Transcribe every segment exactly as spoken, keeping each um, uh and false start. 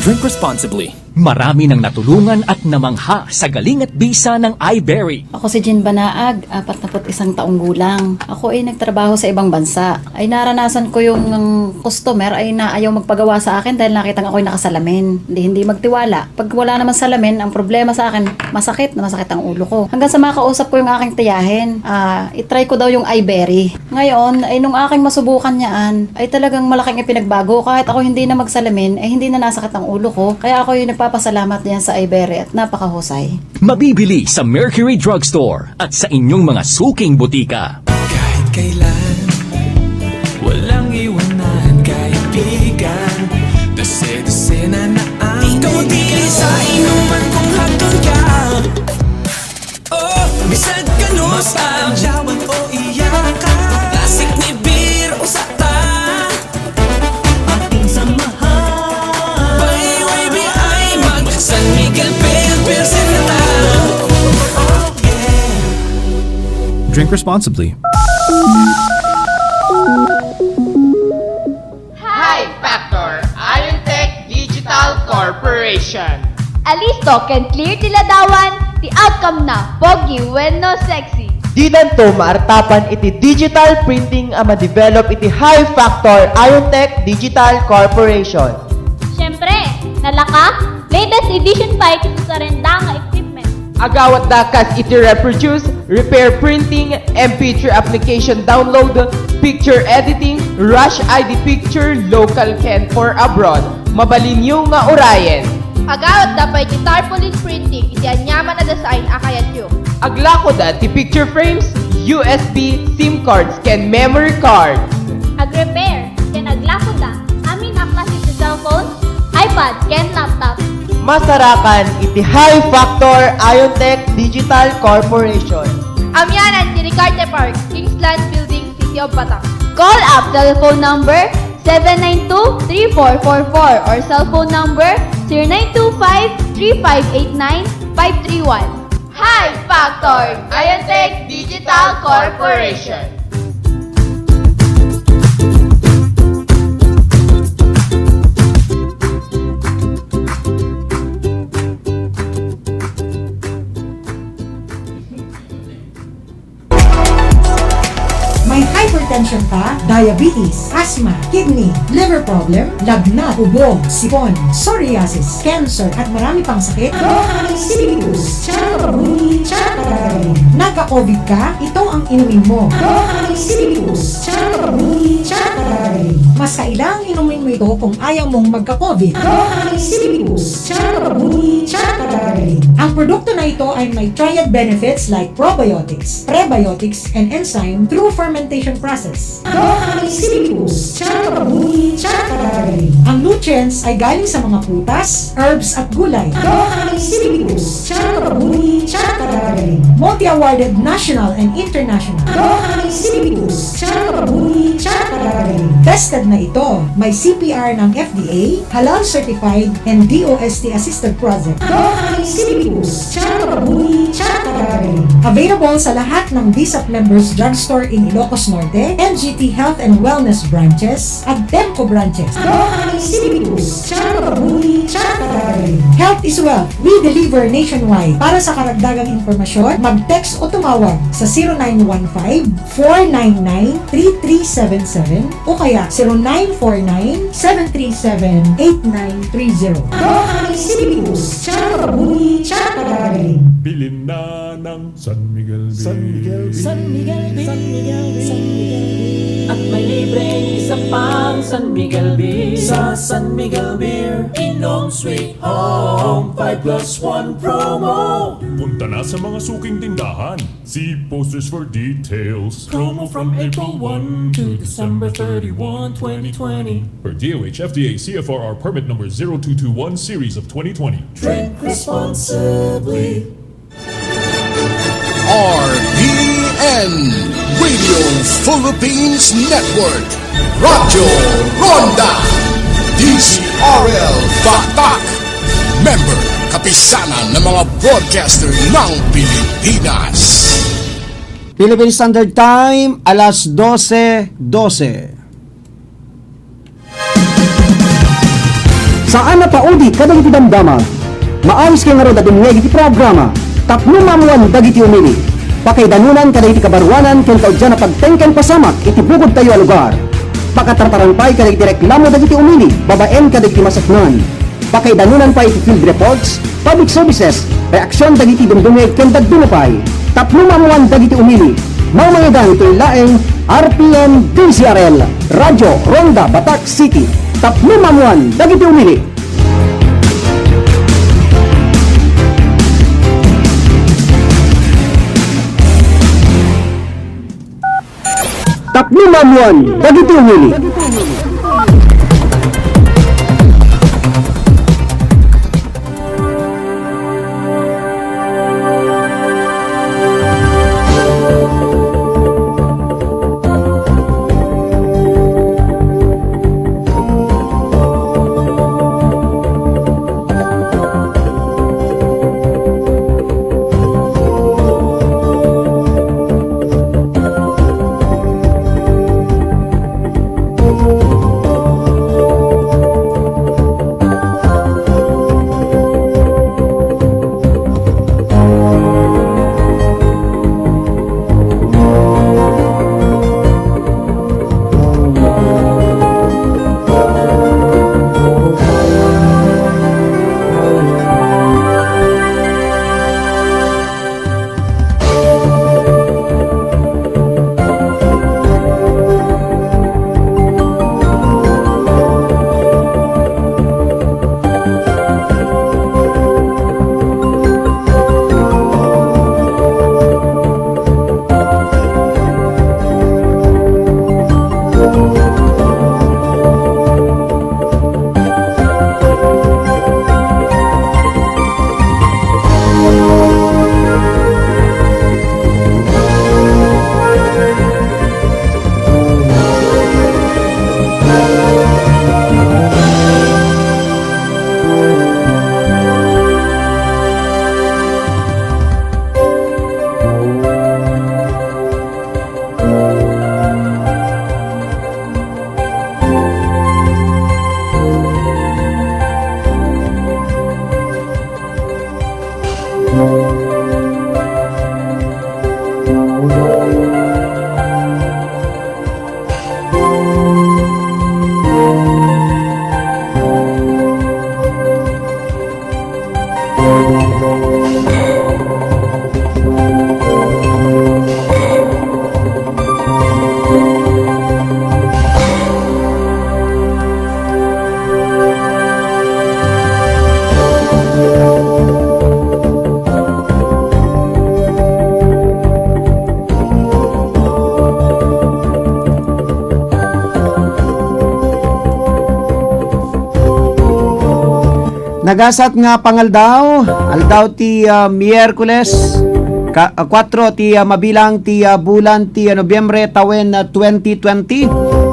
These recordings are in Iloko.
Drink responsibly. Marami nang natulungan at namangha sa galing at bisa ng iBerry. Ako si Jean Banaag, apatnapu't isang taong gulang. Ako ay nagtrabaho sa ibang bansa. Ay naranasan ko yung customer ay naayaw magpagawa sa akin dahil nakitang ako'y nakasalamin. Hindi, hindi magtiwala. Pag wala naman salamin, ang problema sa akin, masakit na masakit ang ulo ko. Hanggang sa makausap ko yung aking tiyahin, ah, itry ko daw yung iBerry. Ngayon, ay nung aking masubukan yaan, ay talagang malaking ipinagbago. Kahit ako hindi na magsalamin, ay hindi na nasakit ang ulo ko. Kaya ako'y nagpapasalamat diyan sa iBerry at napakahusay. Mabibili sa Mercury Drugstore at sa inyong mga suking butika. Kahit kailan, walang iwanan kaibigan. Dose-dosena na ang ikaw dili sa inuman kung hagtun ka. Oh, bisag kanus-a ang adlawan o iyakan. Lasik ni beer, usa ta. Ating samahan. By Y B I, mag San Miguel Beer, Pilsen na ta. Oh, yeah. Drink responsibly. High Factor, Iontech Digital Corporation. Alisto ken clear ti ladawan, ti outcome na pogi wenno sexy. Didanto maartapan iti digital printing a ma-develop iti High Factor Iontech Digital Corporation. Siyempre, nalaka, latest edition pa iti susarenda nga equipment. Agawatda kas iti reproduce, repair printing, M P three application download, picture editing, rush I D picture, local ken or abroad. Mabalinyo nga urayen. Agawatda pay ti tarpaulin printing iti aniaman a design a kayatyo. Aglakoda ti picture frames, U S B, SIM cards, ken memory cards. Agrepair ken aglakoda amin a klase ti cellphone, iPad, ken laptop. Masarakan iti High Factor Iontech Digital Corporation. Amianan ti Ricarte Park, Kingsland Building, City of Bataan. Call up telephone number seven nine two three four four four or cellphone number zero nine two five three five eight nine five three one. High Factor, Iontech Digital Corporation. May hypertension ka, diabetes, asthma, kidney, liver problem, lagnat, ubo, sipon, psoriasis, cancer, at marami pang sakit? Doha ni Sibibus, Chakabuni, Chakadagaling. Nagka-covid ka? Ito ang inumin mo. Doha ni Sibibus, Chakabuni, Chakadagaling. Mas kailangang inumin mo ito kung ayaw mong magka-covid. Doha ni Sibibus, Chakabuni, Chakadagaling. Ang produkto na ito ay may triad benefits like probiotics, prebiotics, and enzyme through fermentation process. Doha ni Sibibus, Chakabuni, Chakadagaling. Ang nutrients ay galing sa mga prutas, herbs, at gulay. Doha ni Sibibus, Chakabuni, Chakadagaling. Multi-awarded national and international. Doha ni Sibibus, Chakabuni, Chakadagaling. Tested na ito. May C P R ng F D A, halal certified, and D O S T assisted project. Doha ni Sibibus, Chakabuni, Chakadagaling. Available sa lahat ng BSAP members drugstore in Ilocos Norte, M G T Health and Wellness branches, at Temco branches. Doha ni Sibibus, Chakabuni, Chakadagaling. Health is wealth. We deliver nationwide. Para sa karagdagang impormasyon, mag-text o tumawag sa zero nine one five, four nine nine, three three seven seven o kaya zero nine four nine, seven three seven, eight nine three zero. Doha ni Sibibus, Chakabuni, Chakadagaling. Bilin na ng San Miguel Beer. San Miguel Beer. San Miguel Beer. San Miguel Beer. At may libreng isa pang San Miguel Beer. Sa San Miguel Beer, inom Sweet Home five plus one promo. Punta na sa mga suking tindahan. See posters for details. Promo from April one to December thirty-one, twenty twenty. Per D O H F D A C F R R permit number zero two two one series of twenty twenty. Drink responsibly. R P N, Radio Philippines Network, Radyo Ronda, D Z R L Batak, member, kapisanan ng mga broadcaster ng Pilipinas. Philippine Standard Time, alas dose dose. Saan a paudi kadagiti damdamag. Maawis kay ngarud a dumngeg iti programa Tapno Maammuan Dagiti Umili. Pakaidanonan kadagiti kabaruanan ken kauddian a pagteng ken pasamak iti bukodtayo a lugar. Pakatartaran pay kadagiti reklamo dagiti umili babaen kadagiti maseknan. Pakaidanonan pay iti field reports, public services, reaksion dagiti dumdumngeg ken dadduma pay. Tapno maammuan dagiti umili. Mangmangigan itoy laeng R P N D Z R L, Radyo Ronda Batac City. Tapno maammuan dagiti umili. Tapno maammuan dagiti umili. Nagasat nga pangaldaw, aldaw ti, ah, Miyerkules, ka-, ah, kuwatro ti, ah, mabilang ti, ah, bulan ti, ah, Nobyembre, tawen, ah, twenty twenty.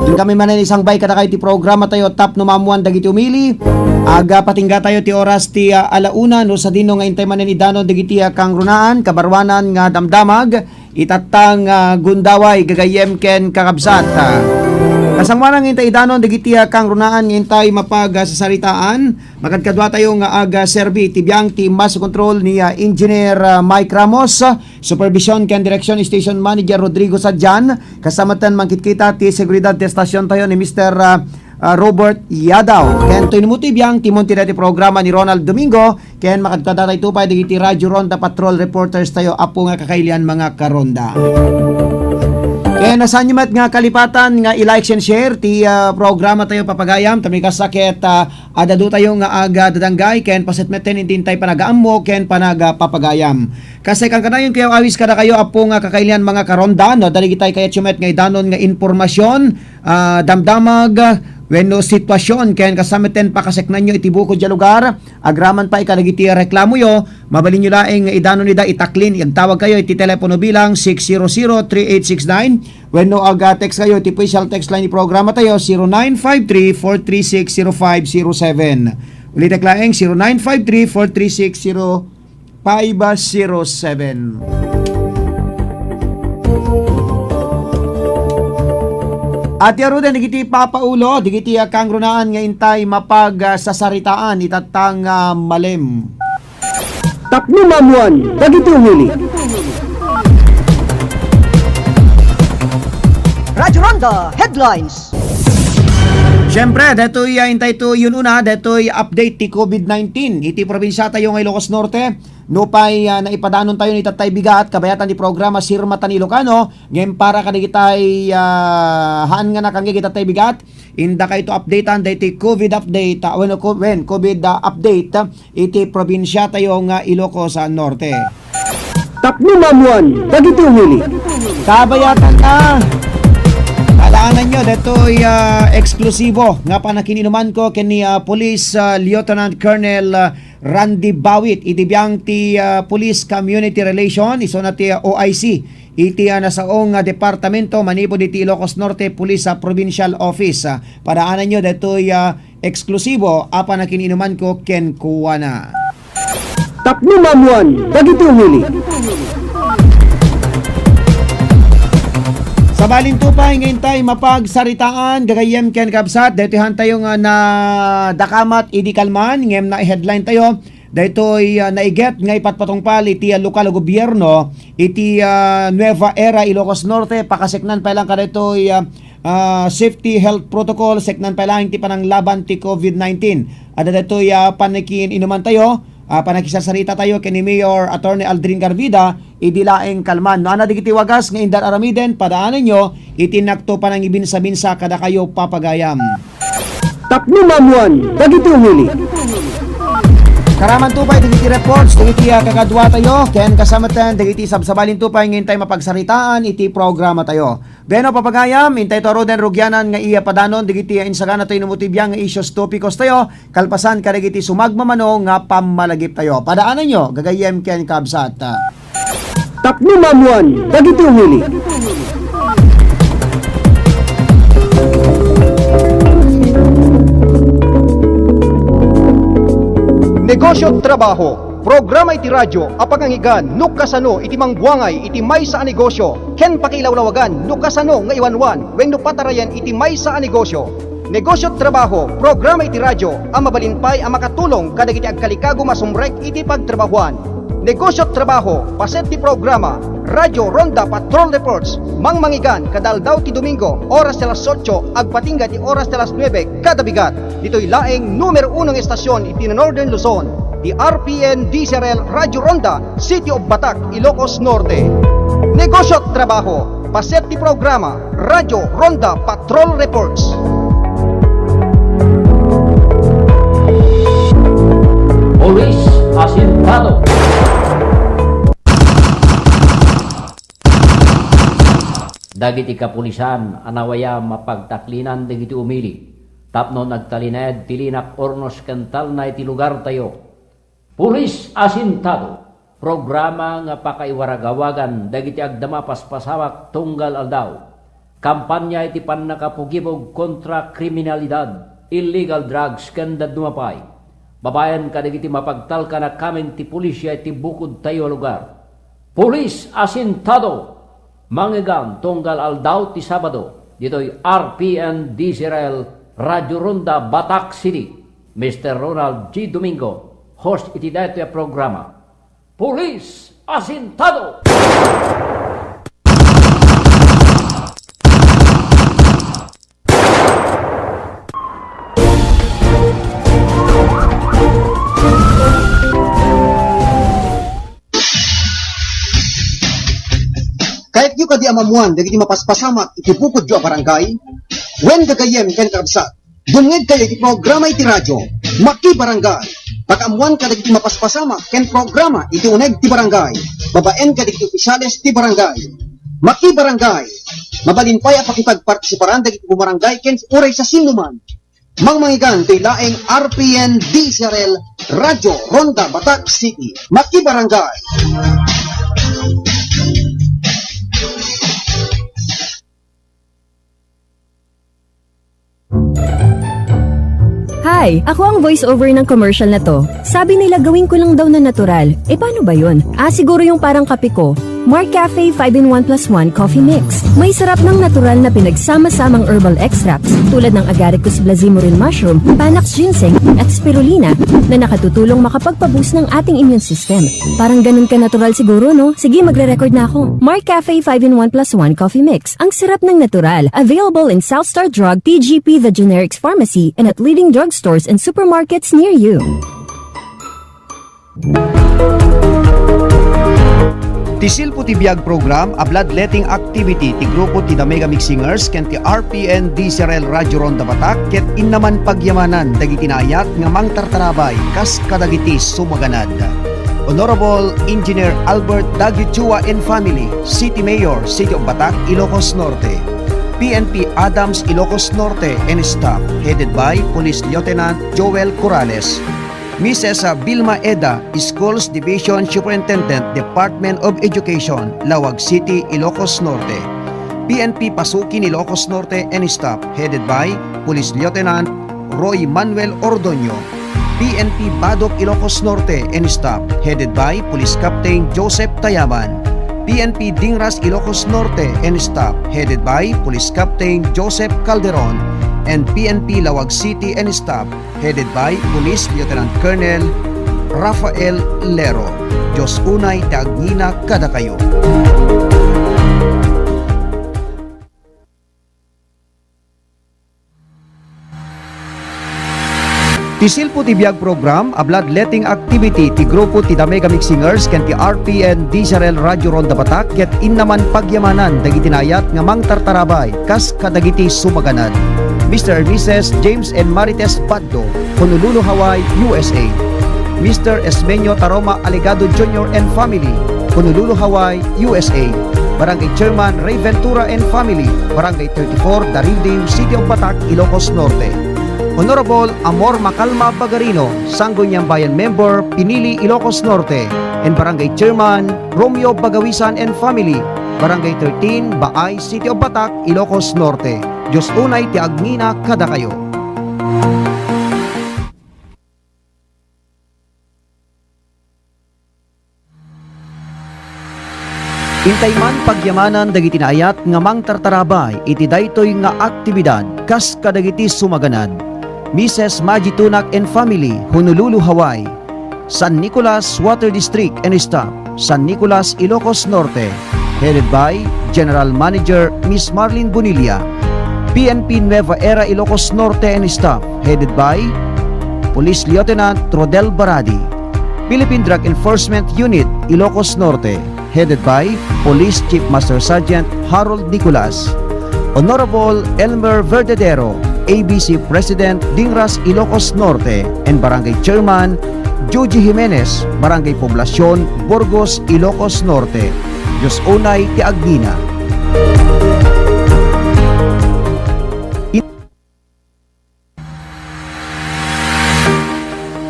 Inkami manen isangbay kadakayo ti programa tayo, Tapno Maammuan Dagiti Umili. Aga patingga tayo ti oras ti, ah, ala una, no sadino nga intay manen idanon dagiti, ah, kangrunaan, kabaruanan nga damdamag, itatta nga gundaway, gagayyem ken kakabsat. Ah, kasangoanan nga intay idanon dagiti, ah, kangrunaan nga intay mapag, ah, sasaritaan, makadkadua tayo nga aga serbi ti biang ti master control ni, ah, Engineer, ah, Mike Ramos, ah, supervision ken direksyon Station Manager Rodrigo Sadian, kasta met ten mangkitkita ti seguridad ti estasion tayo ni Mister, ah, ah, Robert Yadaw. Ken toy numuti biang ti munti dati programa ni Ronald Domingo, ken makadkadua tayo pay dagiti Radio Ronda Patrol reporters tayo, apo nga kakailian mga karonda. Ken nasanyo met nga kalipatan nga i-like and share ti, ah, programa tayo papagayam, ta mikasa ket, ah, adda dua tayo nga aga dadanggay, ken paset met ten iti intay panagaammo ken panagapapagayam. Kasta kankanayon kayo awis kadakayo, apo nga kakailian mga karonda, no, dagitay kayatyo met nga idanon nga impormasyon, ah, damdamag, wenno sitwasyon, ken kasta met ten pakaseknanyo iti bukod ya lugar, agraman pay kadagiti reklamoyo, mabalinyo laeng nga idanon ida itaklin, agtawag kayo iti telepono bilang six zero zero three eight six nine, wenno aga-text kayo iti official text line ni programa tayo, zero nine five three four three six zero five zero seven. Ulitek laeng, zero nine five three four three six zero five zero seven. Iti aruden dagiti papaulo, dagiti, ah, kangrunaan nga intay mapag, ah, sasaritaan itatta nga, ah, malem. Tapno maammuan dagiti umili. Radyo Ronda Headlines. Siyempre, daytoy, ah, intay to yun una, daytoy update ti covid nineteen iti probinsia tayo nga Ilocos Norte. Nupay, ah, naipadanon tayo ni Tatay Bigat, kabayatan ti programa Sirmatan Ilocano, ngem para kadagitay, ah, haan nga nakangngeg ni Tatay Bigat, inda kayto updatean daytoy covid update, ah, wenno co-, wen, covid, ah, update, ah, iti probinsia tayo nga Ilocos, ah, Norte. Tapno maammuan dagiti umili. Kabayatan na. Alaananyo, daytoy, ah, eksklusibo nga panakin-inumanko ken ni, ah, Police, ah, Lieutenant Colonel, ah, Randy Bawit iti biang ti, ah, Police Community Relation, isuna ti, ah, O I C, iti, ah, nasaong, ah, departamento manipud iti Ilocos Norte Police, ah, Provincial Office. Ah, padaananyo daytoy, ah, eksklusibo a panakin-inumanko kenkuana. Tapno maammuan dagiti umili. Sabalin to pay nga intay mapagsaritaan, gagayyem ken kabsat, daytoy hantayo nga nadakamat idi kalman, ngem na-headline tayo, daytoy, ah, naiget nga ipatpatungpal iti, ah, lokal a gobierno iti, ah, Nueva Era, Ilocos Norte, pakaseknan pay lang kadaytoy, ah, ah, safety health protocol, seknan pay lang ti pananglaban ti covid nineteen. Adda daytoy, ah, panakin-inuman tayo, ah, panakisasarita tayo ken ni Mayor Attorney Aldrin Garvida, idi laeng kalman. No, ana dagiti wagas nga indan aramiden, padaananyo iti nakto panangibinsabinsa kadakayo, papagayam. Tapno maammuan dagiti umili. Karaman to pay dagiti reports, dagiti, ah, kakadua tayo, ken kasamatan dagiti sabsabalin to pay nga intay mapagsaritaan iti programa tayo. Bueno, papagayam, intay to aruden rugianan nga iya padanon dagiti, ah, insagana tayo no mo ti biang nga issues, topikos tayo, kalpasan kadagiti sumagmamano nga pammalagip tayo. Padaananyo, gagayyem ken kabsat. Tapno maammuan dagiti umili. Negosyo at trabaho. Programa iti radyo a pangangigan no kasano iti mangbuangay iti maysa a negosyo ken pakiilawlawagan no kasano nga iwanwan wenno patarayan iti maysa a negosyo. Negosyo at trabaho, programa iti radyo a mabalin pay a makatulong kadagiti agkalikago masumrek iti pagtrabahuan. Negosyo at trabaho, paset ti programa, Radyo Ronda Patrol Reports, mangmangigan kada aldaw ti Domingo, oras ti alas otso, agpatingga ti oras ti alas nuebe, kada bigat. Ditoy laeng numero uno nga estasyon iti Northern Luzon, ti R P N D C R L Radyo Ronda, City of Batac, Ilocos Norte. Negosyo at trabaho, paset ti programa, Radyo Ronda Patrol Reports. Police Asintado. Dagiti kapulisan a nawayam a pagtaklinan dagiti umili tapno nagtalinaed ti linak urnos ken talna iti lugartayo. Police Asintado, programa nga pakaiwaragawagan dagiti agdama paspasamak tunggal aldaw. Kampanya iti pannakapugibog kontra kriminalidad, illegal drugs, ken dadduma pay. Babaen kadagiti mapagtalkan a kameng ti pulisia iti bukodtayo a lugar. Police Asintado! Mangigan tunggal aldaw ti Sabado, ditoy R P N D C R L Radio Ronda, Batac City. Mister Ronald G Domingo, host iti daytoy a programa. Police Asintado! Kayatyo kadi a maammuan dagiti mapaspasamak iti bukodyo a barangay? Wen, gagayyem ken kakabsat, dumngegkayo iti programa iti radyo, Makibarangay. Pakaammuan kadagiti mapaspasamak ken programa iti uneg ti barangay, babaen kadagiti ofisiales ti barangay. Makibarangay, mabalin pay a pakipagpartisiparan dagiti bumarangay ken uray sa sinnoman. Mangmangigan toy laeng R P N D C R L Radio Ronda, Batac City. Makibarangay. Hi! Ako ang voiceover ng commercial na 'to. Sabi nila gawin ko lang daw na natural. Eh, paano ba 'yun? Ah, siguro yung parang kape ko. Mark Cafe five-in-one plus one Coffee Mix. May sarap ng natural na pinagsama-samang herbal extracts tulad ng agaricus blazimorin mushroom, panax ginseng, at spirulina na nakatutulong makapagpa-boost ng ating immune system. Parang ganun ka natural siguro, no? Sige, magre-record na ako. Mark Cafe five-in-one plus one Coffee Mix. Ang sarap ng natural. Available in South Star Drug, T G P, the generics pharmacy, and at leading drugstores and supermarkets near you. Ti Silpo ti Biag program a bloodletting activity ti grupo ti The Mega Mix Singers ken ti R P N D Z R L Radio Ronda Batak ket innaman pagyamanan dagiti naayat nga mangtartarabay kas kadagiti sumaganad. Honorable Engineer Albert Daguichua and family, City Mayor, City of Batak, Ilocos Norte. P N P Adams, Ilocos Norte and staff, headed by Police Lieutenant Joel Corrales. Missus Vilma Eda, Schools Division Superintendent, Department of Education, Laoag City, Ilocos Norte. P N P Pasukin, Ilocos Norte and staff, headed by Police Lieutenant Roy Manuel Ordoño. P N P Badoc, Ilocos Norte and staff, headed by Police Captain Joseph Tayaban. P N P Dingras, Ilocos Norte and staff, headed by Police Captain Joseph Calderon, and P N P Laoag City and staff, headed by Police Lieutenant Colonel Rafael Lero. Dios unay ti agngina kadakayo. Ti Silpo ti Biag program a bloodletting activity ti grupo ti The Mega Mix Singers ken ti R P N D Z R L Radio Ronda Batak ket innaman pagyamanan dagiti naayat nga mangtartarabay kas kadagiti sumaganad. Mister and Missus James and Marites Baddo, Honolulu, Hawaii, U S A. Mister Esmenio Taroma Alegado Junior and family, Honolulu, Hawaii, U S A. Barangay Chairman Ray Ventura and family, Barangay thirty-four, Daridiw, City of Batak, Ilocos Norte. Honorable Amor Macalma Bagarino, Sangguniang Bayan member, Pinili, Ilocos Norte, and Barangay Chairman Romeo Bagawisan and family, Barangay thirteen, Baay, City of Batak, Ilocos Norte. Dios unay ti agngina kadakayo. Intay man pagyamanan dagiti naayat nga mangtartarabay iti daytoy nga aktibidad kas kadagiti sumaganad. Missus Maji Tunak and family, Honolulu, Hawaii. San Nicolas Water District and staff, San Nicolas, Ilocos Norte, headed by General Manager Miss Marlene Bonilla. P N P Nueva Era, Ilocos Norte and staff, headed by Police Lieutenant Rodel Baradi. Philippine Drug Enforcement Unit, Ilocos Norte, headed by Police Chief Master Sergeant Harold Nicolas. Honorable Elmer Verdadero, A B C President, Dingras, Ilocos Norte, and Barangay Chairman Joji Jimenez, Barangay Poblacion, Burgos, Ilocos Norte. Dios unay ti agngina.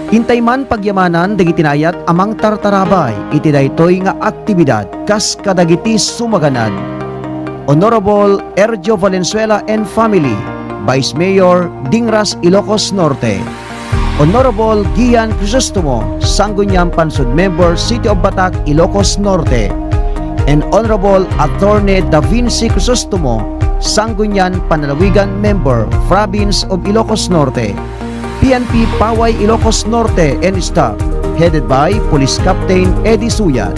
Intay man pagyamanan dagiti naayat a mangtartarabay iti daytoy nga aktibidad kas kadagiti sumaganad: Honorable Ergio Valenzuela and family, Vice Mayor, Dingras, Ilocos Norte. Honorable Gian Crisostomo, Sangguniang Pansud Member, City of Batak, Ilocos Norte, and Honorable Attorney Da Vinci Crisostomo, Sangguniang Panlalawigan Member, Province of Ilocos Norte. P N P Paway, Ilocos Norte and staff, headed by Police Captain Eddie Suyat.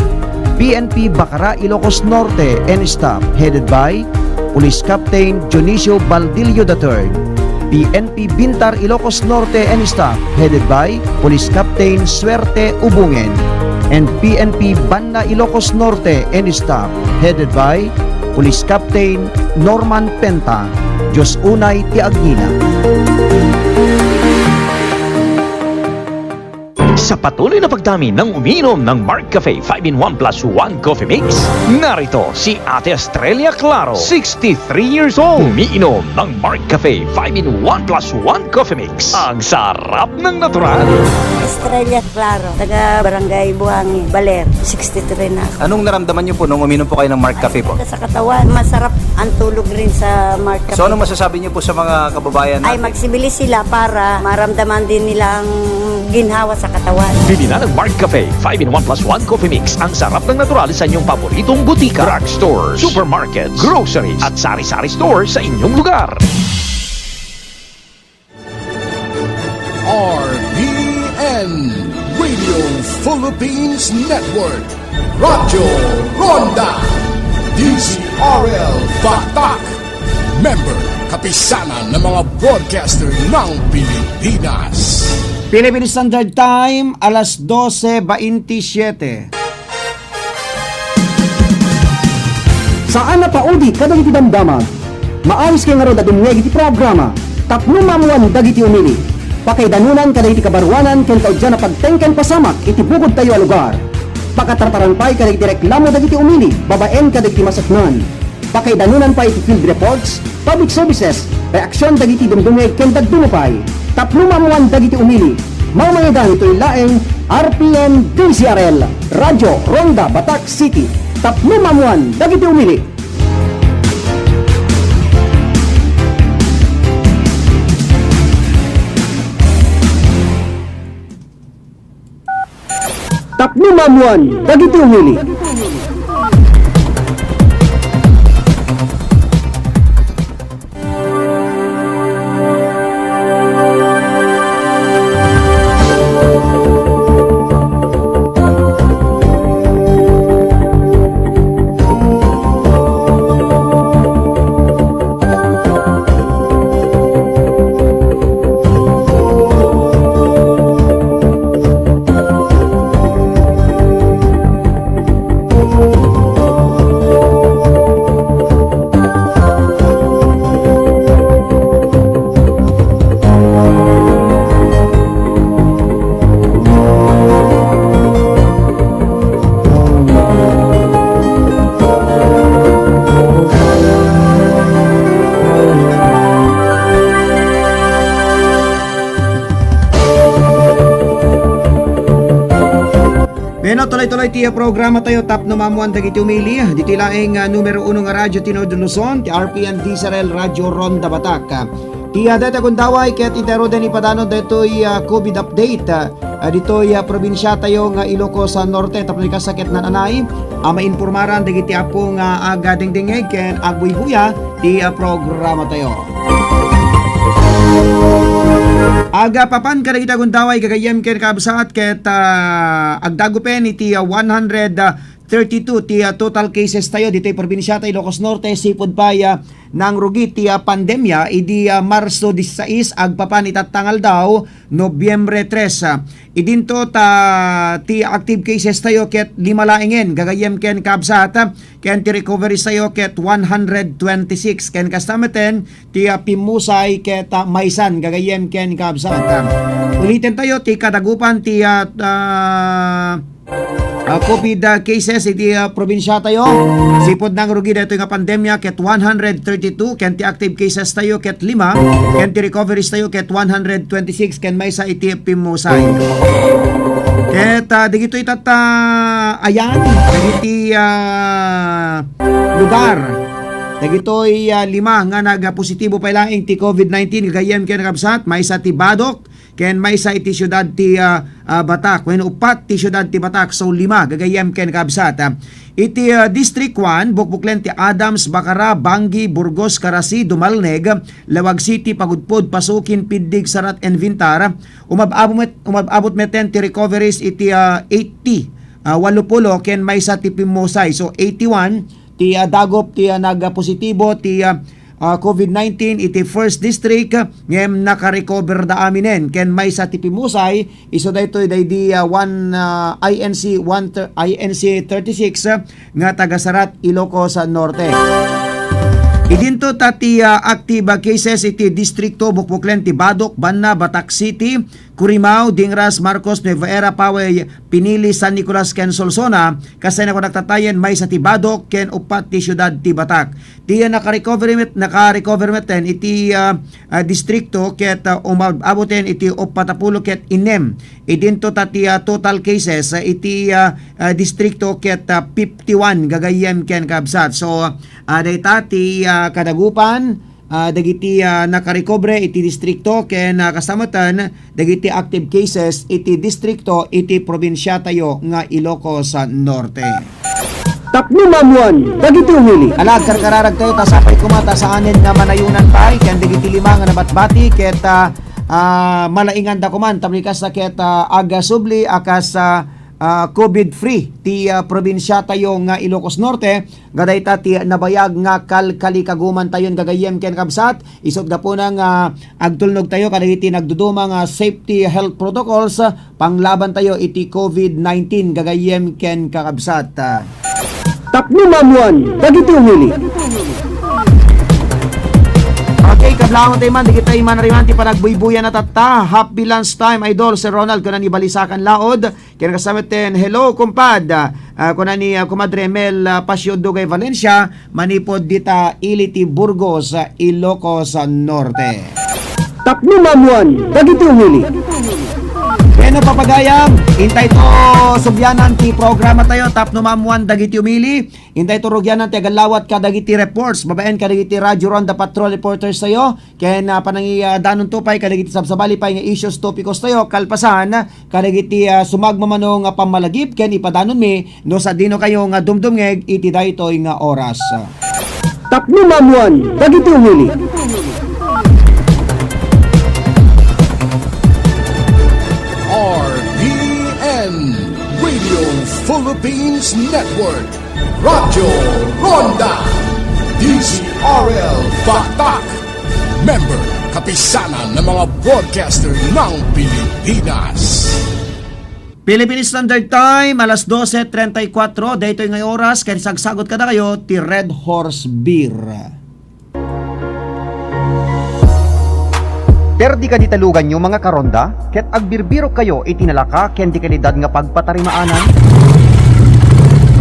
P N P Bacara, Ilocos Norte and staff, headed by Police Captain Dionisio Baldillo the third. P N P Bintar, Ilocos Norte and staff, headed by Police Captain Suerte Ubungen, and P N P Banna, Ilocos Norte and staff, headed by Police Captain Norman Penta. Dios unay ti agngina. Sa patuloy na pagdami ng umiinom ng Mark Cafe five-in-one plus one Coffee Mix, narito si Ate Estrella Claro, sixty-three years old. Umiinom ng Mark Cafe five-in-one plus one Coffee Mix. Ang sarap ng natural. Estrella Claro, taga Barangay Buhangin, Baler, sixty-three na ako. Anong naramdaman niyo po nung uminom po kayo ng Mark Cafe po? Sa katawan, masarap ang tulog rin sa Mark Cafe. So, ano masasabi niyo po sa mga kababayan natin? Ay, magsibili sila para maramdaman din nila ang ginhawa sa katawan. Bili na ng Mark Cafe five-in-one plus one Coffee Mix, ang sarap ng natural sa inyong paboritong butika, drugstores, supermarkets, groceries, at sari-sari store sa inyong lugar. R P N, Radio Philippines Network, Radyo Ronda, D Z R L Batak, member, Kapisanan ng mga Broadcaster ng Pilipinas. Philippine Standard Time, alas dose baintisiyete. Saan a paudi kadagiti damdamag. Maawis kay ngarud a dumngeg iti programa Tapno Maammoan Dagiti Umili. Pakaidanunan kadagiti kabaruanan ken kauddian a pagteng ken pasamak iti bukodtayo a lugar. Pakatartaran pay kadagiti reklamo dagiti umili babaen kadagiti maseknan. Pakaidanunan pay iti field reports, public services, reaksion dagiti dumdumngeg ken dadduma pay. Tapno maammoan dagiti umili, mamaedan itoy laeng R P N D Z R L, Radyo Ronda Batak City. Tapno maammoan dagiti umili. Tapno maammoan dagiti umili. Bueno, tuloy-tuloy ti programa tayo, Tapno Maammoan Dagiti Umili. Ditoy laeng, ah, numero uno nga radyo ti Northern Luzon, ti R P N D Z R L Radyo Ronda Batak. Ti, ah, dayta gundaway ket intay ruden ipadanon daytoy, ah, COVID update, ah, ah, ditoy, ah, probinsia tayo nga Ilocos, ah, Norte, tapno di kasta ket naan-anay a mainpormaran dagiti apo nga agadengdengngeg ken agbuybuya ti, ah, programa tayo. Agapapan kadagiti gundaway gagayyem ken kabsat ket, ah, agdagupen iti, ah, one hundred thirty-two ti, ah, total cases tayo ditoy probinsia tayo Ilocos Norte, sipud pay, ah, nangrugi ti, ah, pandemia idi, ah, Marso disisais agpapan itatta nga aldaw, Nobyembre tres. Ah, idinto ta ti active cases tayo ket lima laengen gagayyem ken kabsat, ah, ken ti recoveries tayo ket one hundred twenty-six ken kasta meten ti, ah, pimmusay ket, ah, maysan gagayyem ken kabsat. Ah, uliten tayo ti kadagupan ti, ah, ah, ah, COVID, ah, cases iti, ah, probinsia tayo. Sipud nangrugi daytoy nga pandemia ket one hundred thirty-two, ken ti active cases tayo ket lima, ken ti recoveries tayo ket one hundred twenty-six, ken maysa iti pimmusay. Ket, ah, dagitoy tatta ayan, dagiti, ah, lugar. Dagitoy, ah, lima nga nagpositibo pay laeng ti COVID nineteen, gagayyem ken kabsat, maysa ti Badoc, ken maysa iti siudad ti, ah, ah, Batak. Wenno, uppat ti siudad ti Batak, so lima gagayyem ken kabsat. Ah, iti, ah, District one, bukbuklen ti Adams, Bacara, Bangui, Burgos, Carasi, Dumalneg, Laoag City, Pagudpud, Pasukin, Piddig, Sarat, and Vintar. Umab-abot met-, umab-abot meten ti recoveries iti, ah, eighty, ah, walupulo ken maysa ti pimmusay. So, eighty-one ti, ah, dagup ti, ah, nagpositibo ti, ah, ah, COVID nineteen iti first district, ngem nakarecover da aminen ken maysa ti pimmusay, isu daytoy daydi, ah, one, ah, I N C one thir-, I N C thirty-six, ah, nga taga Sarat, Ilocos Norte. Idinto ta ti, ah, active, ah, cases iti distrikto, bukbuklen ti Badoc, Banna, Batak City, Curimao, Dingras, Marcos, Nueva Ecija, Paway, Pinili, San Nicolas, ken Solsona, kas nakunak tattayen, maysa ti Badoc, ken uppat ti siudad ti Batak. Ti, ah, nakarecovery met-, nakarecover meten iti, ah, ah, distrikto ket, ah, umab-, abutten iti uppat a pulo ket innem. Idinto ta ti, ah, total cases, ah, iti, ah, ah, distrikto ket, ah, fifty-one gagayyem ken kabsat. So, ah, dayta ti, ah, kadagupan ah, dagiti, ah, nakarekobre iti distrikto ken, ah, kasta metten dagiti active cases iti distrikto iti probinsiatayo nga Ilocos Norte. Tapno maammuan dagiti umili. Ala, agkarkararagtayo ta sapay koma ta saanen nga manayunan pay ken dagiti lima nga nabatbati ket, ah, ah, malainganda koma tapno kasta ket, ah, agasubli a kas, ah, ah, covid-free ti, ah, probinsiatayo nga Ilocos Norte. Nga dayta ti nabayag nga kalkalikagumantayon gagayyem ken kabsat, isut' gapuna nga agtulnogtayo kadagiti nagduduma nga safety health protocols, panglabantayo iti covid nineteen gagayyem ken kakabsat. Tapno maammuan dagiti umili. Okay, kablaantayo man, dagiti manariman ti panagbuybuyan a tatta. Happy lunch time, Idol, Sir Ronald, kuna ni Balisakan Laod. Ken kasta metten, "Hello, kumpad." Ah, kuna ni, ah, Kumadre Mel, ah, Pasio Dugay Valencia, manipud dita ili ti Burgos, ah, Ilocos, ah, Norte. Tapno maammuan dagiti umili. Bueno, papagayam, intay to sublianan ti programatayo, tapno maammuan dagiti umili. Intay to rugianan ti agallawat kadagiti reports, babaen kadagiti Radyo Ronda Patrol reporters tayo. Ken, ah, panangidanonto pay kadagiti sabsabali pay nga issues, topikos tayo, kalpasan kadagiti, ah, sumagmamano nga pammalagip ken ipadanonmi no sadino kayo nga dumdumngeg iti daytoy nga oras. Tapno maammuan dagiti umili. R P N, Radio Philippines Network. Radyo Ronda, D Z R L Batak. Member, Kapisanan ng mga Broadcaster ng Pilipinas. Philippine Standard Time, alas dose treinta y cuatro, daytoy nga oras, ken sagsagot kadakayo ti Red Horse Beer. Perdi kadi ti luganyo, mga karonda, ket agbirbirok kayo iti nalaka ken di kalidad nga pagpatarimaanan?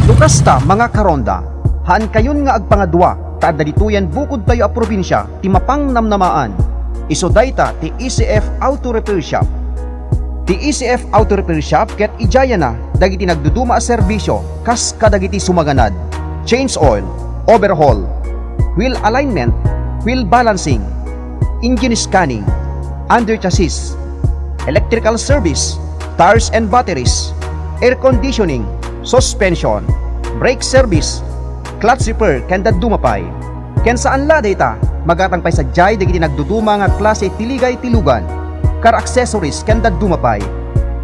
No kasta, mga karonda, haankayon nga agpangadua, ta adda ditoyen bukodtayo a probinsia ti mapangnamnamaan. Isu dayta ti E C F Auto Repair Shop. Ti E C F Auto Repair Shop ket idiayana dagiti nagduduma a serbisio kas kadagiti sumaganad, change oil, overhaul, wheel alignment, wheel balancing, engine scanning, under chassis, electrical service, tires and batteries, air conditioning, suspension, brake service, clutch repair, ken dadduma pay. Ken saan la dayta, magatang pay sadiay dagiti nagduduma nga klase ti ligay ti lugan, car accessories, ken dadduma pay.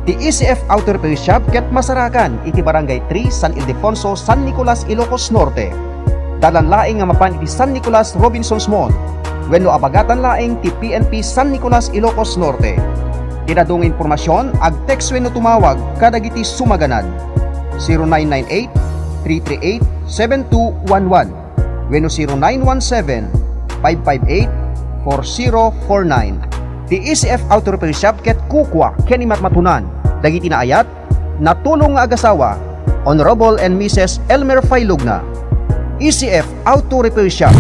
Ti E C F Auto Repair Shop ket masarakan iti Barangay three, San Ildefonso, San Nicolas, Ilocos Norte. Dalan laeng nga mapan iti San Nicolas Robinsons Mall wenno abagatan laeng ti P N P San Nicolas, Ilocos Norte. Ti dadduma nga impormasion, ag-text wenno tumawag kadagiti sumaganad, zero nine nine eight, three three eight, seven two one one wenno zero nine one seven, five five eight, four zero four nine. Ti E C F Auto Repair Shop ket kukua ken imatmatunan dagiti naayat, natulong nga agasawa, Honorable and Missus Elmer Failugna. E C F Auto Repair Shop.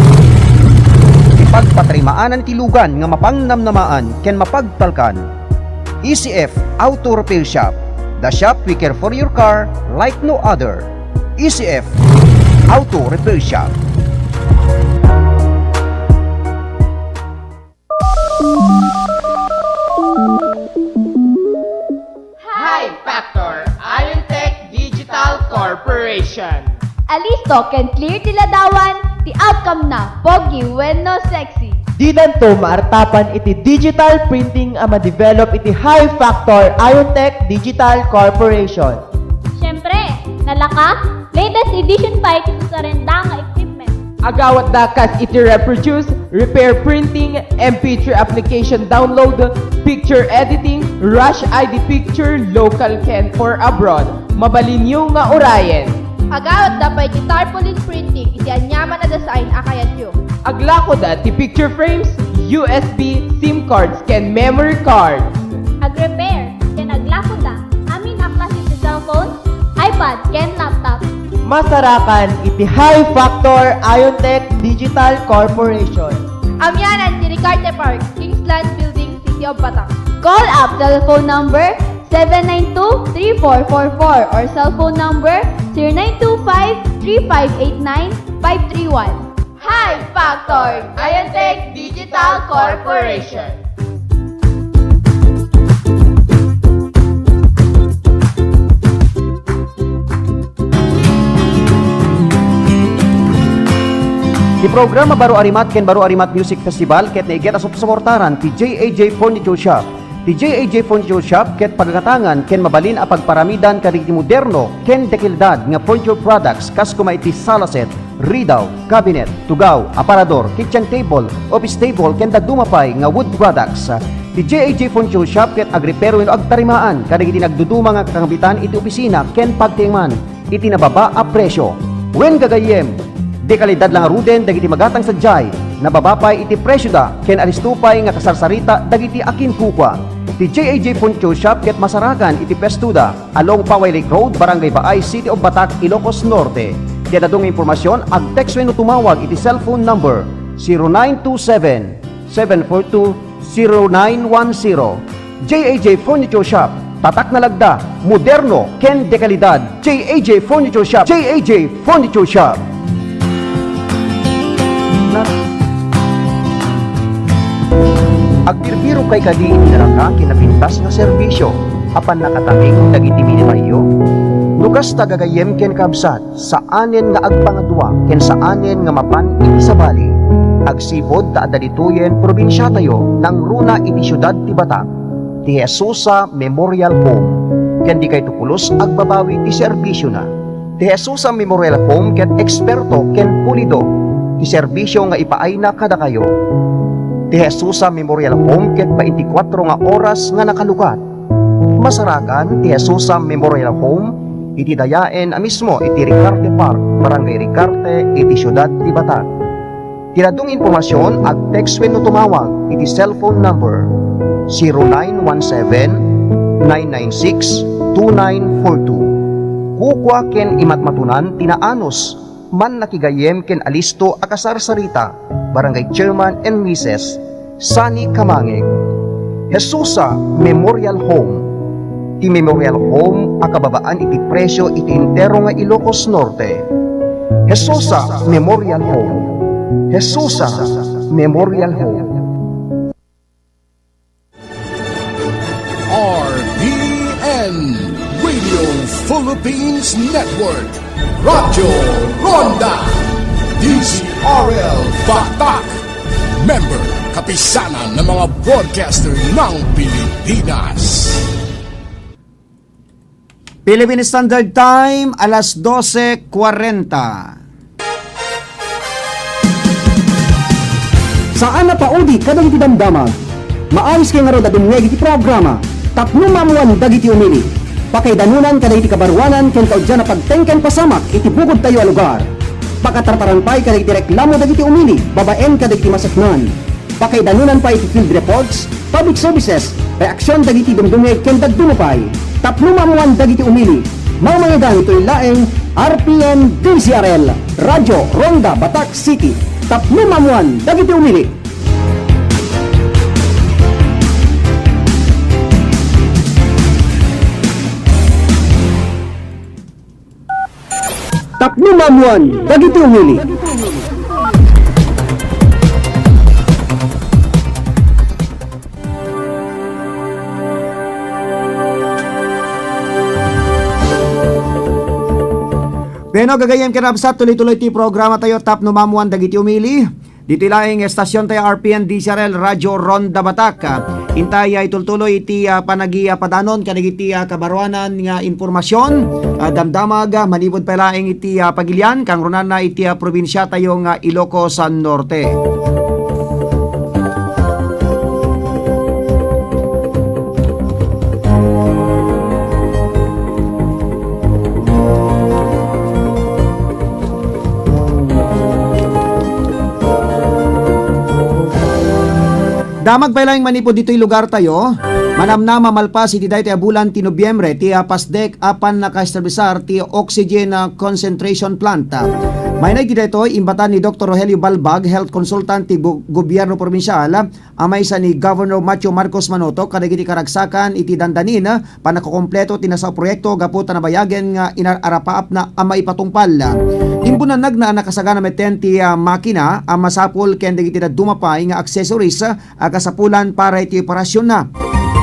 Ipagpatarimaanan ti lugan nga mapangnamnamaan ken mapagtalkan. E C F Auto Repair Shop, the shop we care for your car like no other. E C F Auto Repair Shop. High Factor Iontech Digital Corporation. Alisto ken clear ti ladawan, ti outcome na pogi wenno sexy. Didanto maartapan iti digital printing a ma-develop iti High Factor Iontech Digital Corporation. Siyempre, nalaka, latest edition pay ti susarenda nga equipment. Agawatda kas iti reproduce, repair printing, M P three application download, picture editing, rush I D picture, local ken for abroad. Mabalinyo nga urayen. Agawatda pay ti tarpaulin printing iti aniaman a design a kayatyo. Aglakoda ti picture frames, U S B, SIM cards, ken memory cards. Agrepair ken aglakoda amin a klase ti cellphone, iPad, ken laptop. Masarakan iti High Factor Iontech Digital Corporation. Amianan ti Ricarte Park, Kingsland Building, City of Batak. Call up cellphone number seven nine two three four four four or cellphone number zero nine two five three five eight nine five three one. Live Factor, Ion Tech Digital Corporation. Ti programa Baro Arimat ken Baro Arimat Music Festival ket naiget a supsuportaran ti J A J Furniture Shop. Ti J A J Furniture Shop ket pagagatangan ken mabalin a pagparamidan kadagiti moderno ken dekalidad nga furniture products kas koma iti sala set, ridaw, cabinet, tugaw, aparador, kitchen table, office table, ken dadduma pay nga wood products. Ti J A J Furniture Shop ket agrepero wenno agtarimaan kadagiti nagduduma nga kakambitan iti opisina ken pagtiengman iti nababa a presio. Wen gagayyem, dekalidad la ngaruden dagiti magatang sadiay, nababa pay iti presioda ken alisto pay nga kasarsarita dagiti akinkukua. Ti J A J Furniture Shop ket masarakan iti pwestoda, along Paway Lake Road, Barangay Baay, City of Batac, Ilocos Norte. Ti adda nga impormasion, ag-text wenno tumawag iti cellphone number zero nine two seven, seven four two, zero nine one zero. J A J Furniture Shop, tatak nga lagda, moderno, ken dekalidad. J A J Furniture Shop, J A J Furniture Shop. Agbirbirokay kadi iti naraka ken napintas nga serbisio a pannakataming dagiti minitayyo? No kasta, gagayyem ken kabsat, saanen nga agpangadua ken saanen nga mapan iti sabali. Agsipud ta adda ditoyen probinsiatayo, nangruna iti siudad ti Batac, ti Jesusa Memorial Home, ken di kayto pulos agbabawi ti serbisiona. Ti Jesusa Memorial Home ket eksperto ken pulido ti serbisio nga ipaayna kadakayo. Ti Jesusa Memorial Home ket baintikwatro nga oras nga nakalukat. Masarakan ti Jesusa Memorial Home iti dayaen a mismo iti Ricarte Park, Barangay Ricarte, iti siudad ti Batac. Ti dadduma nga impormasion, ag-text wenno tumawag iti cellphone number zero nine one seven, nine nine six, two nine four two. Kukua ken imatmatonan ti naanus, mannakigayyem ken alisto a kasarsarita, Barangay Chairman and Missus Sunny Kamangeg. Jesusa Memorial Home. Ti Memorial Home a kababaan iti presio iti entero nga Ilocos Norte. Jesusa Memorial Home. Jesusa Memorial Home. R P N Radio Philippines Network. Radyo Ronda. D Z R L Batac. Member, Kapisanan ng mga Broadcaster ng Pilipinas. Philippine Standard Time, alas dose kwarenta. Saan a paudi kadagiti damdamag. Maawis kayo ngarud a dumngeg iti programa Tapno Maammoan Dagiti Umili. Pakaidanonan kadagiti kabaruanan ken kaudyan a pagteng ken pasamak iti bukodtayo a lugar. Pakatartaran pay kadagiti reklamo dagiti umili babaen kadagiti maseknan. Pakaidanonan pay iti field reports, public services, reaksion dagiti dumdumngeg ken dadduma pay. Tapno maammoan dagiti umili, mamayegan itoy laeng R P N D Z R L, Radyo Ronda Batac City. Tapno maammoan dagiti umili. Tapno maammoan dagiti umili. Bueno, gagayyem ken kabsat, tuloy-tuloy ti programa tayo, Tapno Maammoan Dagiti Umili. Ditoy laeng nga estasyon tayo, R P N D Z R L, Radyo Ronda Batac. Intay, ah, itultuloy iti, ah, panagi, ah, padanon kadagiti, ah, kabaruanan nga impormasion. Ah, damdamag, ah, manipud pay laeng iti, ah, pagilian, kangrunanna iti, ah, probinsia tayo nga Ilocos, ah, Norte. Damag pay laeng manipud ditoy lugar tayo, manamnama malpas iti daytoy a bulan ti Nobyembre ti, ah, PASDEC a pannakaserbisar ti oxygen, ah, concentration plant. Mainaig ti daytoy, imbatan ni Doktor Rogelio Balbag, health consultant ti gu-, gobyerno probinsial, a maysa ni Governor Matthew Marcos Manotoc kadagiti karagsakan iti dandanin, pannakakompleto ti nasao a proyekto gapu ta nabayagen nga inar-arapaapna a maipatungpal. Imbunnannagna a nakasagana metten ti, ah, makina a masapul ken dagiti dadduma pay nga accessories, ah, a kasapulan para iti operasionna.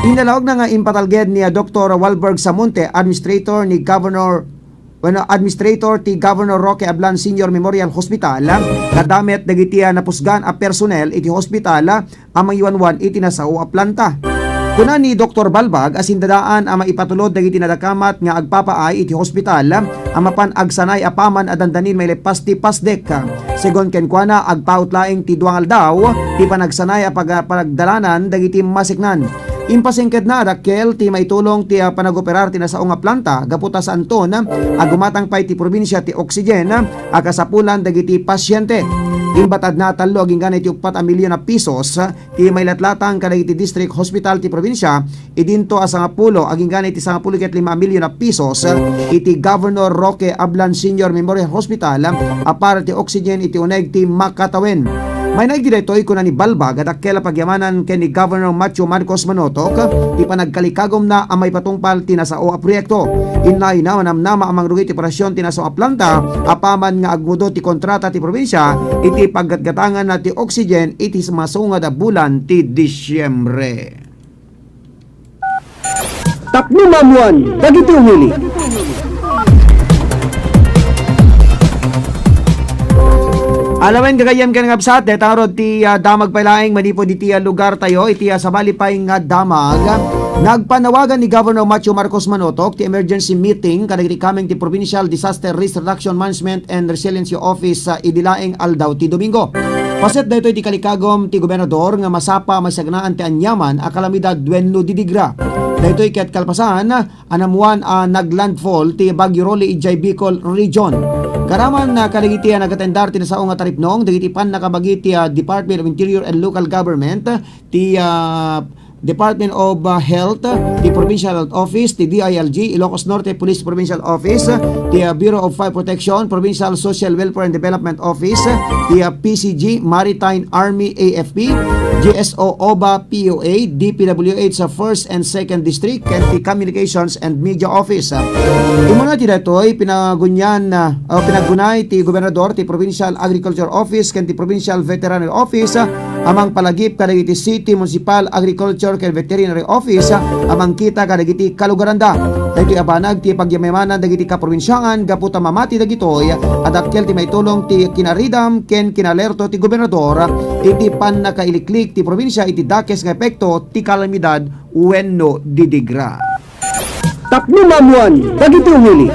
Inalawagna nga impatalged ni, ah, Doktor Walberg Samonte, administrator ni Governor wenno administrator ti Governor Roque Ablan Senior Memorial Hospital, kaddamet dagiti, ah, napusgan a personnel iti hospital, ah, a mangiwanwan iti nasao a planta. Kuna ni Doktor Balbag a sindadaan a maipatulod dagiti nadakamat nga agpapaay iti hospital, ah, a mapan agsanay a paman a dandanin maileppas ti PASDEC. Segun kenkuana, agpaut laeng ti dua nga aldaw ti panagsanay a pag-, pagdalanan dagiti maseknan. Impasingkedna a dakkel ti maitulong ti, ah, panagoperar ti nasao nga planta gapu ta saanton a gumatang pay ti probinsia ti oxygen a kasapulan dagiti pasiente. Imbatadna a tallo agingga iti uppat a milyon a pisos ti mailatlatang kadagiti district hospital ti probinsia, idinto a sangapulo agingga iti sangapulo ket lima a milyon a pisos iti Governor Roque Ablan Senior Memorial Hospital a para ti oxygen iti uneg ti makatawen. Mainaig ti daytoy, kuna ni Balbag a dakkel a pagyamanan ken ni Governor Matthew Marcos Manotoc ti panagkalikagumna a maipatungpal ti nasao a proyekto. Innaayna a manamnama a mangrugi ti operasyon ti nasao a planta apaman nga agmudo ti kontrata ti probinsia iti paggatgatangan ti oxygen iti masungad a bulan ti Disyembre. Tapno maammoan dagiti umili. Alawen gagayyem ken kabsat, dayta ngarud ti, ah, damag pay laeng manipud iti, ah, lugar tayo, iti, ah, sabali pay nga damag. Nagpanawagan ni Governor Matthew Marcos Manotoc ti emergency meeting kadagiti kameng ti Provincial Disaster Risk Reduction Management and Resiliency Office, ah, idi laeng aldaw ti Domingo. Paset daytoy ti kalikagum ti gobernador nga masapa a maisagnaan ti aniaman a kalamidad wenno didigra. Daytoy ket kalpasan a nammuan a naglandfall ti Bagyo Rolly idiay Bicol Region. Karaman, ah, kadagiti, ah, nagatendar ti nasao nga taripnong dagiti pannakabagi ti, ah, Department of Interior and Local Government, ti, ah, Department of, ah, Health, ti Provincial Health Office, ti D I L G, Ilocos Norte Police Provincial Office, ti, ah, Bureau of Fire Protection, Provincial Social Welfare and Development Office, ti, ah, P C G, Maritime Army A F P, G S O, O B A, P O A, D P W H sa First and Second District, ken ti Communications and Media Office. Immuna ti daytoy, pinagunyan, ah, o pinagunay ti Gobernador ti Provincial Agriculture Office ken ti Provincial Veterinary Office, ah, a mangpalagip kadagiti City Municipal Agriculture ken Veterinary Office, ah, a mangkita kadagiti kalugaranda. Daytoy a banag ti pagyamyamanan dagiti kaprobinsiaan gapu ta mamati dagitoy a dakkel ti maitulong ti kinaridam ken kinalerto ti gobernador iti pannakailiklik ti probinsia iti dakes nga epekto ti kalamidad wenno didigra. Tapno maammoan dagiti umili.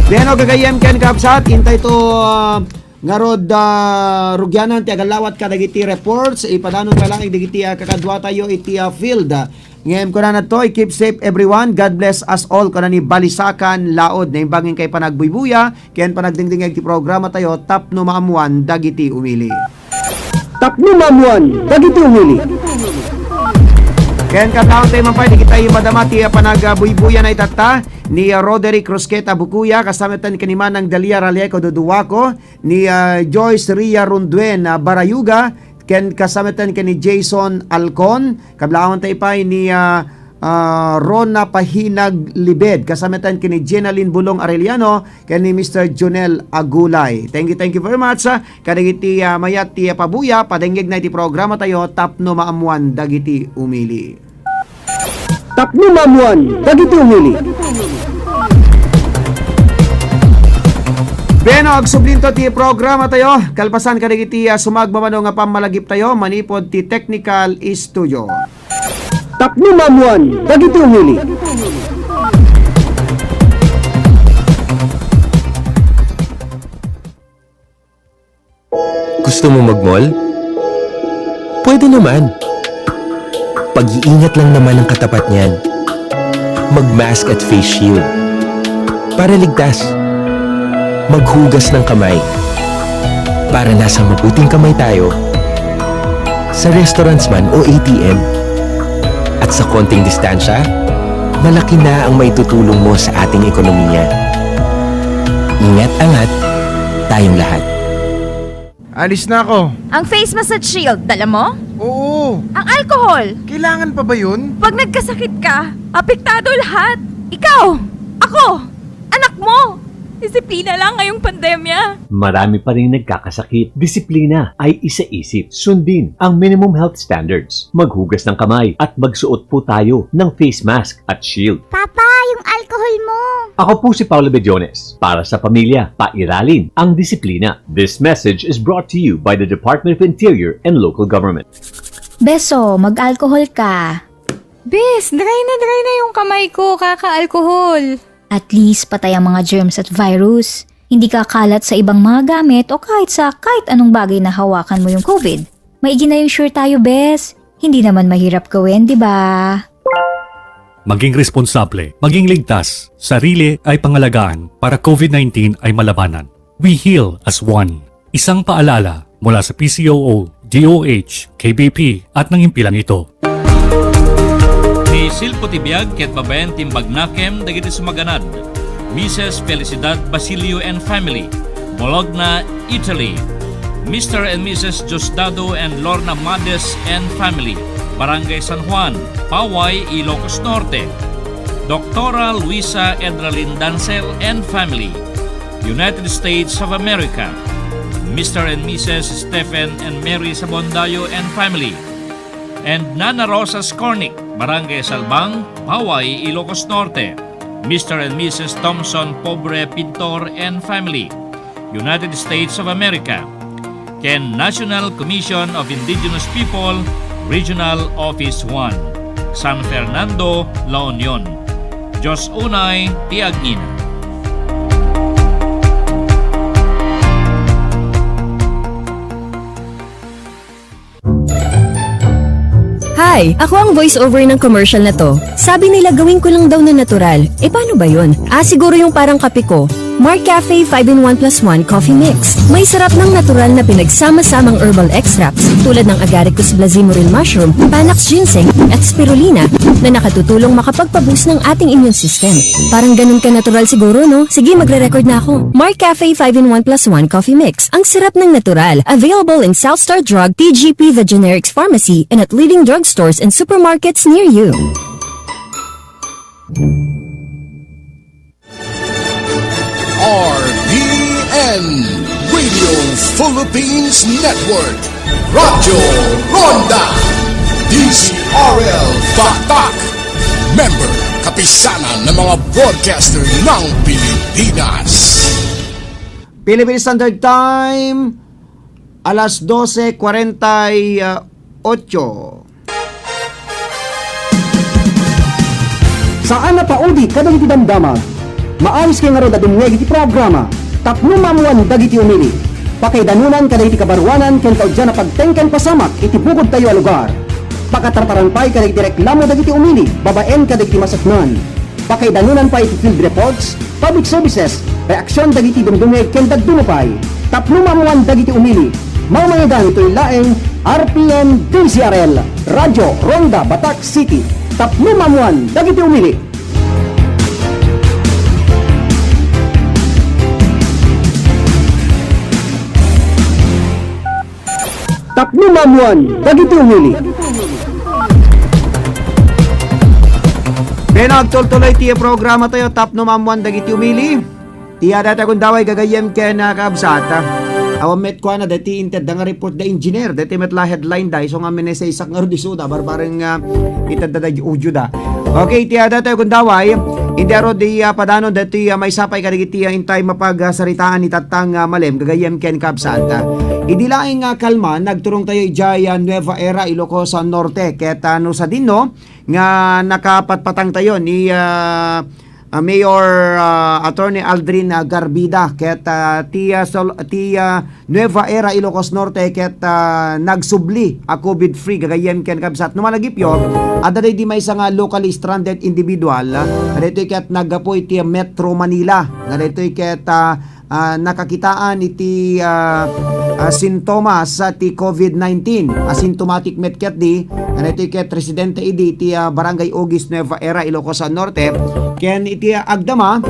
Bueno, gagayyem ken kabsat, intay to, ah, ngarud, ah, rugianan ti agallawat kadagiti reports, ipadanon pay laeng dagiti, ah, kakaduatayo iti, ah, field. Ngem kunana to, "Keep safe everyone, God bless us all," kuna ni Balisakan Laod. Naimbag nga inkay panagbuybuya ken panagdingdingeg ti programa tayo tapno maammoan dagiti umili. Tapno maammoan dagiti umili. Ken kataon tayo man pay, dagiti madama ti, ah, panagbuybuyana itatta ni, ah, Roderick Rosqueta Bucuya, kasametan ken ni Manang Dalia Raleco Duduaco, ni, ah, Joyce Ria Ronduen, ah, Barayuga, ken kasametan ken ni Jason Alcon, kablaawanta ipay ni, ah, ah, Rona Pahinag Libed, kasametan ken ni Jenalyn Bulong Arellano, ken ni Mister Jonel Agulay. Thank you, thank you very much, ah, kadagiti, ah, mayat ti, ah, pabuya, padengngegna iti programa tayo tapno maammoan dagiti umili. Tapno maammoan dagiti umili. Bueno, agsublinto ti programa tayo. Kalpasan kadagiti, ah, sumagmamano nga pammalagip tayo manipod ti technical studio. Tapno maammoan dagiti umili. Gusto mo mag-mall? Pwede naman. Pag-iingat lang naman ang katapat niyan. Mag-mask at face shield. Para ligtas. Maghugas ng kamay. Para nasa mabuting kamay tayo, Sa restaurants man o A T M. At sa konting distansya, malaki na ang maitutulong mo sa ating ekonomiya. Ingat angat, tayong lahat. Alis na ako. Ang face massage shield, dala mo? Oo. Ang alcohol? Kailangan pa ba yun? Pag nagkasakit ka, apektado lahat. Ikaw, ako, anak mo. Disiplina lang ngayong pandemya. Marami pa rin nagkakasakit. Disiplina ay isaisip. Sundin ang minimum health standards. Maghugas ng kamay at magsuot po tayo ng face mask at shield. Papa, yung alcohol mo! Ako po si Paolo Bediones. Para sa pamilya, pairalin ang disiplina. This message is brought to you by the Department of Interior and Local Government. Beso, mag-alcohol ka. Bes, dry na dry na yung kamay ko, kaka-alcohol. At least, patay ang mga germs at virus. Hindi kakalat sa ibang mga gamit o kahit sa kahit anong bagay na hawakan mo yung covid. Maigi na yung sure tayo, bes. Hindi naman mahirap gawin, di ba? Maging responsable, maging ligtas. Sarili ay pangalagaan para covid nineteen ay malabanan. We heal as one. Isang paalala mula sa P C O O, D O H, K B P at ng himpilang ito. Ni Silpo ti biag ket babaen ti imbagnakem dagiti sumaganad. Missus Felicidad Basilio and family, Bologna, Italy. Mister and Missus Diosdado and Lorna Mades and family, Barangay San Juan, Paway, Ilocos Norte. Doktora Luisa Edralin Dancel and family, United States of America. Mister and Missus Stephen and Mary Sabondayo and family, and Nana Rosa Skornik, Barangay Salbang, Paway, Ilocos Norte. Mister and Missus Thompson Pobre Pintor and family, United States of America. Ken National Commission of Indigenous People, Regional Office one, San Fernando, La Union. Dios unay ti agngina. Hi! Ako ang voiceover ng commercial na to. Sabi nila gawin ko lang daw na natural. E paano ba yun? Ah, siguro yung parang kape ko. Mark Cafe five in one plus one Coffee Mix. May sarap ng natural na pinagsama-samang herbal extracts tulad ng agaricus blazimuril mushroom, panax ginseng, at spirulina na nakatutulong makapagpa-boost ng ating immune system. Parang ganun ka natural siguro, no? Sige, magre-record na ako. Mark Cafe five in one plus one Coffee Mix. Ang sarap ng natural. Available in South Star Drug, T G P, the generics pharmacy, and at leading drugstores and supermarkets near you. R P N, Radio Philippines Network, Radyo Ronda, D Z R L Batak, member, kapisanan ng mga broadcaster ng Pilipinas. Philippine Standard Time, alas dose kwarenta y ocho. Saan a paudi kadagiti damdama. Maawis kay ngarud a dumngeg iti programa Tapno Maammuan Dagiti Umili. Pakaidanunan kadagiti kabaruanan ken kauddian a pagteng ken pasamak iti bukodtayo a lugar. Pakatartaran pay kadagiti reklamo dagiti umili babaen kadagiti maseknan. Pakaidanunan pay iti field reports, public services, reaksion dagiti dumdumngeg ken dadduma pay. Tapno maammuan dagiti umili. Mangmangidan itoy laeng R P N D Z R L, Radyo Ronda Batak City. Tapno maammuan dagiti umili. Tapno maammuan dagiti umili. Ken agtultuloy ti programa tayo, Tapno Maammuan Dagiti Umili. Ti adda tayo gundaway gagayyem ken, ah, kabsat. Awan met kuana daytoy inted da nga report da engineer, daytoy met la headline da, isu nga minisaysak ngarud isuda, barbareng, ah, itedda da audio da. Okay, ti adda tayo gundaway, indi aro di, ah, padanon daytoy, ah, maysa pay kadagiti, ah, intay mapagsaritaan itattang, ah, malem, gagayyem ken kabsat. Idi laeng, ah, kalma, nagturong tayo idiay, ah, Nueva Era, Ilocos, ah, Norte. Ket, ah, no sadino nga nakapatpatang tayo ni, ah, ah, Mayor, ah, Attorney Aldrin, ah, Garbida, ket, ah, ti, ah, Sol-, ti, ah, Nueva Era, Ilocos Norte, ket, ah, nagsubli a covid-free, gagayyem ken kabsat. No malagipyo, adda daydi maysa nga locally stranded individual, ah, nga daytoy ket naggapu iti Metro Manila, nga daytoy ket, ah, ah, nakakitaan iti, ah, ah, sintomas, ah, ti COVID nineteen. Asymptomatic met ketdi, daytoy ket residente idi iti, ah, Barangay Ugis, Nueva Era, Ilocos Norte. Ken iti, ah, agdama,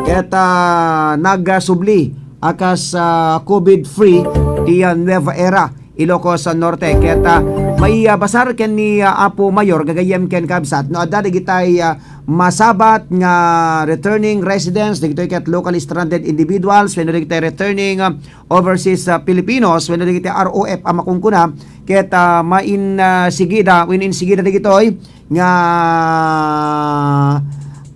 ket, ah, nagsubli a kas, ah, COVID-free ti, ah, Nueva Era, Ilocos Norte. Ket, ah, maibasar ken ni, ah, Apo Mayor gagayyem ken kabsat no adda dagitay, ah, masabat nga returning residents, dagitoy ket locally stranded individuals, wenno dagitay returning, ah, overseas, ah, Filipinos, wenno dagiti R O F a makunkuna, ket, ah, main, ah, sigida, wenno insigida dagitoy nga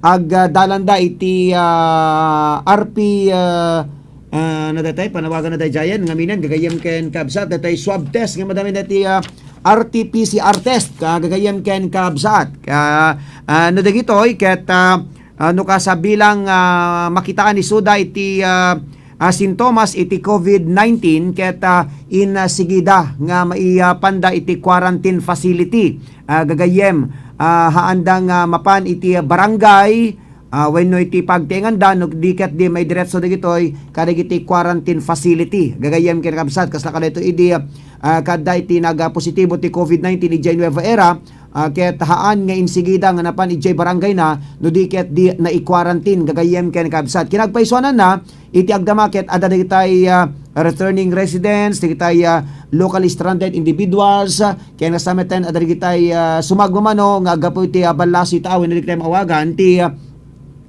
agdalanda iti, ah, R P, ah, ah, ano daytoy, panawagan na daydiayen, ngamin, gagayyem ken kabsat, daytoy swab test nga madama daytoy, ah, R T P C R test, ah, gagayyem ken kabsat. Ah, ah, no dagitoy, ket, ah, ah, no kasabilang, ah, makitaan isuda iti, ah, ah, sintomas iti COVID nineteen, ket, ah, insigida nga maipanda iti quarantine facility. Ah, gagayyem, ah, haanda nga mapan iti barangay, ah, wenno iti pagtienganda, no di ket di maidiretso dagitoy kadagiti quarantine facility. Gagayyem ken kabsat, kasla kadaytoy idi, ah, kadda iti nagpositibo ti COVID nineteen idiay Nueva Era, ah, ket haan nga insigida nga napan idiay barangayna, no di ket di nai-quarantine. Gagayyem ken kabsat, kinagpaysuananna, iti agdama ket adda dagitay, ah, returning residents, dagitay, ah, locally stranded individuals, ah, ken kastameten adda dagitay, ah, sumagmamano nga aggapu iti, ah, ballasi ita wenno dagitay maawagan ti, ah,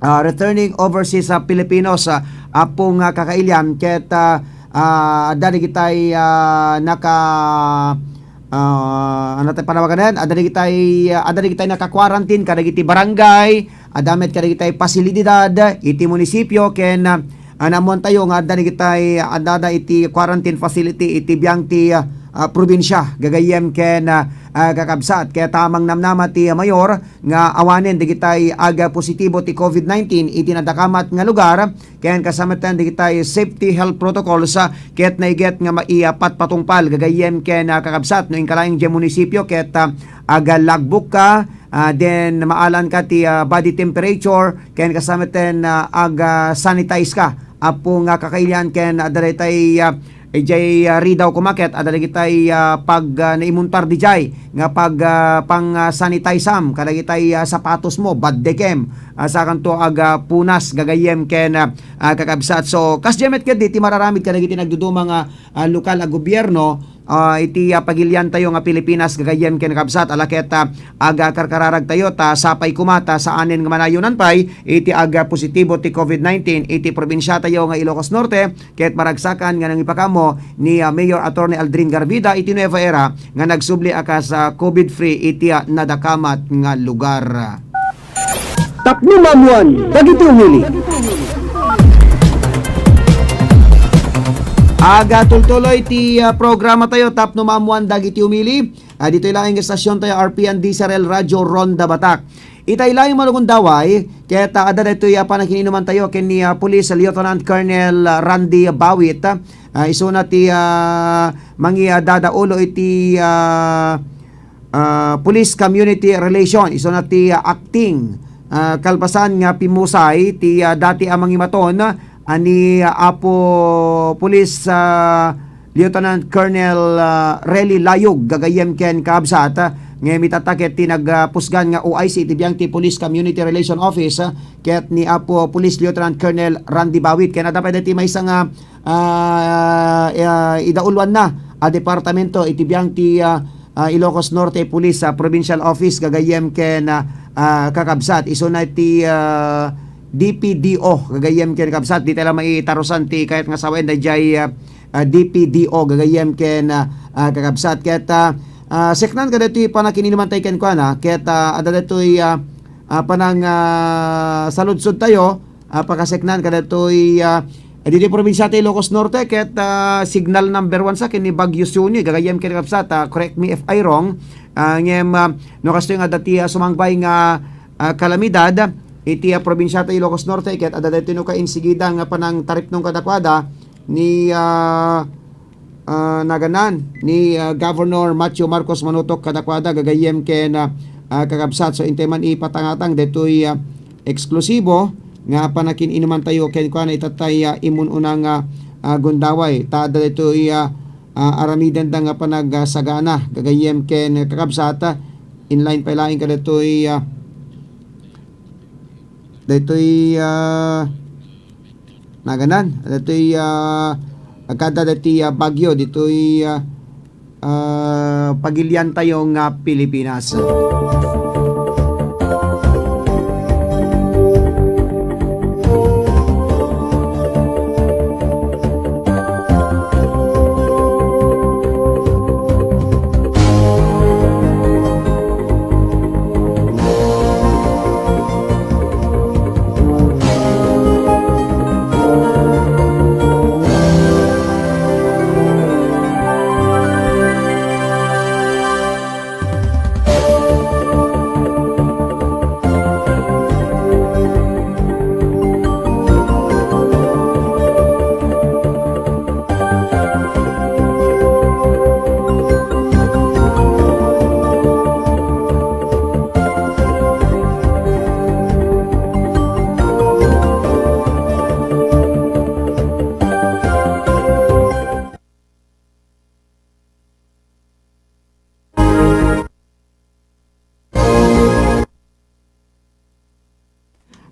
ah, returning overseas, ah, Filipinos, ah, Apo nga kakailian ket, ah, ah, adda dagitay, ah, naka, ah, ano tay panawagan, adda dagitay, ah, adda dagitay naka-quarantine kadagiti barangay, adda met kadagitay pasilidad iti munisipio ken, ah, naammoantayo nga adda dagitay, adda iti quarantine facility iti biang ti, ah, ah, probinsia, gagayyem ken, ah, ah, kakabsat. Ket amangan namnama ti mayor nga awanen dagitay agpositibo ti COVID nineteen iti nadakamat nga lugar, ken kastameten dagitay safety health protocols, ah, ket naiget nga maipatpatungpal gagayyem ken, ah, kakabsat no inkalaing diay munisipio ket, ah, aga-logbook ka, ah, then maalan ka ti, ah, body temperature, ken kastameten, ah, aga-sanitize ka. Apo nga kakailian ken, ah, daytay, ah, idiay, ah, ridaw koma ket adda dagitay, ah, pag, ah, naimuntar idiay nga pag, ah, pang, ah, sanitize-am kadagitay, ah, sapatos mo, baddekem, ah, sakanto aga punas gagayyem ken, ah, ah, kakabsat. So, kasdiay met ket diti mararamid kadagiti nagduduma nga, ah, lokal a gobierno, ah, iti, ah, pagiliantayo nga Pilipinas gagayyem ken kakabsat, ala ket, ah, aga karkararagtayo ta sapay koma ta saanen nga manayunan pay iti aga positibo ti COVID nineteen iti probinsiatayo nga Ilocos Norte, ket maragsakan nga nangipakaammo ni, ah, Mayor Attorney Aldrin Garvida iti Nueva Era nga nagsubli a kas, ah, COVID-free iti, ah, nadakamat nga lugar. Tapno maammoan dagiti umili. Aga tultuloy ti, ah, programa tayo, tapno maammoan dagiti umili. Ah, ditoy laeng nga estasyon tayo, R P N D S R L Radio Ronda Batak. Itay laeng malugundaway, ket, ah, adda daytoy, ah, panakin-inuman tayo ken ni, ah, Police Lieutenant Colonel, ah, Randy Bawit. Ah, isuna ti, ah, mangi-, ah, dadaulo iti, ah, ah, Police Community Relation, isuna ti, ah, acting, ah, kalpasan nga pimusay ti, ah, dati a mangimaton, ah, ni, ah, Apo Police, ah, Lieutenant Colonel, ah, Relly Layog, gagayyem ken kakabsat, ah, ngem itatta ket ti nagpusgan nga O I C iti biang ti Police Community Relation Office, ah, ket ni Apo Police Lieutenant Colonel Randy Bawit. Ken adda pay daytoy maysa nga, ah, ah, idauloanna a departamento iti biang ti, ah, ah, Ilocos Norte Police, ah, Provincial Office, gagayyem ken, ah, ah, kakabsat. Isuna ti, ah, D P D O, gagayyem ken kakabsat. Dita la maitarusan ti kayat nga sawen daydiay, ah, ah, D P D O, gagayyem ken, ah, ah, kakabsat. Ket, ah, ah, seknan kadaytoy panakin-inuman tayo kenkuana, ket, ah, adda daytoy, ah, ah, panang, ah, saludsod tayo, ah, pakaseknan kadaytoy, ah, ditoy probinsia ti Ilocos Norte, ket, ah, signal number one sa ken ni Bagyo Suni, gagayyem ken kakabsat, ah, correct me if I wrong, ah, ngem, ah, no kastoy nga dati, ah, sumangbay nga, ah, kalamidad iti, ah, probinsia ti Ilocos Norte, ket adda daytoy no kainsigida nga panangtaripnong kadakuada ni, ah, ah, naganan ni, ah, Governor Matthew Marcos Manutok kadakuada, gagayyem ken, ah, ah, kakabsat. So, intay man ipatangatang daytoy, ah, eksklusibo nga panakin-inuman tayo kenkuana itattay, ah, immun-una nga, ah, gundaway. Ta adda daytoy, ah, ah, aramidenda nga panagsagana, gagayyem ken kakabsat, ah, inline pay laeng kadaytoy, ah, daytoy, ah, naganan, daytoy, ah, agkada daytoy, ah, bagyo, ditoy, ah, ah, pagilian tayo nga Pilipinas.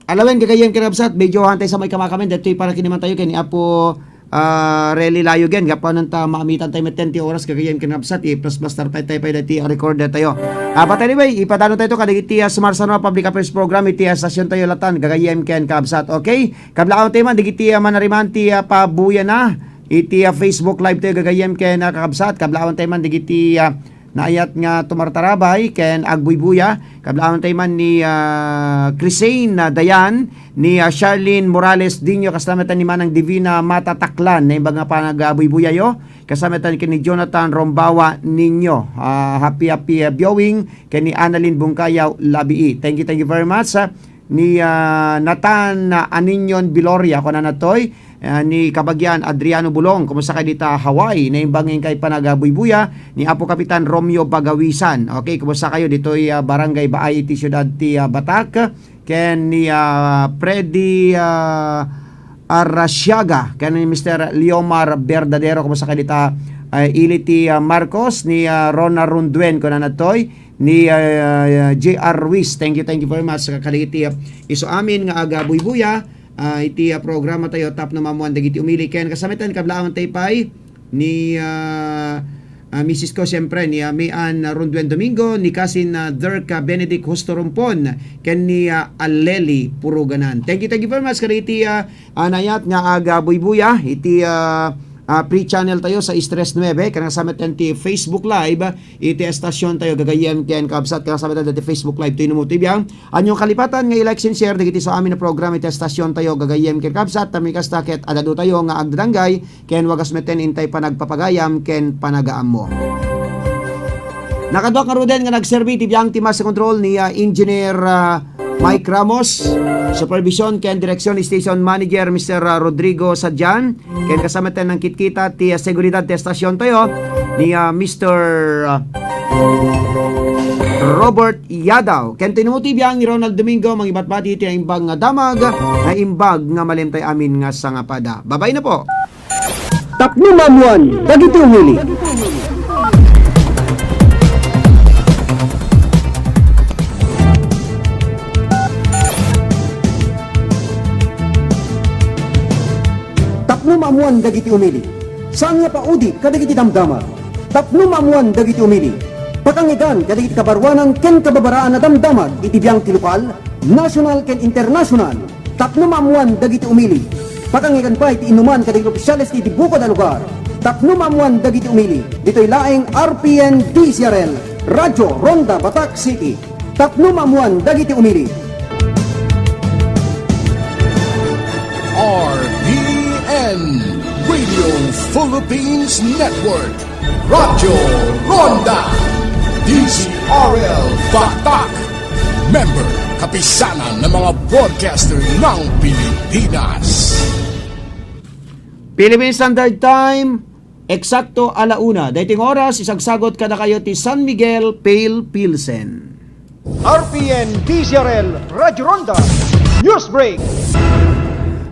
Alawen, gagayyem ken kabsat, medyo hantay sa may kamakamen, datoy para kinaman tayo ken ni Apo, ah, Relly Layogen. Gapuan ta maamitan tayo metten ti oras, gagayyem ken kabsat, i-plus plus tarpay tayo pay dati a recorder tayo. Ah, but anyway, ipadano tayo to kadagiti, ah, sumarsano a public affairs program iti, ah, stasyon tayo latan, gagayyem ken kabsat. Okay? Kablaawentayo man dagiti, ah, manariman ti, ah, pabuyana iti, ah, Facebook Live tayo gagayyem ken, ah, kakabsat. Kablaawentayo man dagiti, ah, naayat nga tumartarabay ken agbuybuya. Kablaawentayo man ni, ah, Chrisane, ah, Dayan, ni, ah, Charlene Morales Dino, kasta met ni Manang Divina Mata Taklan, naimbag nga panagabuybuyayo. Kasta met ken ni Jonathan Rombawa Niño. Ah, happy, happy, ah, viewing ken ni Annalyn Bungkayaw Labii. Thank you, thank you very much, ah. Ni, ah, Nathan, ah, Aninion Biloria, kunana toy, ah, ni Kabagian Adriano Bulong, kumusta kay dita Hawaii? Naimbag nga inkay panagabuybuya ni Apo Kapitan Romeo Bagawisan. Okay, kumusta kayo ditoy, ah, Barangay Baay iti siudad ti, ah, Batak? Ken ni, ah, Freddy, ah, Arasiaga, ken ni Mister Leomar Verdadero, kumusta kay dita, ah, ili ti, ah, Marcos, ni, ah, Rona Runduen, kunana toy, ni, ah, J R Ruiz. Thank you, thank you very much. Kadagiti, ah, isu amin nga agabuybuya, ah, iti, ah, programa tayo, tapno maammuan dagiti umili. Ken kasta met, kablaawentayo pay ni, ah, ah, misis ko, siyempre, ni, ah, May Ann Ronduen Domingo, ni Kasin, ah, Dirk, ah, Benedict Husto Rompon, ken ni, ah, Aleli Puruganan. Thank you, thank you very much. Kadagiti, ah, ah, naayat nga agabuybuya iti, ah, ah, free channel tayo sa Stress Nueve, ken kasta met ti Facebook Live, iti estasyon tayo, gagayyem ken kabsat, ken kasta met ti Facebook Live, toy no mo ti biang. Ania kalipatan nga i-like and share dagiti isu amin a program iti estasyon tayo, gagayyem ken kabsat, ta mikasta ket ad-adu tayo nga agdadanggay, ken wagas met intay panagpapagayam ken panagaammo. Nakaduak ngaruden nga nagserbi iti biang ti master control ni, ah, Engineer, ah, Mike Ramos, supervision ken direksyon ni Station Manager Mister, ah, Rodrigo Sadian, ken kasta met nangkitkita ti, ah, seguridad ti estasyon tayo ni, ah, Mister, ah, Robert Yadaw. Ken toy no mo ti biang ni Ronald Domingo, mangibatbati ti naimbag nga damag, naimbag nga malimtay amin nga sangapada. Babay na po. Tapno maammuan dagiti umili. Tapno maammuan dagiti umili. Saan nga paudi kadagiti damdama. Tapno maammuan dagiti umili. Pakangigan kadagiti kabaruanan ken kababaraan a damdamag iti biang ti lokal, nasional ken internasional. Tapno maammuan dagiti umili. Pakangigan pay ti inuman kadagiti opisyales ti bukod a lugar. Tapno maammuan dagiti umili. Ditoy laeng R P N D C R L, Radyo Ronda, Batak City. Tapno maammuan dagiti umili. R P N, Radio Philippines Network. Radyo Ronda, D C R L Batak. Member, Kapisanan ng mga Broadcaster ng Pilipinas. Philippine Standard Time, eksakto ala una. Daytoy nga oras, isagsagot kadakayo ti San Miguel Pale Pilsen. R P N D C R L Radyo Ronda News Break.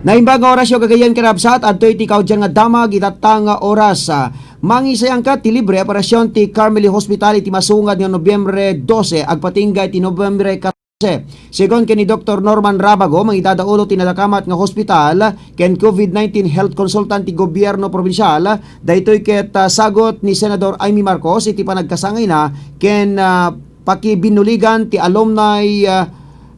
Naimbag nga orasyo gagayyem ken kabsat, adtoy ti kaudyan nga damag itatta nga oras. Ah, mangisayangka ti libre operasyon ti Carmeli Hospital iti masungad nga Nobyembre dose, agpatingga iti Nobyembre katorse. Segun ken ni Doktor Norman Rabago, mangidada ulo ti nadakamat nga hospital ken covid nineteen health consultant ti gobierno probinsial, daytoy ket, ah, sagut ni Senador Imee Marcos iti panagkasangayna ken, ah, pakibinnuligan ti alumni, ah,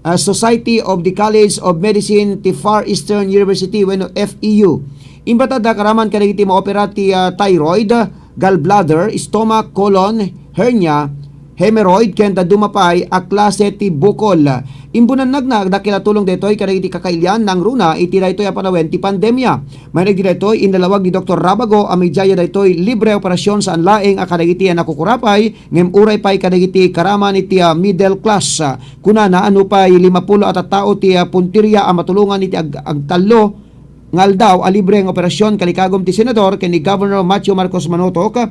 ah, Society of the College of Medicine ti Far Eastern University wenno F E U. Imbatadda karaman kadagiti maopera ti, ah, thyroid, gallbladder, stomach, colon, hernia, hemorrhoid, ken dadduma pay a klase ti bukol. Imbunannagna a dakkel a tulong daytoy kadagiti kakailian nangruna iti daytoy a panawen ti pandemia. Manipud daytoy, inlalawag ni Doktor Rabago a mediaya daytoy libre operasyon saan laeng a kadagiti a nakukurapay, ngem uray pay kadagiti karaman iti, ah, middle class. Ah, kunana a nupay limapulo a tattao ti, ah, puntirya a matulongan iti ag-, agtallo nga aldaw a libre nga operasyon, kalikagum ti Senador ken ni Governor Matthew Marcos Manutok,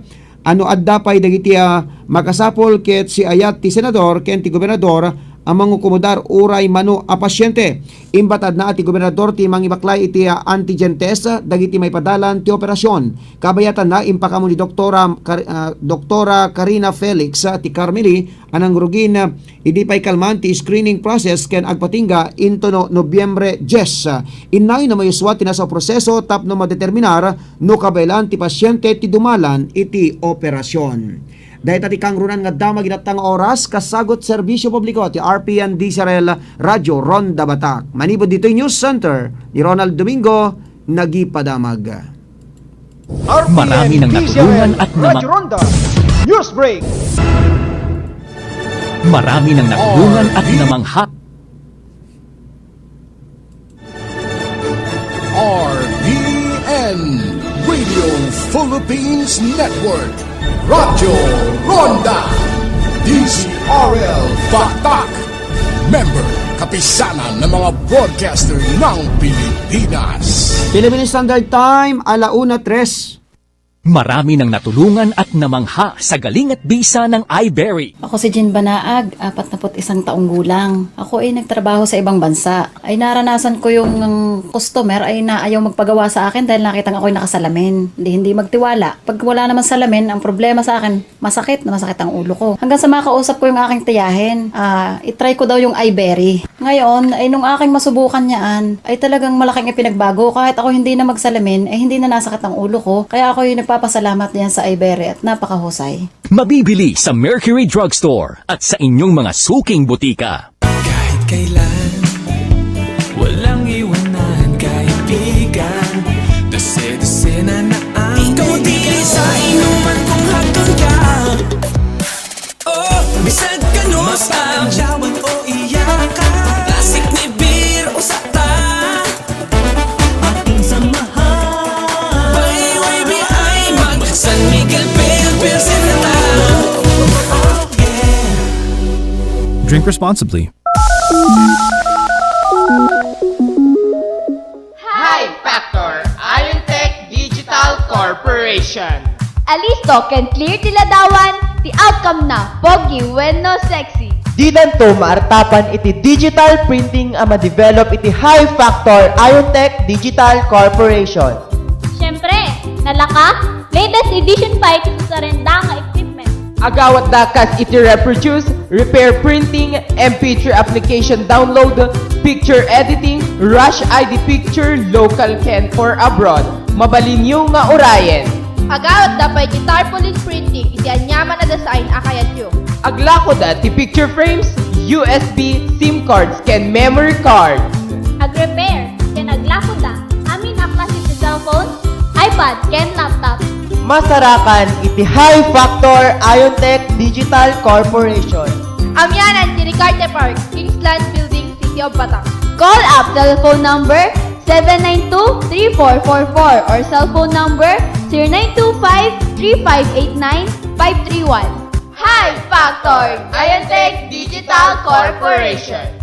a no adda pay dagiti, ah, makasapul ket siayat ti Senador ken ti Gobernador a mangukomodar uray mano a pasyente. Imbatadna a ti Gobernador ti mangibaklay iti, ah, antigen test dagiti maipadalan ti operasyon. Kabayatanna, impakaammo ni Doktora Kar-, ah, Doktora Karina Felix, ah, ti Carmeli a nangrugin, ah, idi pay kalman ti screening process ken agpatingga intono Nobyembre dies. Innayon a mayusua ti nasa proseso tapno madeterminar no kabaelan ti pasyente ti dumalan iti operasyon. Dayta ti kangrunan nga damag itatta nga oras, kasagut serbisyo publiko ti R P N D Z R L Radyo Ronda Batak. Manipud ditoy News Center ni Ronald Domingo, nagipadamag. Marami nang natulungan at namang- Radyo Ronda News Break. Marami nang natulungan at namangha. R P N Radio Philippines Network, Radyo Ronda, D Z R L Batak, member, Kapisanan ng mga Broadcaster ng Pilipinas. Philippine Standard Time, ala una tres. Marami nang natulungan at namangha sa galing at bisa ng iBerry. Ako si Jean Banaag, apatnapu't isang taong gulang. Ako ay nagtrabaho sa ibang bansa. Ay naranasan ko yung customer ay naayaw magpagawa sa akin dahil nakita nga ako'y nakasalamin. Hindi, hindi magtiwala. Pag wala naman salamin, ang problema sa akin, masakit na masakit ang ulo ko. Hanggang sa makausap ko yung aking tiyahin, ah, itry ko daw yung iBerry. Ngayon, ay nung aking masubukan yaan, ay talagang malaking ipinagbago. Kahit ako hindi na magsalamin, ay hindi na nasakit ang ulo ko. Kaya ako'y nagpapasalamat diyan sa iBerry at napakahusay. Mabibili sa Mercury Drugstore at sa inyong mga suking butika. Kahit kailan, walang iwanan kaibigan. Dose-dosena na ang ikaw dili sa inuman kung hagkan ka. Oh, bisag kanus pa. Adlawan o iyakan. Plastic ni beer, usa ta. Ating samahan. By Y B I, mag San Miguel Beer, Pilsen na ta. Drink responsibly. Hype Factor, Iontech Digital Corporation. Alisto ken clear ti ladawan, ti outcome na pogi wenno sexy. Didanto maartapan iti digital printing a ma-develop iti Hype Factor Iontech Digital Corporation. Siyempre, nalaka, latest edition pay ti susarenda nga equipment. Agawatda kas iti reproduce, repair printing, M P three application download, picture editing, Rush I D picture, local ken for abroad. Mabalinyo nga urayen. Agawatda pay ti tarpaulin printing iti aniaman a design a kayatyo. Aglakoda ti picture frames, U S B, SIM cards, ken memory cards. Agrepair ken aglakoda amin a klase ti cellphone, iPad, ken laptop. Masarakan iti Hype Factor Iontech Digital Corporation. Amianan ti Ricarte Park, Kingsland Building, City of Batak. Call up cellphone number seven nine two three four four four or cellphone number zero nine two five three five eight nine five three one. Hype Factor, Iontech Digital Corporation.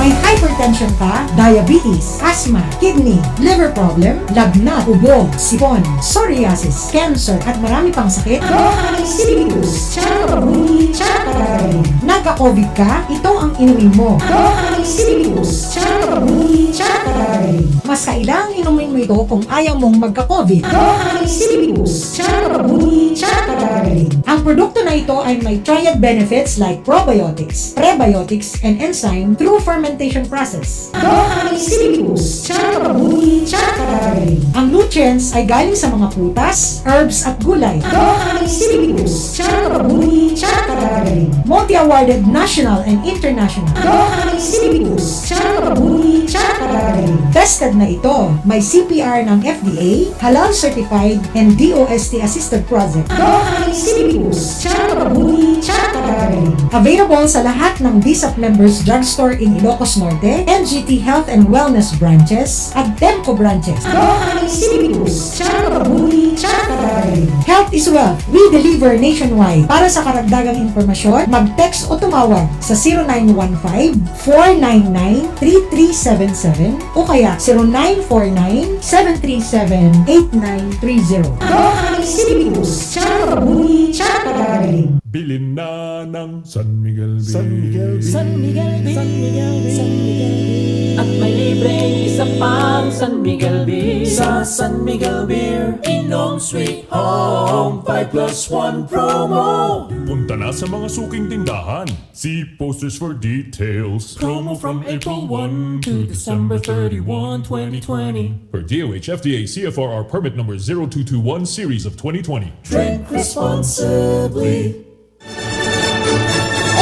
May hypertension ka, diabetes, asthma, kidney, liver problem, lagnat, ubo, sipon, psoriasis, cancer, at marami pang sakit? Doha ni Sibicus, tiyan makabuhi, tiyan makagagaling. Nagka-covid ka? Ito ang inumin mo. Doha ni Sibicus, tiyan makabuhi, tiyan makagagaling. Mas kailangang inumin mo ito kung ayaw mong magka-covid. Doha ni Sibicus, tiyan makabuhi, tiyan makagagaling. Ang produkto na ito ay may triad benefits like probiotics, prebiotics, and enzyme through fermentation process. Doha ni Sibicus, tiyan makabuhi, tiyan makagagaling. Ang nutrients ay galing sa mga prutas, herbs, at gulay. Doha ni Sibicus, tiyan makabuhi, tiyan makagagaling. Multi-awarded national and international. Doha ni Sibicus, tiyan makabuhi, tiyan makagagaling. Tested na ito. May C P R ng F D A, halal certified, and D O S T assisted project. Doha ni Sibicus, tiyan makabuhi, tiyan makagagaling. Available sa lahat ng DSAP members drugstore in Ilocos Norte, M G T Health and Wellness branches, at DEMCO branches. Doha ni Sibicus, tiyan makabuhi, tiyan makagagaling. Health is wealth. We deliver nationwide. Para sa karagdagang impormasyon, mag-text o tumawag sa zero nine one five, four nine nine, three three seven seven o kaya zero nine four nine, seven three seven, eight nine three zero. Doha ni Sibicus, tiyan makabuhi, tiyan makagagaling. Bilin na ng San Miguel Beer. San Miguel Beer. San Miguel Beer. San Miguel Beer. At may libreng isa pang San Miguel Beer. Sa San Miguel Beer, inom sweet home, five plus one promo. Punta na sa mga suking tindahan. See posters for details. Promo from April one to December thirty-one, twenty twenty. Per D O H F D A C F R R permit number zero two two one series of twenty twenty. Drink responsibly.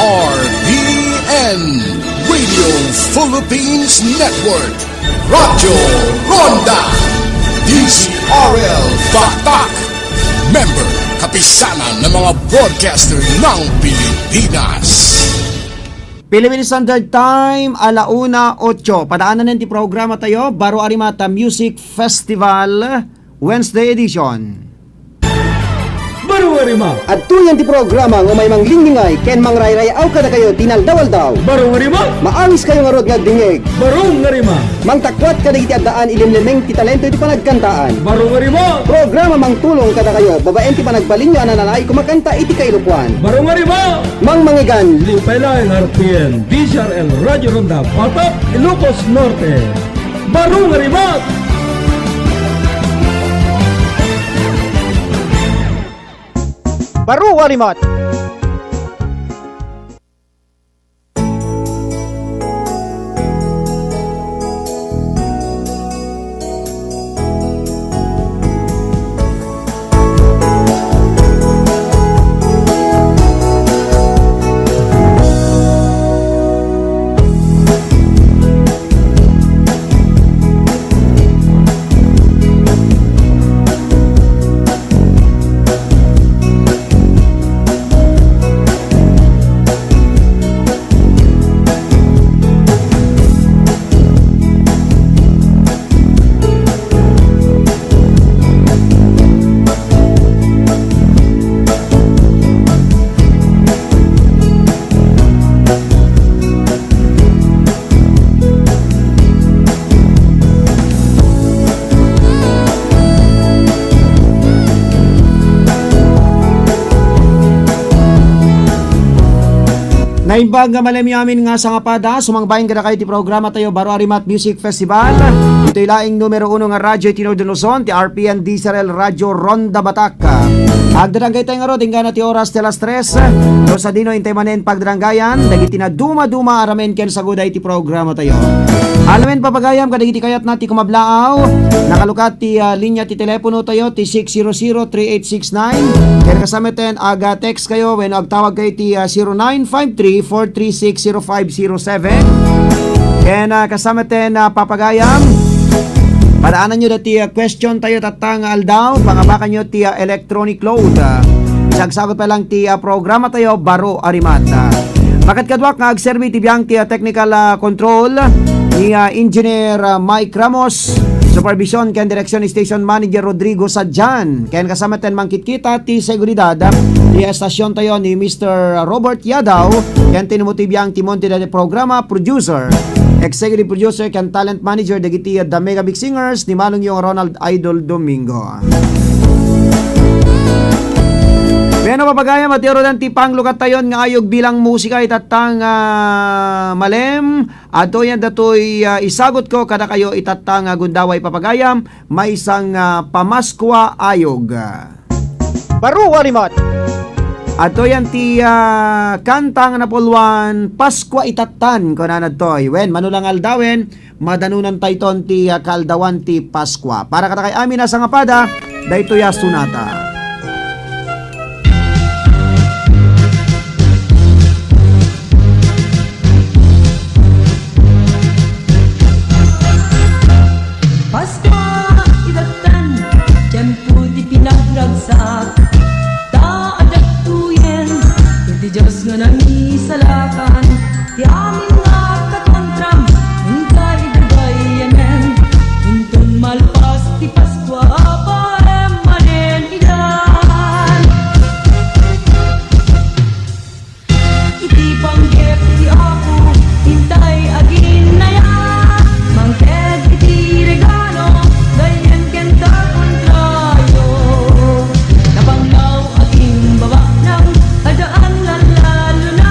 R P N Radio Philippines Network, Radyo Ronda, D Z R L Batak. Member, Kapisanan ng mga Broadcaster ng Pilipinas. Philippine Standard Time, ala una otso. Padaanan ti programa tayo, Baro a Rimata Music Festival, Wednesday edition. Baro nga rima. Adtoyen ti programa nga umay manglinglingay ken mangrayray-aw kadakayo ti naldaw-aldaw. Baro nga rima. Maawis kayo ngarud nga agdingngeg. Baro nga rima. Mangtakuat kadagiti addaan ilimlimeng ti talento iti panagkantaan. Baro nga rima. Programa mangtulong kadakayo babaen ti panagbalinyo a nananaay kumakanta iti kailokoan. Baro nga rima. Mangmangigan. Limpay laeng R P N, D Z R L Radyo Ronda, Batak, Ilocos Norte. Baro nga rima. Baro nga rima. Naimbag nga malemyamin nga sangapada, sumangbayen kadakayo ti programa tayo, Baro a Rimat Music Festival. Itoy laeng numero uno nga radyo iti Northern Luzon, ti R P N D Z R L Radyo Ronda Batak. Agdadang gaytay ngarud, inggana ti oras ti alas tres. No sadino intay manen pagdaranggayan dagiti naduma-duma a ramen ken saguda iti programa tayo. Alamen papagayam kadagiti kayatna ti kumablaaw, nakalukat ti, ah, linya ti telepono tayo ti six zero zero three eight six nine. Ken kasameten aga-text kayo wenno agtawag kayo ti, ah, zero nine five three four three six zero five zero seven. Ken, ah, kasameten, ah, papagayam, padaananyo dati, ah, question tayo tatta nga aldaw, pangabakanyo ti, ah, electronic load. Ah, sagsagut pa lang ti, ah, programa tayo, Baro a Rimat. Ah, makadkaduak nga agserbi ti biang ti, ah, technical, ah, control ni, ah, Engineer, ah, Mike Ramos, supervision ken direksyon ni Station Manager Rodrigo Sadjan, ken kasameten mangkitkita ti seguridad, ah, ti estasyon tayo ni Mister Robert Yadaw, ken tinumutibiang ti Monte Dade programa, producer executive producer ken talent manager dagiti, uh, The Mega Big Singers ni Manong Yong Ronald Idol Domingo. Bueno, papagayam, iti arudan ti panglukat tayon nga ayog bilang musika itatta nga, ah, malem. Adtoyen datoy, ah, isagutko kadakayo itatta nga gundaway papagayam, maysa nga pamaskua ayog. Baro a rimat. Adtoyen ti, ah, kanta nga napulwan, Paskua itattan, kunana datoy. Wen, mano la nga aldawen, madanonantayton ti, ah, kaaldawan ti Paskua. Para kadakay amin a sangapada, daytoy a sonata. Paskua idattan, tiempo ti pinagragsak, ta adda tuyen, iti Dios nga nangisalakan, ti amin nga kakontram, inka idagay, amen. Inton malpas ti Paskua, apo, em, manen idan. Iti panggep ti Apo, intay aginnayan. Mangted iti regalo, gayyem ken ta kontrayo. Nabanglaw, agimbaba nang adaan lallaluna.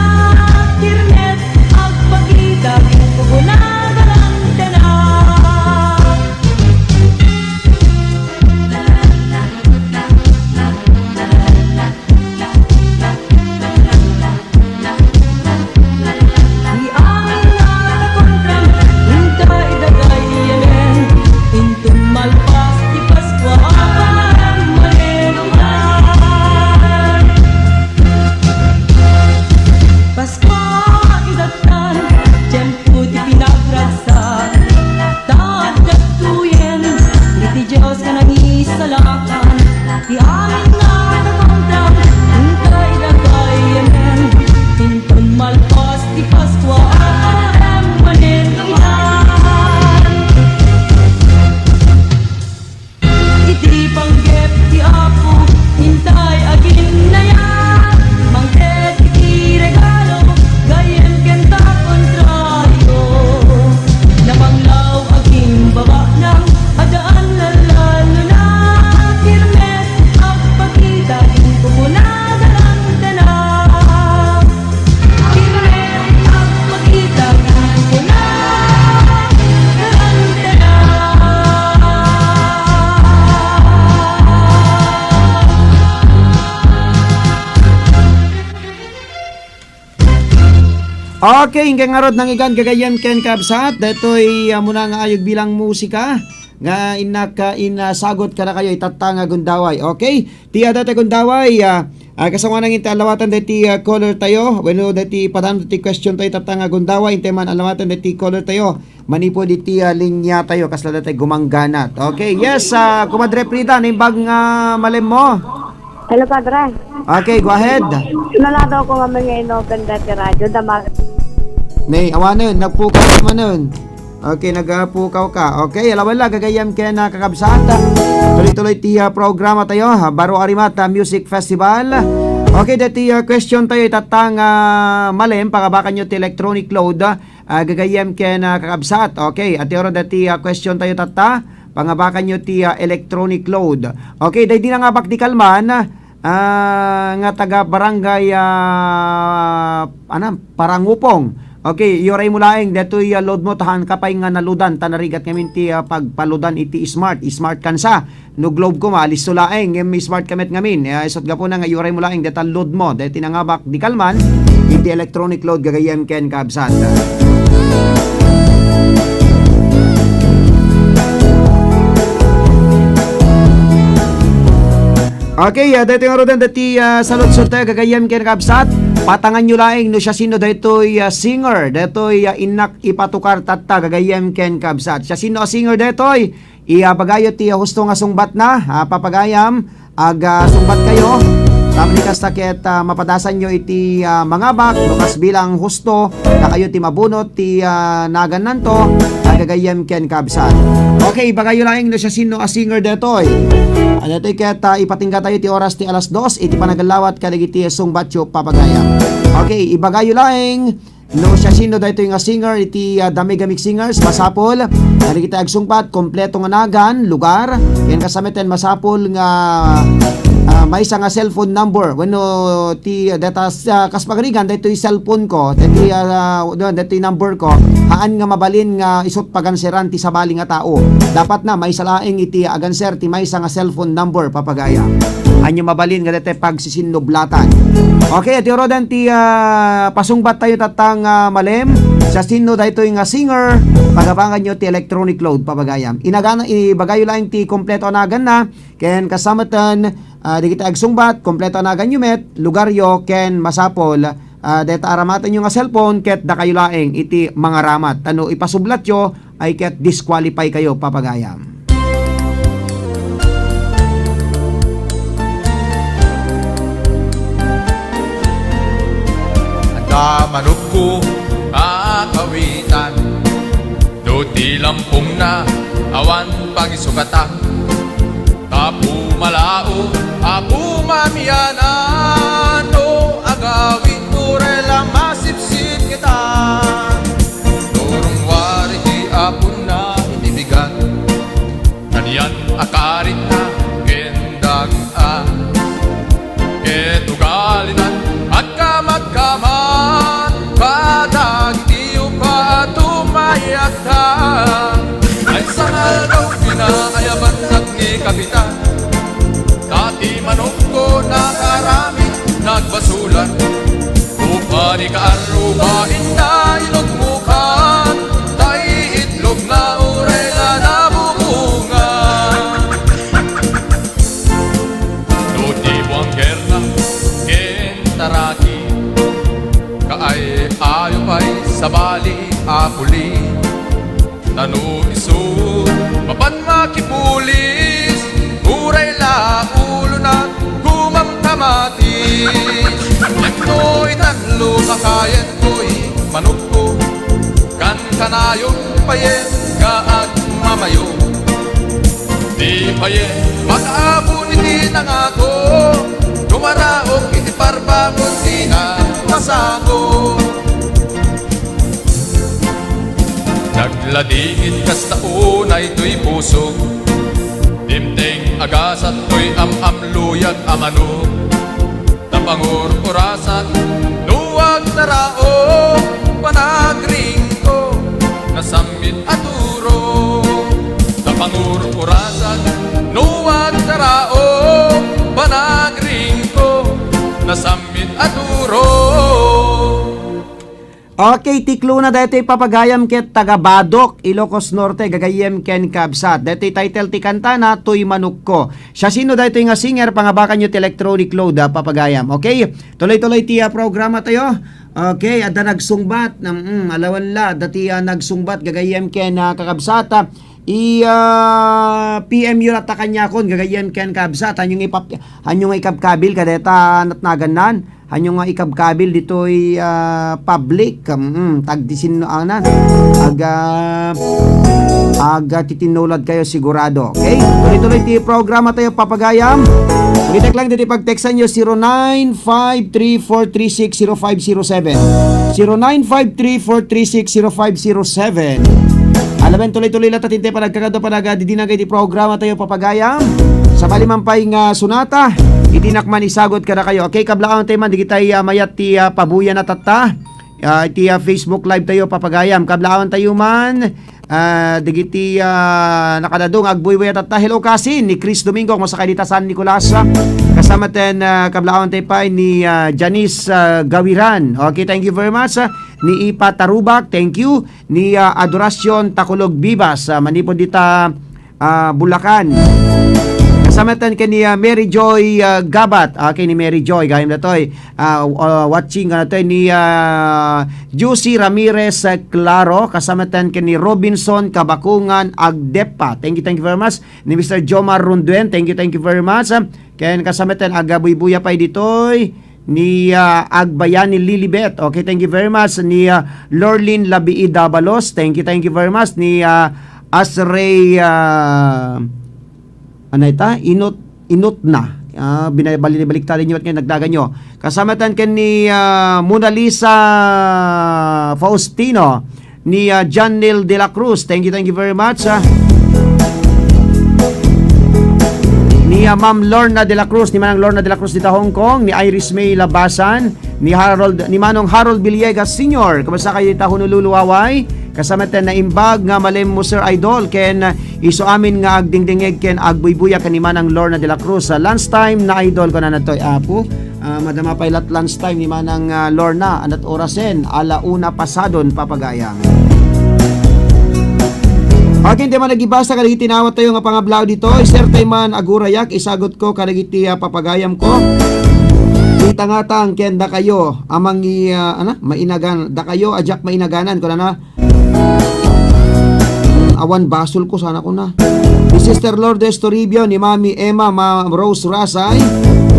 Tirmet, agpakita, ken kukunagalantena. Ti amin nga kakontram, inka idagay, amen. Inton malpas ti Paskua, apan manen itan. Paskua idattan, tiempo ti pinagragsak. Ta adda tuyen, iti Dios nga nangisalakan, ti amin nga kakontram, inka idagay, amen. Inton malpas ti Paskua, apan manen itan. Iti panggep ti Apo, intay aginnayan. Mangted iti regalo, gayyem ken ta kontrayo. Nabanglaw, agimbaba nang adaan lallaluna. Tirmet, agpakita, ken kukuna galantena. Okay, inggay ngarud nang igan gagayyem ken kabsat, daytoy, ah, muna nga ayog bilang musika nga innak, ah, inasagot kadakayo itatta nga gundaway. Okay? Ti adda ti gundaway, ah, ah, kasangoanan iti allawatan daytoy, ah, caller tayo. Wenno daytoy padano ti question tayo, tatta nga gundaway, intay man allawatan daytoy caller tayo. Manipud iti, ah, linya tayo, kasla daytoy gumangganat. Okay, yes, ah, Kumadre Frida, naimbag nga malem mo? Hello, Padre. Okay, go ahead. Naladaw ko nga mga inopen dati radyo, damag- Nay, awanen, nagpukaw manen. Okay, nagpukaw ka. Okay, alawan la, gagayyem ken, ah, kakabsat. Tuloy-tuloy ti, ah, programa tayo, ha, Baro a Rimat, ah, Music Festival. Okay, dati, ah, question tayo itatta nga, ah, malem, pangabakan nyo ti electronic load, ah, gagayyem ken, ah, kakabsat. Okay, ati oro dati, ah, question tayo tatta, pangabakan nyo ti, ah, electronic load. Okay, daydi nangabak di kalman, ah, nga taga barangay, ah, ano, Parangupong. Okay, iyuray mo laeng, detoy, ah, load mo, ta haanka pay nga naludan, ta narigat ngamin ti, ah, pagpaludan iti smart, smart kansa. No Globe koma, alisto laeng, ngem smart ka met ngamin. Ah, isut' gapuna nga iyuray mo laeng, deta load mo, deti nangabak, di kalman, iti electronic load, gagayyem ken kabsat. Okay, ah, daytoy nga rudan dati, ah, saludsod tayo, gagayyem ken kabsat. Patangan nyo laeng no siasino daytoy, ah, singer, daytoy, ah, innak ipatukar tatta, gagayyem ken kabsat. Siasino a singer daytoy? Ibagayo ti husto nga sungbatna, ah, papagayam, ag, ah, sungbat kayo. Tapno kasta ket, ah, mapadasan nyo iti, ah, mangabak, no kas bilang husto, dakayo ti mabunot ti, ah, nagannanto, agagayyem ken kabsat. Okay, ibagayo laeng no siasino a singer detoy. Ah, detoy ket, ah, ipatingga tayo ti oras ti alas dos, iti panagallawat kadagiti sungbatyo, papagayam. Okay, ibagayo laeng No siasino daytoy nga singer iti, ah, The Mega Mix Singers, masapul. Dagiti agsungbat, kompleto nga nagan, lugar. Ken kasamaten masapul nga, ah, maysa nga cellphone number. Wenno ti, ah, data, ah, kas pagarigan, daytoy cellphone ko, daytoy, ah, daytoy number ko. Haan nga mabalin nga isut paganseran ti sabali nga tao. Dapat na maysa laeng iti aganser ti maysa nga cellphone number, papagayam. Ania mabalin nga daytoy pagsisinnublatan. Okay, iti urodan ti, ah, pasungbat tayo tatta nga malem. Siasino daytoy nga singer, pagabangan nyo ti electronic load, papagayam. Inagana, ibagayo laeng ti kompleto a naganna, ken kasamaten, ah, dagiti agsungbat, kompleto a naganyo met, lugaryo, ken masapol, ah, dayta aramatenyo nga cellphone, ket dakayo laeng iti mangaramat. Tano ipasublatyo, ay ket disqualify kayo, papagayam. Adda manukko a kawitan, no ti lampongna awan pangisugatan. Apo malao, apo mamianan, no agawid uray la masipsip kita. Turong wari ti aponna iti bigat, kanian a karitna ken daga. Ket ugalina agkamatkaman kadagiti upa a tumayakda. Maysa nga aldaw, pinaayabannak ni Kapitan, ta ti manukko nakaramid nagbasulan. Upa ni kaarruba inna inugmokan, tay itlog na uray la nabubunga. No ti buanggerna ken taraki, kaay-ayo pay sabali a puli. Tano isu mapan makipulis, uray la ulona gumamkamatis. Wenno itan lo makayen toy manukko, kankanayon payen nga agmamayo. Di payen makaabon iti nangako, dumaraok iti parbangon ti nagpasako. Nagladingit kasta unay toy pusok, dimteng agasat toy am-amluyag a manok. Ta pangur-urasak no agtaraok, panagringko, nasammit a turo. Ta pangur-urasak no agtaraok, panagringko, nasammit a turo. Okay, ti clue na daytoy, papagayam, ket taga Badoc, Ilocos Norte, gagayyem ken kabsat. Daytoy title ti kantana, Toy Manukko. Siasino daytoy nga singer, pangabakanyo ti electronic load, ah, papagayam. Okay, tuloy-tuloy ti, ah, programa tayo. Okay, adda nagsungbat. Mm, alawan la, adda ti, ah, nagsungbat, gagayyem ken, ah, kakabsat, ah. I, ah, P M yo latta kaniakon, gagayyem ken kabsat. Hanyo nga ipap-, hanyo nga ikabkabil kadeta natnagan nan. Hanyo nga ikabkabil ditoy, ah, public, mm, tagdisin, ah, na. Aga, aga titinnulad kayo sigurado. Okay? Tuloy-tuloy ti programa tayo, papagayam. Ulitek lang ditoy pagteksan nyo, zero nine five three four three six zero five zero seven. Zero nine five three four three six zero five zero seven. Alamen, tuloy-tuloy latta ti intay panagkakadto, panagdidinag iti programa tayo, papagayam. Sabali man pay nga sunata, iti nakman isagot kadakayo. Okay, kablaawantay man, digitay, ah, mayat ti, ah, pabuyan a tatta. Ah, iti, ah, Facebook Live tayo, papagayam. Kablaawantay man, ah, digiti, ah, nakadado nga agbuybuya tatta. Hello, kasin, ni Chris Domingo, kumusta kayo dita San Nicolas? Kasamaten, ah, kablaawantay pay ni, ah, Janice, ah, Gawiran. Okay, thank you very much, ah. Ni Ipa Tarubak, thank you. Ni, ah, Adoracion Takulog Vivas, ah, manipud dita, ah, Bulacan. Kasamaten ken ni, ah, Mary Joy, ah, Gabat. Okay, ni Mary Joy, gayam datoy. Ah, ah, watching, ah, datoy ni, ah, Juicy Ramirez, ah, Claro. Kasamaten ken ni Robinson Kabakungan Agdepa. Thank you, thank you very much. Ni Mister Jomar Ronduen, thank you, thank you very much. Ah, ken kasamaten, agabuybuya pay ditoy ni, ah, Agbayani Lilibet. Okay, thank you very much. Ni, ah, Lorlin Labii Dabalos. Thank you, thank you very much. Ni, ah, Asrey, ah, ano ita? Inot, Inotna. Ah, binay-, bali-, baliktad inyo at ngayon nagdagan nyo. Kasama tan ken ni, ah, Mona Lisa Faustino, ni, ah, John Neil de la Cruz. Thank you, thank you very much, ah. Ni, ah, Ma'am Lorna de la Cruz, ni Manang Lorna de la Cruz dita Hong Kong, ni Iris May Labasan, ni Harold, ni Manong Harold Villegas Senior. Kumusta kayo dita Honolulu, Hawaii? Kasama tayo naimbag nga malem mo, Sir Idol, ken, ah, isu amin nga agdingdingeg ken agbuybuya ken ni Manang Lorna de la Cruz. Ah, lunch time na, Idol, kunana toy, Apo. Ah, madama pay lat lunch time ni Manang, ah, Lorna, anat orasen, ala una pasadon, papagayam. Akin ti man nagibasa kadagiti nawat tayo nga pangablao ditoy, Sir Tayman, agurayak, isagot ko kadagiti, ah, papagayam ko. Itangatang ken dakayo, amang i-, ah, ana, mainagan, dakayo, ajak mainaganan, kunana, awan basol ko, sana ko na. Ni Sister Lourdes Toribio, ni Mami Emma, Ma Rose Rasay,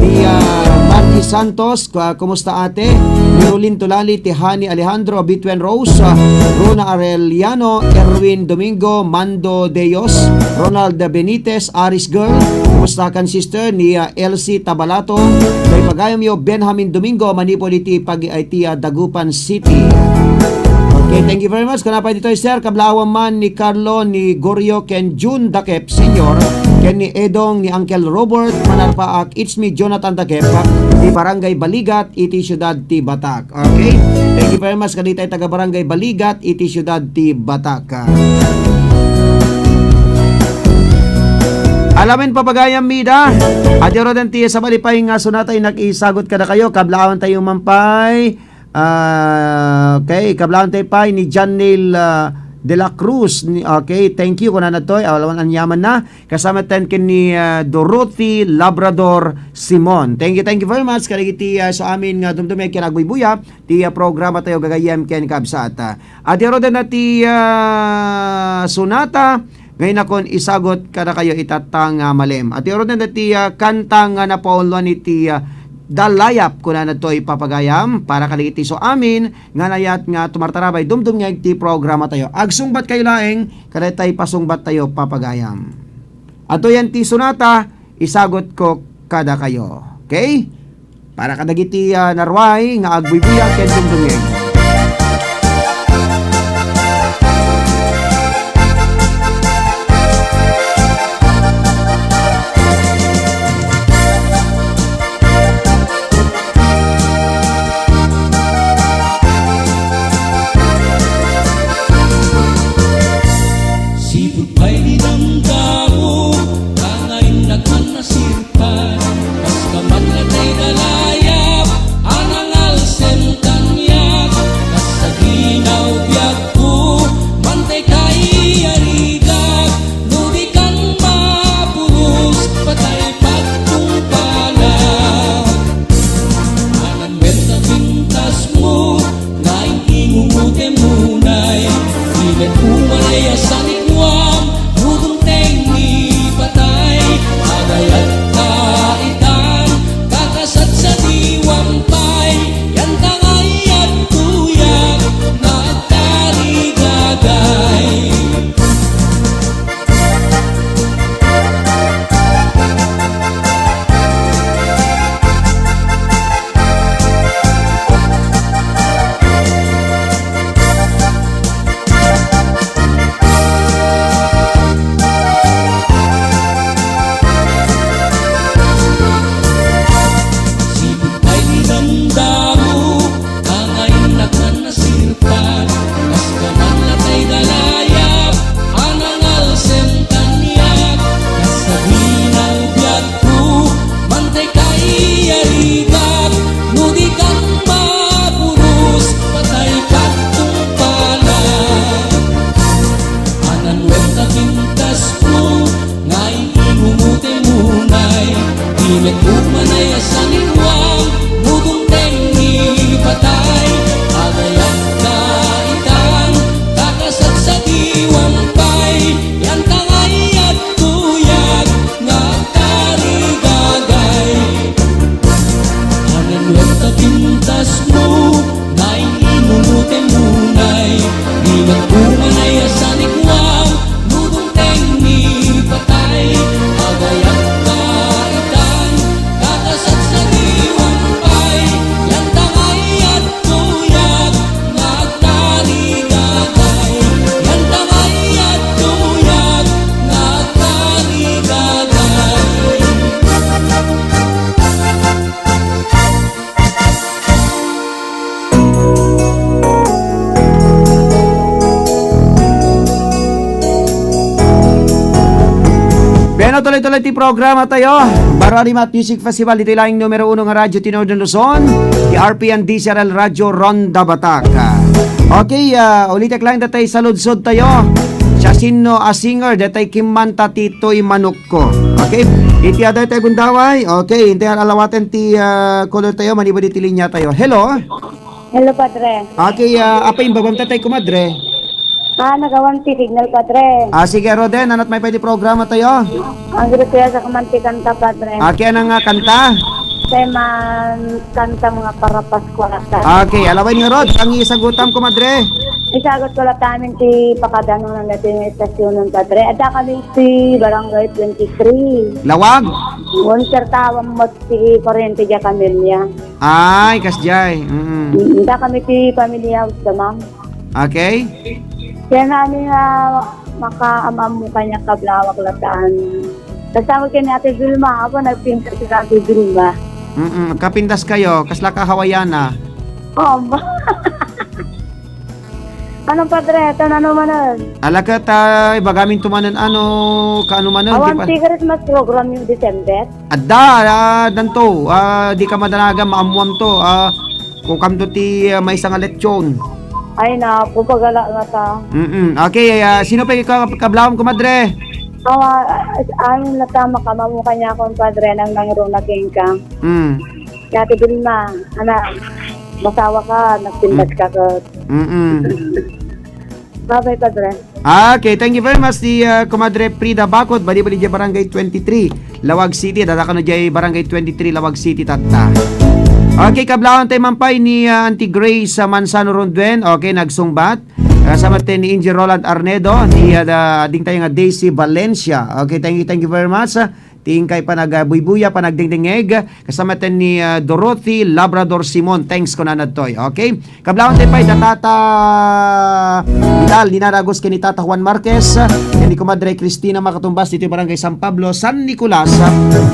ni, ah, Marky Santos, ka-, kumusta ate? Ni Rolin Tulali, ti Hani Alejandro, Bitwen Rose, ah, Rona Arellano, Erwin Domingo, Mando Deos, Ronald Benitez, Aris Girl, kumusta kan sister? Ni, ah, Elsie Tabalato, kay pagayam yo Benjamin Domingo, manipod iti pag-, iti, ah, Dagupan City. Okay, thank you very much. Kanapay ditoy, sir, kablaawan man ni Carlo, ni Gorio, ken June Dakep Senior, ken ni Edong, ni Uncle Robert, manarpaak, it's me, Jonathan Dakep, di Barangay Baligat, iti siudad ti Batak. Okay? Thank you very much, kaditay taga Barangay Baligat, iti siudad ti Batak. Alamin papagayam mida. Adi oro den ti sabali pay nga sunata, inak isagot kadakayo, kablaawan tayo man pay. Ah, okay, kablaawan tayo pay ni John Neil, ah, de la Cruz. Ni, okay, thank you, kunana toy, alawan anyaman na. Kasama tayo ken ni, ah, Dorothy Labrador Simon. Thank you, thank you very much. Kadagiti, ah, so amin nga dumdumeg ken agbuybuya ti, ah, programa tayo gagayem ken kabsat. Adi aro den ti, ah, sunata, ngay nakon isagot kadakayo itatta nga malem. Adi aro den ti, ah, kanta nga napauluan iti, ah, Dalayap, kunana toy papagayam, para kadagiti so amin nga nayat nga tumartarabay dumdumngeg ti programa tayo. Agsungbat kayo laeng, kadaytay pasungbat tayo papagayam. Ato yan ti sunata, isagot ko kadakayo. Okay? Para kadagiti, ah, naruay nga agbuybuya ken dumdumngeg. Sipud pay di damdamo, tangain nagmannasir pay. Kas kaman nga tay dalayap, a nangalsem kaniak. Kas saginaw biagko, mantay kaiyaridak. No di kan mapulos, patay pagtungpalak. Anan met a pintasmo, nga ingingumutem unay. Di met umanay a sanikuam, no dumteng ni patay. Agayat ta itan, kakasadsadiwam pay, yan ta nga iyagtoyak, nga agtarigagay. Tuloy-tuloy ti programa tayo. Baro Arimat Music Festival, ditoy laeng numero uno nga radyo ti Northern Luzon, ti R P N D C R L Radyo Ronda Batak. Okay, ah, ulitek lang, datay saludsod tayo. Siasino a singer, datay kimmanta ti Toy Manukko. Okay? Iti aday tayo gundaway. Okay, intay alawaten ti, ah, caller tayo, manipud iti linya tayo. Hello? Hello, Padre. Okay, ah, apay imbabam tatay, kumadre? Ah, nagawan ti signal, Padre. Ah, sige, Roden, anat may pwede programa tayo? Ang request ako man ti kanta, Padre. Okay, anong, ah, kanta? Kay man kanta mga para Pasko ata. Okay, alaway ni Rod, ang isagutam, kumadre? Isagot ko lang amin ti pakadanon ng natin yung estasyonan, Padre. Adda kami ti Barangay twenty-three. Lawag? Winter tawang mo ti kuryente di pamilya. Ay, kasjay. Mm. Mm, da kami ti pamilya, gusto, ma'am. Okay. Kaya namin nga makaamam mo kanya kablawak lataan. Basta mo kanya Ate Vilma, ako nagpintas si Ate Vilma. Mm, kapintas kayo, kasla ka Hawaiana. Oo, ba? Anong, Padre? Ito na naman nun. Alakat, ah, ibagamin tumanan ano, kaano manan, di Awan pa ti Christmas program yung December? Adda, ah, danto, ah, di ka madanagan, maammuam to, ah, kukamto ti, ah, maysa nga lechon. Ay, naku, pagala nga ta. Mm-mm. Okay, ah, sino pa ikaw kablawam, kumadre? Awa, ah, amin na ta, makamamu kanya akong Padre nang nangruna kengka. Mm. Dati din ma, anak, masawa ka, nagtindas ka ka. Mm-mm. Babay, Padre. Okay, thank you very much, ti, ah, Comadre Frida Bacot, bali-bali diay Barangay twenty-three, Lawag City. Dada kano diay Barangay twenty-three, Lawag City, tatta. Okay, kablawan tayo man pay ni, ah, Auntie Grace, ah, Manzano Ronduen. Okay, nagsungbat. Kasama tayo ni Engineer Roland Arnedo, ni, ah, da-, ding tayo nga Daisy Valencia. Okay, thank you, thank you very much. Ti inkay panag-, ah, buybuya, panagdingdingeg, kasama ten ni, ah, Dorothy Labrador Simon. Thanks, kunana ditoy. Okay? Kablawan tayo pay da Tata Vidal, ni Nana Agus, ken ni Tata Juan Marquez, ken ni Comadre Cristina Makatumbas, ditoy Barangay San Pablo, San Nicolas,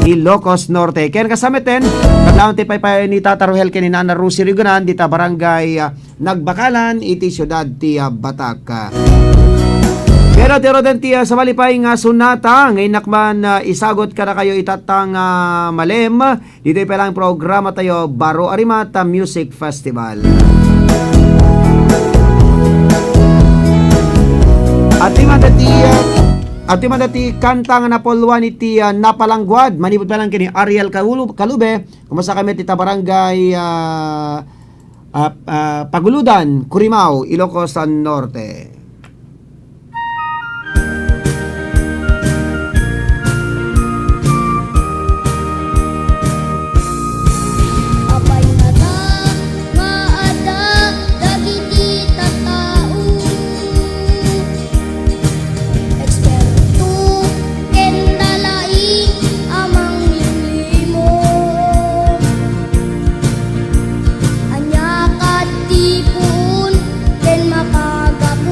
Ilocos Norte. Ken kasama ten, kablawan tayo pay, pay ni Tata Rohel, ken ni Nana Rosie Rigonan, dita Barangay, ah, Nagbakalan iti siudad ti, ah, Batak. Pero ti Roden ti, ah, sabali pay nga sonata, nga innak man, ah, isagot kadakayo itatta nga, ah, malem, ditoy pay lang programa tayo, Baro Arimata Music Festival. At di man dati, ah, at di man dati kanta nga napulwan iti, ah, Napalangguad, manipud pay lang ken ni Ariel Kaulu-, Kalube, kumusta kami ti ta barangay, ah, ah, ah, Paguludan, Curimao, Ilocos Norte. Apay ngata nga adda dagiti tattao? Eksperto ken nalaing a manglimlimo. Ania ket ti puon ken mapagap-,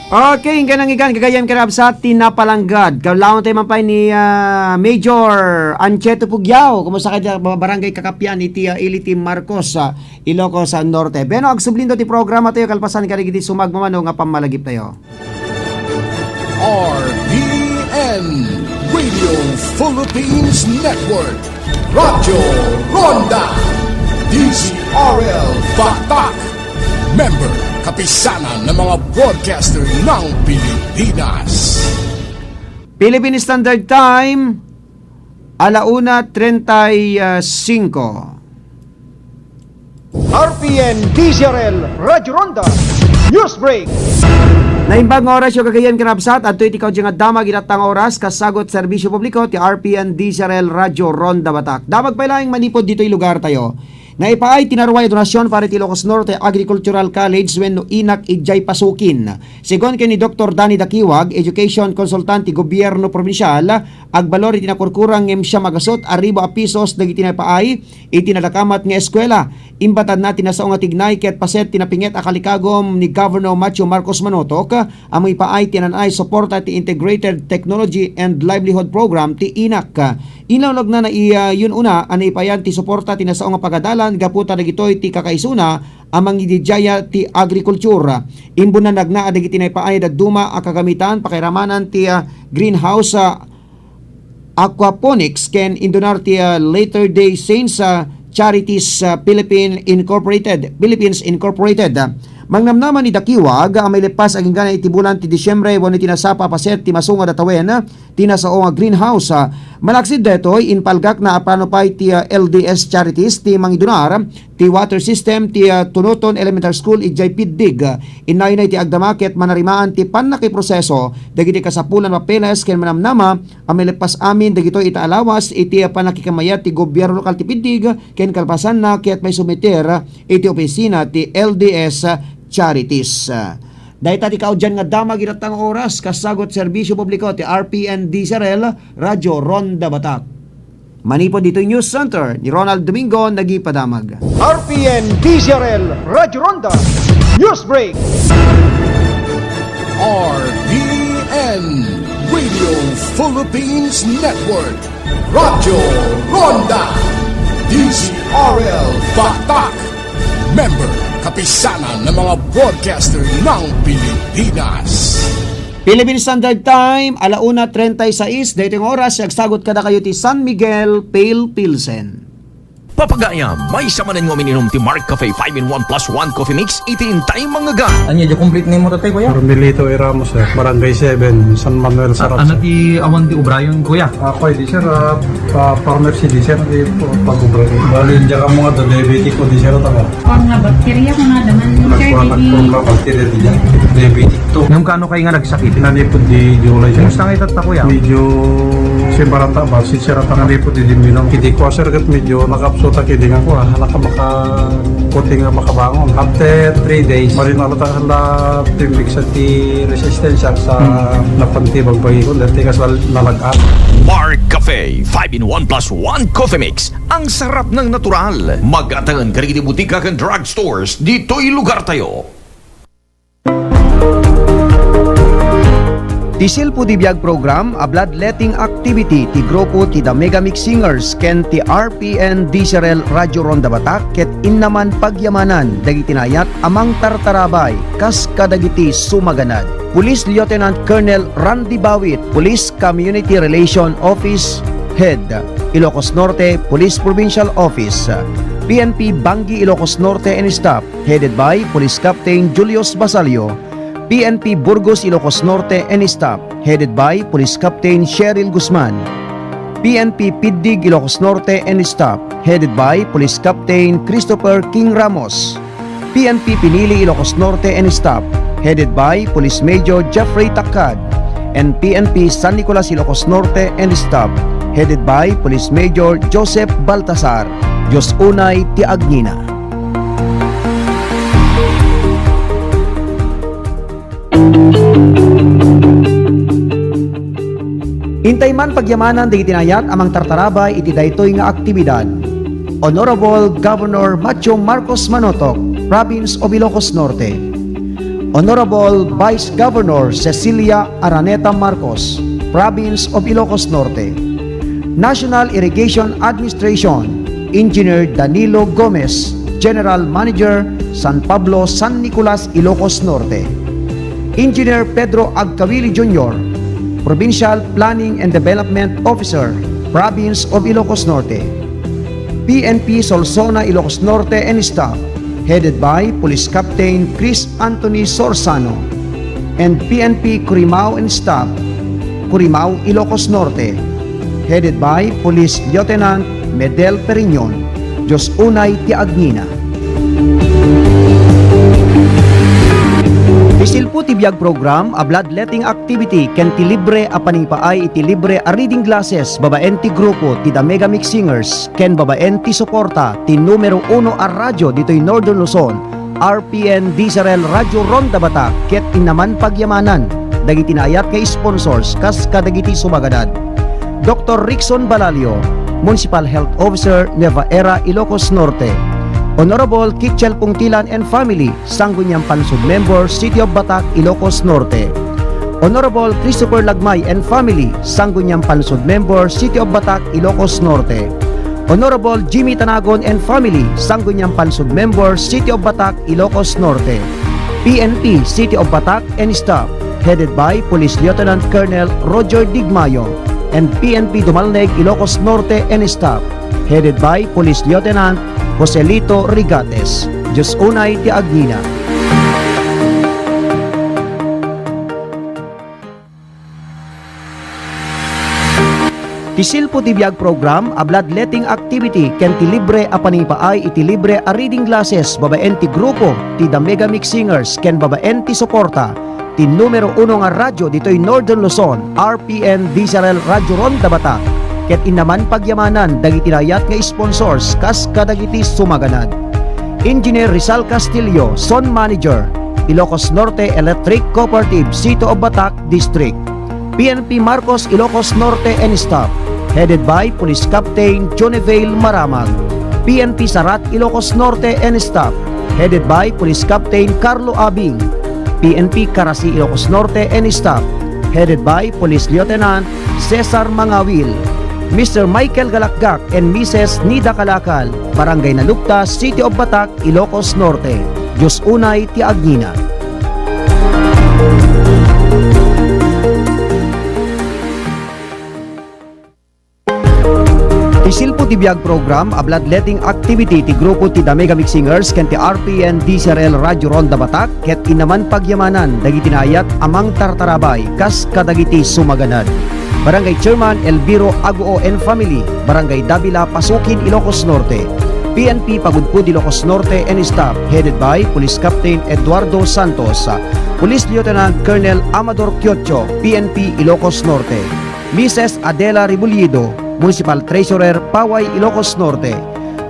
Okay, ingka nangigan, gagayyem ken kabsat ti napalanggad. Kaulawan tayo man pay ni, ah, Major Ancheto Pugyao. Kumusta ka dyan, Barangay Kakapian, iti, ah, ili ti Marcos, ah, Ilocos, ah, Norte. Beno, agsublinto ti programa tayo, kalpasan kadagiti sumagmamano nga pammalagip tayo. R P N, Radio Philippines Network, Radyo Ronda, D Z R L Batak, member, Kapisanan ng mga Broadcaster ng Pilipinas. Philippine Standard Time, ala una treinta y cinco. R P N D Z R L Radyo Ronda News Break. Naimbag nga oras, gagayyem ken kabsat, adtoy ti kaudyan nga damag iti tatta nga oras, kasagut serbisyo publiko ti R P N D Z R L Radyo Ronda Batak. Damag pay laeng manipud ditoy lugar tayo. Naipaay ti naruay a donasyon para iti Ilocos Norte Agricultural College wenno inak idiay Pasukin. Segun ken ni Doktor Danny Dakiwag, education consultant ti gobierno probinsial, agbalor iti nakurkurang ngem siam a gasut a ribu a pisos dagiti naipaay iti nadakamat nga eskuela. Imbatadna ti nasao nga tignay ket paset ti napinget a kalikagum ni Governor Matthew Marcos Manotok a maipaay ti naan-ay suporta ti Integrated Technology and Livelihood Program ti inak. Inlawlagna na iya yun una a naipayan ti suporta ti nasao nga pagadalan gapu ta dagitoy ti kakaisuna a mangididiaya ti agrikultura. Imbunnanagna a dagiti naipaay a dadduma a kagamitan pakairamanan ti, ah, greenhouse, ah, aquaponics ken indunar ti, ah, Latter-day Saints, ah, Charities, ah, Philippine Incorporated, Philippines Incorporated. Mangnamnama ni Dakiwag a mailepas agingga iti bulan ti Disyembre wenno iti nasapa a paset ti masungad a tawen ti nasao nga greenhouse. Ah, malaksid daytoy, impalgakna a plano pay ti, ah, L D S Charities ti mangidunar ti water system ti, ah, Tunuton Elementary School idiay Piddig. Innayon iti agdama ket manarimaan ti pannakiproseso dagiti kasapulan a papeles ken manamnama a mailepas amin dagitoy ita a lawas iti pannakikammayat ti gobierno lokal ti Piddig ken kalpasanna ket maisumiter iti opisina ti L D S Charities. Dayta ti kaudyan nga damag iti tatta nga oras, kasagut serbisyo publiko ti R P N D Z R L, Radyo Ronda Batak. Manipud ditoy News Center ni Ronald Domingo, nagipadamag. R P N D Z R L Radyo Ronda News Break. R P N, Radio Philippines Network, Radyo Ronda, D Z R L Batak, member, Kapisanan ng mga Broadcaster ng Pilipinas. Philippine Standard Time, ala una treinta y seis, daytoy nga oras, agsagut kadakayo ti San Miguel Pale Pilsen. Papagayam, maysa manen nga umiinom ti Mark Cafe five in one plus one Coffee Mix, iti intay mangngegan. Ania, di complete name mo, tatay, kuya? Carmelito A. Ramos, sir. Barangay seven, San Manuel, Sarap, ano sir. Ti awan ti ubrayon, kuya? Ako, di, sir, ah, pa-, farmer si di, sir, di, pa-, pag-ubra. Bali, diyan ka mga diabetic ko, di, sir, tama. Form nga bakterya ko nga daman, sir, nagkuha, di, nagform nga bakterya, di, diabetic to. Nung kano kayo nga nagsakit? Nanipod di July, sir. Kumusta nga itatta, kuya? Medyo simbarata ba? Sir, at ang lipod di Dimbinong. Hindi ko, sir, kat medyo nakapsuta, hindi nga ko, ah, hala ka maka-, puti nga makabangon. After three days, marinalo ta hala, timbiksa ti resistensya sa napantibag pagikon, dati kas lal-, nalaga. Mark Cafe, five in one plus one Coffee Mix. Ang sarap ng natural. Mag-atagan ka rin di butika kan drugstores, dito'y lugar tayo. Ti Silpo ti Biag program a bloodletting activity ti grupo ti The Mega Mix Singers ken ti R P N D Z R L Radyo Ronda Batak ket innaman pagyamanan dagiti naayat a mangtartarabay kas kadagiti sumaganad. Police Lieutenant Colonel Randy Bawit, Police Community Relation Office Head, Ilocos Norte Police Provincial Office, P N P Banggi Ilocos Norte and staff, headed by Police Captain Julius Basalio, P N P Burgos Ilocos Norte and staff, headed by Police Captain Cheryl Guzman, P N P Piddig Ilocos Norte and staff, headed by Police Captain Christopher King Ramos, P N P Pinili Ilocos Norte and staff, headed by Police Major Jeffrey Takad, and P N P San Nicolas Ilocos Norte and staff, headed by Police Major Joseph Baltasar. Dios unay ti agnina. Intay man pagyamanan dagiti naayat a mangtartarabay iti daytoy nga aktibidad. Honorable Governor Matthew Marcos Manotok, Province of Ilocos Norte. Honorable Vice Governor Cecilia Araneta Marcos, Province of Ilocos Norte. National Irrigation Administration, Engineer Danilo Gomez, General Manager, San Pablo, San Nicolas, Ilocos Norte. Engineer Pedro Agcawili Junior, Provincial Planning and Development Officer, Province of Ilocos Norte. P N P Solsona, Ilocos Norte and staff, headed by Police Captain Chris Anthony Sorsano, and P N P Curimao and staff, Curimao, Ilocos Norte, headed by Police Lieutenant Medel Periñon. Dios unay ti agnina. Ti silpo ti biag program a bloodletting activity ken ti libre a panangipaay iti libre a reading glasses babaen ti grupo ti The Mega Mix Singers ken babaen ti suporta ti numero uno a radyo ditoy Northern Luzon, R P N D Z R L Radyo Ronda Batak ket inna man pagyamanan dagiti naayat nga sponsors kas kadagiti sumaganad: Doktor Rickson Balalio, Municipal Health Officer, Nueva Era, Ilocos Norte; Honorable Kitchel Pungtilan and family, Sangguniang Pansud Member, City of Batak, Ilocos Norte; Honorable Christopher Lagmay and family, Sangguniang Pansud Member, City of Batak, Ilocos Norte; Honorable Jimmy Tanagon and family, Sangguniang Pansud Member, City of Batak, Ilocos Norte; P N P City of Batak and staff, headed by Police Lieutenant Colonel Roger Digmayo, and P N P Dumalneg, Ilocos Norte and staff, headed by Police Lieutenant Joselito Rigates. Dios unay ti agnina. Ti silpo ti biag program a bloodletting activity ken ti libre a panangipaay iti libre a reading glasses babaen ti grupo ti The Mega Mix Singers ken babaen ti suporta ti numero uno nga radyo ditoy Northern Luzon, R P N D Z R L Radyo Ronda Batak, ket inna man pagyamanan dagiti naayat nga sponsors kas kadagiti sumaganad: Engineer Rizal Castillo, Zone Manager, Ilocos Norte Electric Cooperative, City of Batak District; P N P Marcos, Ilocos Norte and staff, headed by Police Captain Jonevale Maramag; P N P Sarat, Ilocos Norte and staff, headed by Police Captain Carlo Abing; P N P Carasi, Ilocos Norte and staff, headed by Police Lieutenant Cesar Mangawil; Mister Michael Galakgak and Missus Nida Kalakal, Barangay Nalupta, City of Batak, Ilocos Norte. Dios unay ti agnina. Ti silpo ti biag program a bloodletting activity ti grupo ti The Mega Mix Singers ken ti R P N D Z R L Radyo Ronda Batak ket inna man pagyamanan dagiti naayat a mangtartarabay kas kadagiti sumaganad: Barangay Chairman Elviro Aguo and family, Barangay Davila, Pasukin, Ilocos Norte; P N P Pagudpud, Ilocos Norte and staff, headed by Police Captain Eduardo Santos, Police Lieutenant Colonel Amador Quiocho, P N P Ilocos Norte; Missus Adela Rebullido, Municipal Treasurer, Paway, Ilocos Norte;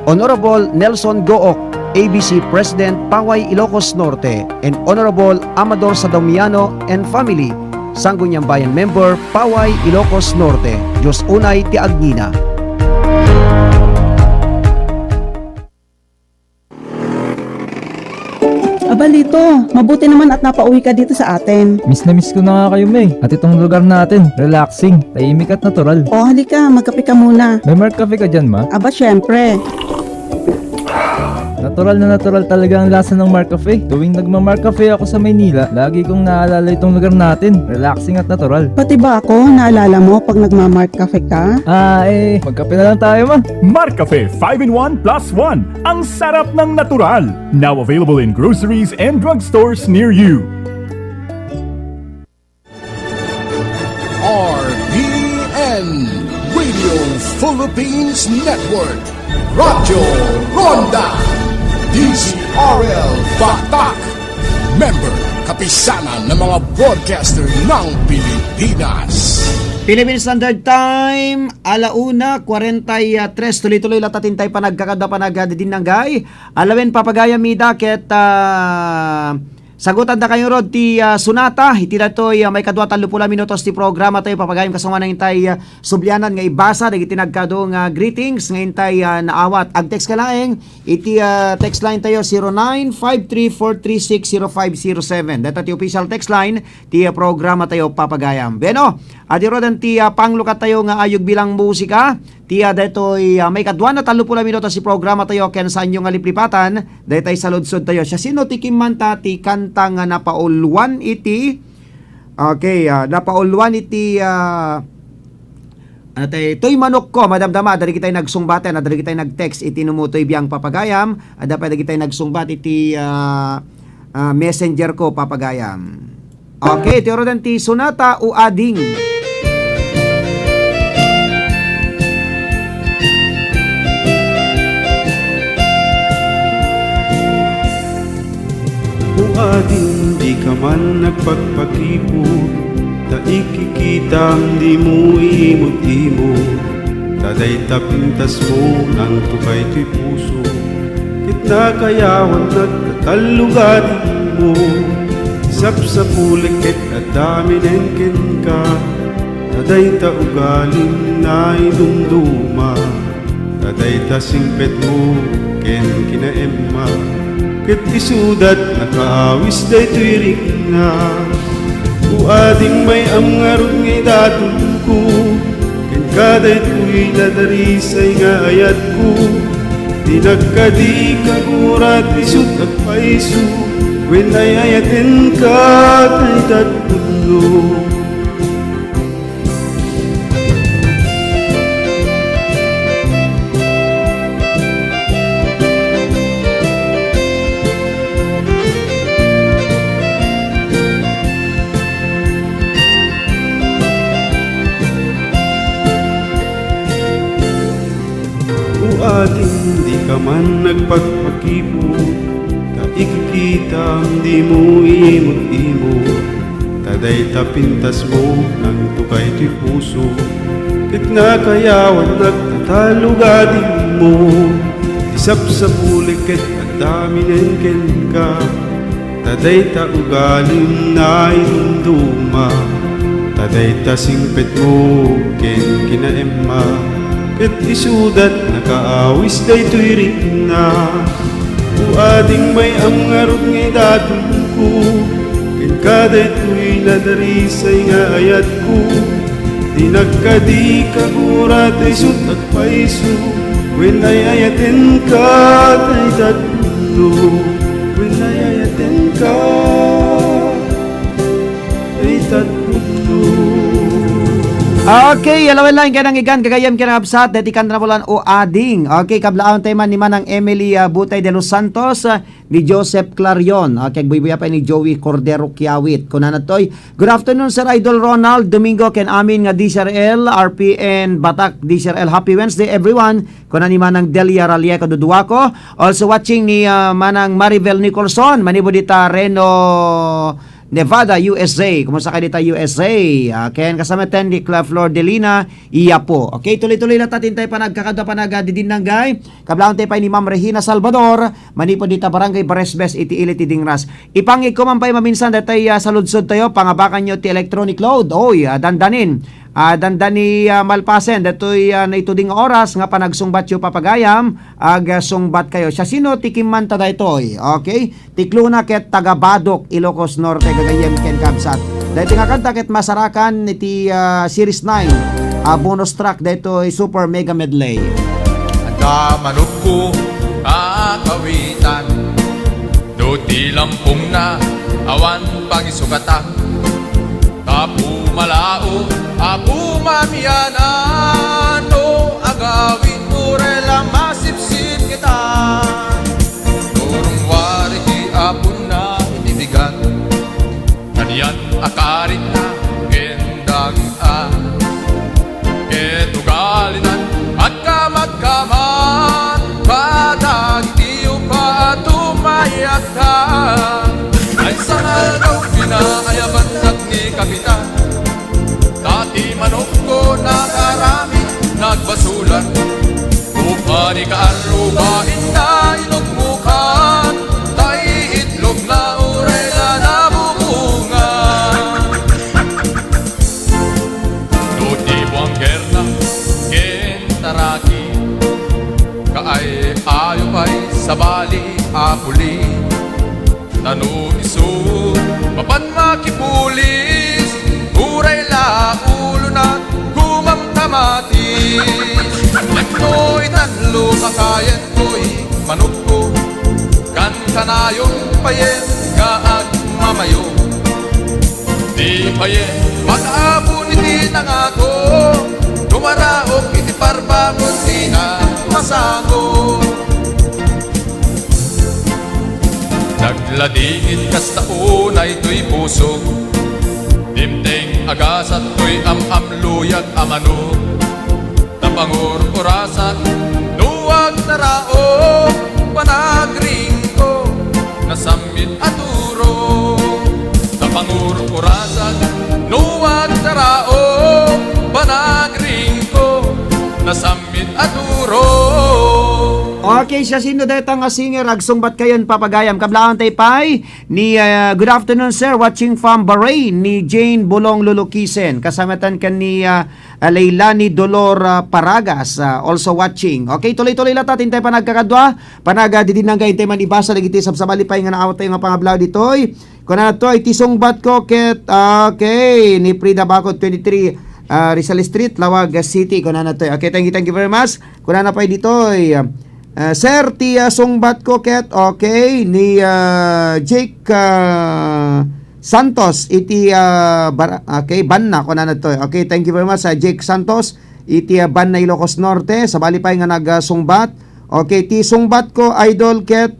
Honorable Nelson Gook, A B C President, Paway, Ilocos Norte, and Honorable Amador Sadomiano and family, Sangguniang Bayan Member, Paway, Ilocos Norte. Dios unay ti agnina. Aba, Lito, mabuti naman at napauwi ka dito sa atin. Miss na miss ko na nga kayo, May. At itong lugar natin, relaxing, tahimik at natural. O, halika, magkape ka muna. May Mark Cafe ka dyan, Ma? Aba, syempre. Natural na natural talaga ang lasa ng Mark Cafe. Tuwing nagma-Mark Cafe ako sa Maynila, lagi kong naalala itong lugar natin. Relaxing at natural. Pati ba ako, naalala mo pag nagma-Mark Cafe ka? Ah, eh, magkape na lang tayo, Ma. Mark Cafe five in one plus one. Ang sarap ng natural. Now available in groceries and drugstores near you. R P N Radio Philippines Network, Radyo Ronda, D Z R L Batak, member, kapisanan ng mga broadcaster ng Pilipinas. Philippine Standard Time, ala una kwarenta y tres. Tuloy-tuloy latta ti intay panagkakadda, panagdidinanggay. Alawen, Papagaya Mida ket, ah, Sagutan da kayo rod ti, ah, sonata, iti datoy, ah, maikadua tallo pula minutos ti programa tayo, papagayam kasano nga intay, ah, sublianan nga ibasa, dagiti nagkado nga greetings nga intay, ah, naawat. Ag-text ka laeng, iti, ah, text line tayo, zero nine five three four three six zero five zero seven. Data ti official text line, ti, ah, programa tayo, papagayam. Bueno, adi rodan ti, ah, panglukat tayo nga ayog bilang musika. Ti, ah, daytoy, ah, maikadua na tallo pula minutos ti programa tayo ken saanyo nga liplipatan, daytay saludsod tayo. Siasino ti kimmanta ti kanta nga napauluan iti, okay, ah, napauluan iti, ah, ano tay, Toy Manokko, madamdama, adda dagitay nagsungbaten, adda dagitay nag-text iti numo toy biang papagayam, adda pay dagitay nagsungbat iti, ah, ah, messenger ko papagayam. Okay, ti orodan ti sonata o ading. O ading, dika man agpakpakipot, ta ikikitam dimo imut-imut. Ta dayta pintasmo, nangtukay toy puso, ket nakayawannak ta tallo gadimo. Sapsapulik ket adda minen kenka, ta dayta ugalim naidumduma. Ta dayta singpetmo ken kinaemma, ket isudat nakaawis daytoy rikna. O ading, may-am ngarud nga idatonko, kenka daytoy nadarisay nga ayatko. Dinak kadi kagurat, isut' agpayso, wen ay-ayatenka ta itat pudno. O ading, dika man agpakpakipot, ta ikikitam dimo imut-imut. Ta dayta pintasmo, nangtukay toy puso, ket nakayawannak ta tallo gadimo. Ti sapsapulik ket adda minen kenka, ta dayta ugalim naidumduma. Ta dayta singpetmo ken kinaemma, ket isudat nakaawis daytoy rikna. O ading, may-am ngarud nga idatonko, kenka daytoy nadarisay nga ayatko. Dinak kadi kagurat, isut' agpayso, wen ay-ayatenka ta itat pudno, wen ay-ayatenka ta itat pudno. Okay, alawen lang, kanang igan, gagayyem, kinakabsat, deti kanta napauluan, O Ading. Okay, kablaawentayo man ni Manang Emily, ah, Butay de los Santos, ah, ni Joseph Clarion, ah, kag buybuya pay ni Joey Cordero Kiawit. Kunana toy, "Good afternoon, Sir Idol Ronald Domingo, ken amin nga D C R L, R P N, Batak, D C R L. Happy Wednesday, everyone." Kuna ni Manang Delia Ralieco, duduako. Also watching ni, ah, Manang Maribel Nicholson, manipud dita Reno, Nevada, U S A. Kumusta kayo dita U S A? Ah, ken kasama ten ni Cla Flor Delina, Iyapo. Okay, tuloy-tuloy lang ta ti intay panagkakadua, panagdidinnanggay. Kablaawentayo pay ni Ma'am Regina Salvador, manipud dita Barangay Baresbes iti ili ti Dingras. Ipangigko man pay maminsan daytay, ah, saludsodtayo, pangabakanyo ti electronic load. Oy, ah, dandanin. Ah, dandani, ah, malpasen daytoy, ah, naituding nga oras nga panagsungbatyo, papagayam, ag, ah, sungbatkayo. Siasino ti kimmanta daytoy? Okay? Ti Clona ket taga Badoc, Ilocos Norte, gagayyem ken kabsat. Daytoy nga kanta ket masarakan iti, ah, Series nine, ah, bonus track daytoy, Super Mega Medley. Adda manokko a kawitan, no ti lampongna awan pangisukatan. Apo Malao, Apo Mamianan, no agawid, uray la masipsip kita. Urong wari ti aponna iti bigat, kanian a karitna ken dagita. Ket ugalinan agkamatkaman kadagiti upa a tumayakka. Maysa nga aldaw, pinaayabannak ni Kapitan, ta ti manokko nakaramid nagbasolan. Upa ni Kaarruba inna inugmokan, ta iitlogna uray la Kayen toy manukko, kankanayon payen nga agmamayo. Di payen makaabon iti nangako, no maraok iti parbakod ti namasango. Nagladingit kasta unay toy pusok, dimteng agasat toy am-amluyak a manok. Napangur-urasak no agnaraok, panagringko, nasammit a turo. Napangur-urasak no agnaraok, panagringko, nasammit a turo. Okay, siasino dayta nga singer? Agsungbat kayon, papagayam. Kablaawanta pay ni, ah, good afternoon, sir. Watching from Bahrain, ni Jane Bolong Lulukisen. Kasamatan ken ni, ah, ah, Leilani Dolor, ah, Paragas, ah, also watching. Okay, tuloy-tuloy latta, intay panagkakadua, panagdidinanggay, intay man ibasa dagiti sabsabali pay nga naawat tayo nga pangablaw ditoy. Kunana toy, ti sungbat ko ket, ah, okay, ni Frida Bacot, twenty-three, ah, Rizal Street, Laoag City. Kunana toy. Okay, thank you, thank you very much. Kunana pay ditoy, ah, sir, ti, ah, sungbat ko ket, okay, ni, ah, Jake, ah, Santos iti, ah, bar-, okay, banna, kunana toy. Okay, thank you very much, ah, Jake Santos iti, ah, banna Ilocos Norte. Sabali pay nga nagsungbat. Okay, ti sungbat ko, idol, ket,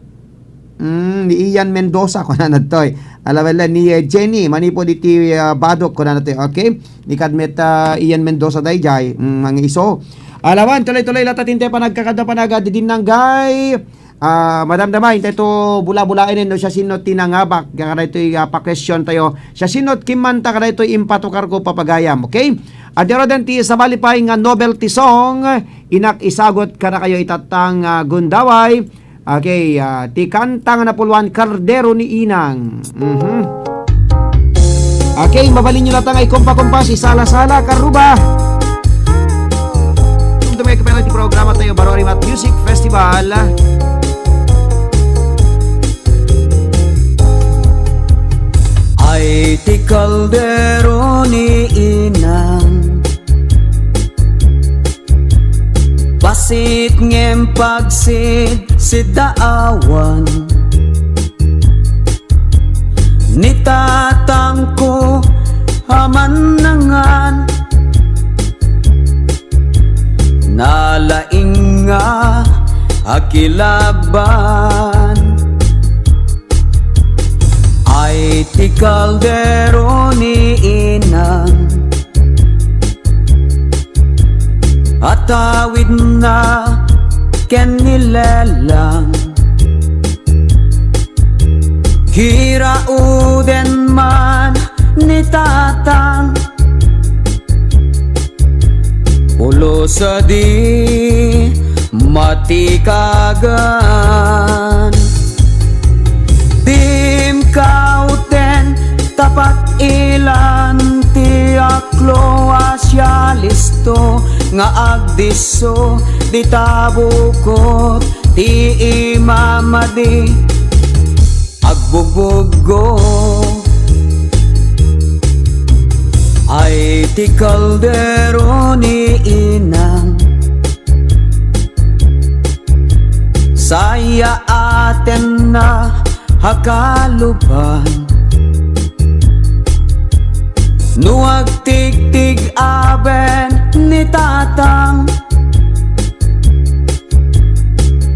mm, ni Ian Mendoza, kunana toy. Ala, wala, ni, ah, Jenny, manipud iti, ah, Badok, kunana toy. Okay, ni kadmet, ah, Ian Mendoza dayjay, mm, mangiso. Ala wen, tuloy-tuloy latta, intay panagkakadua, panagdidinanggay. Ah, madamdama, intay to bula-bulaen no siasino ti nangabak. Kadaytoy, ah, pa-question tayo. Siasino ti kimmanta kadaytoy impatukarko, papagayam. Okay? Adda ruden ti sabali pay nga novelty song, inak isagut kadakayo itattang, ah, gundaway. Okay, ah, ti kanta nga napuluan, Kardero ni Inang. Mhm. Okay, mabalinyo latta nga ikumpa-kumpas, isala-sala, karuba. Tumay ka pala ti programa tayo, Barwarimat Music Festival. Ay, ti kaldero ni Inang, pasit ngem pagsid-, siddaawan. Ni tatangko a mannangan, nalaing nga akilaban. Ay, ti kaldero ni Inang, atawidna ken ni Lelang. Kirauden man ni Tatang, pulos a di matikagan. Dimkauten, tapat ilan ti aklo a sialisto nga agdisso, dita bukot ti imamadi. Agbugbuggo. Ay, ti kaldero ni Inang, sayaatenna a kaluban. No agtigtig-aben ni Tatang,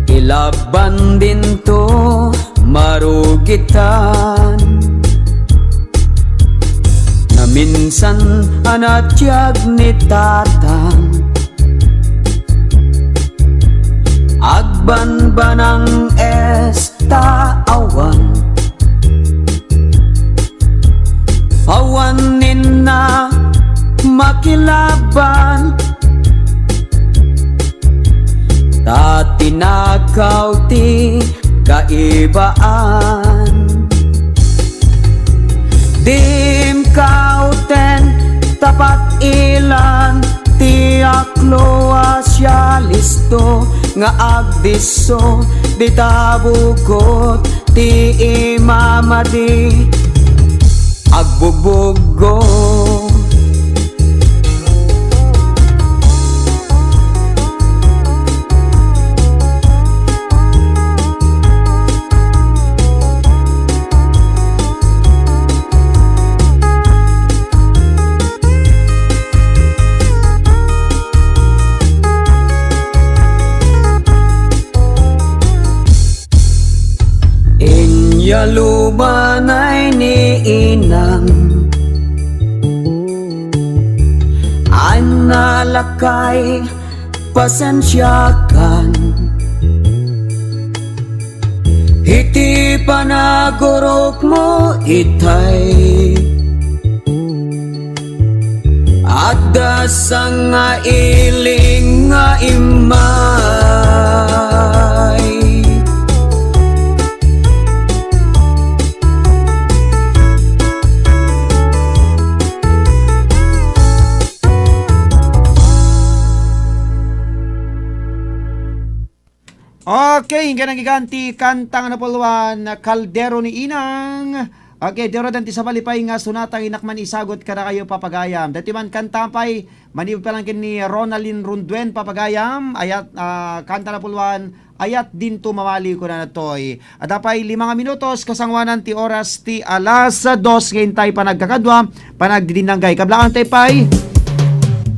ilabban dinto marugitan. Naminsan a natiag ni Tatang, agbanbanang esta awan. Awan ninna makilaban, ta tinakaw ti kaibaan. Dimkauten, tapat ilan ti aklo a sialisto nga agdisso, dita bukot ti imamadi. Agbugbuggo. Lakay, pasensiakan iti panagurokmo itay. Adda sangailing nga immay. Okay, ingka nagigant ti kanta nga napuluan, Kaldero ni Inang. Okay, dero dan ti sabali pay nga sonata nga innak man isagut kadakayo, papagayam. Dati man kanta pay, manipud pay lang ken ni Ronaldin Ronduen, papagayam, ayat, ah, kanta napuluan, Ayat Dinto Mamali, kunana toy. Adda pay lima nga minutos, kasangoanan ti oras ti alas dos nga intay panagkakadua, panagdidinanggay. Kablaawanta pay,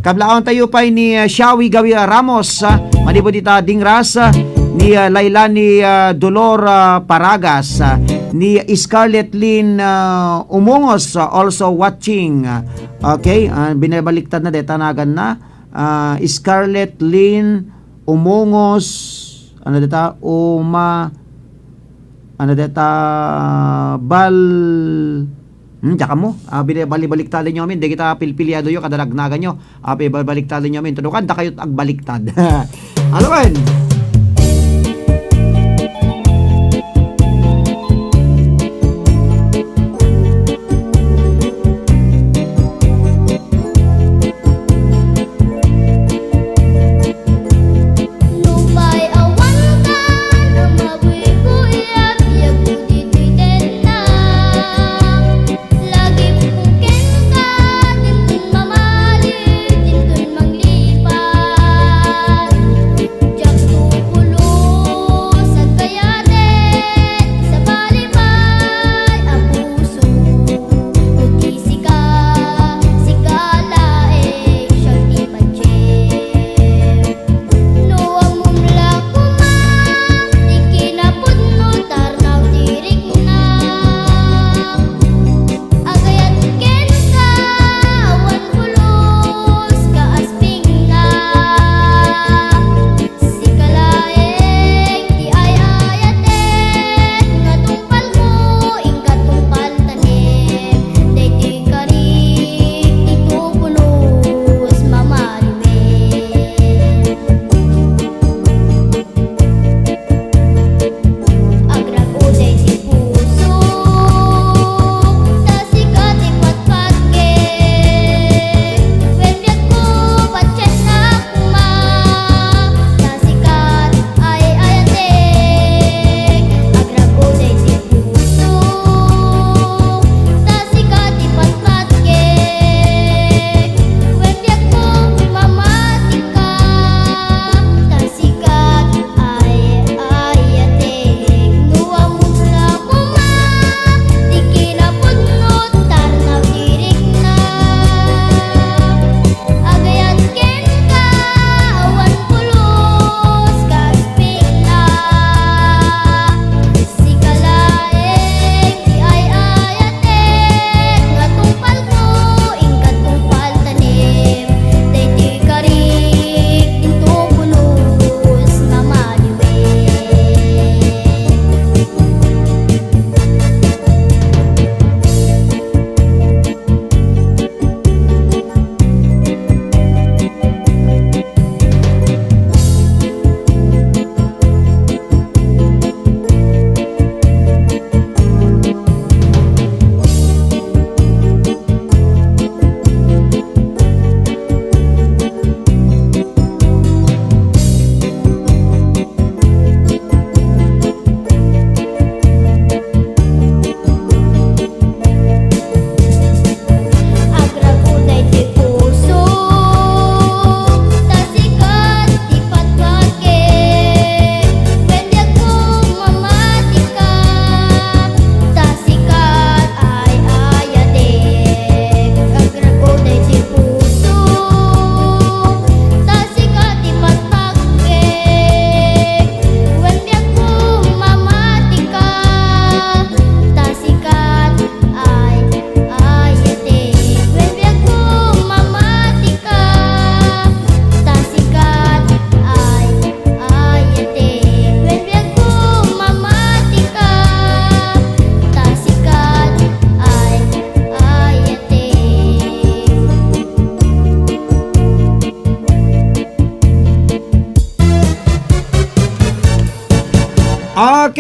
kablaawanta pay ni, uh, Shawi Gawi Ramos, uh, manipud ita dingras, uh, ni, uh, Lailani, uh, Dolor, uh, Paragas, uh, ni Scarlett Lynn, uh, Umungos, uh, also watching. Uh, okay, uh, binabaliktad na, deta nagan na. Uh, Scarlett Lynn Umungos, ano deta, Uma, ano deta, Bal, hmm, diak ammo. Ah, bali-, bali-, baliktaden nyo amin. Dagita pilpiliado yo, kadalagnagan nyo. Ah, bali-, baliktaden nyo amin. Tudukan, dakayo agbaliktad. Ano man? Nupay awan kan a mabuy-buy, agbiagko ditoy tenna. Lagipko kenka, dinton mamali, dinton manglipat. Diakto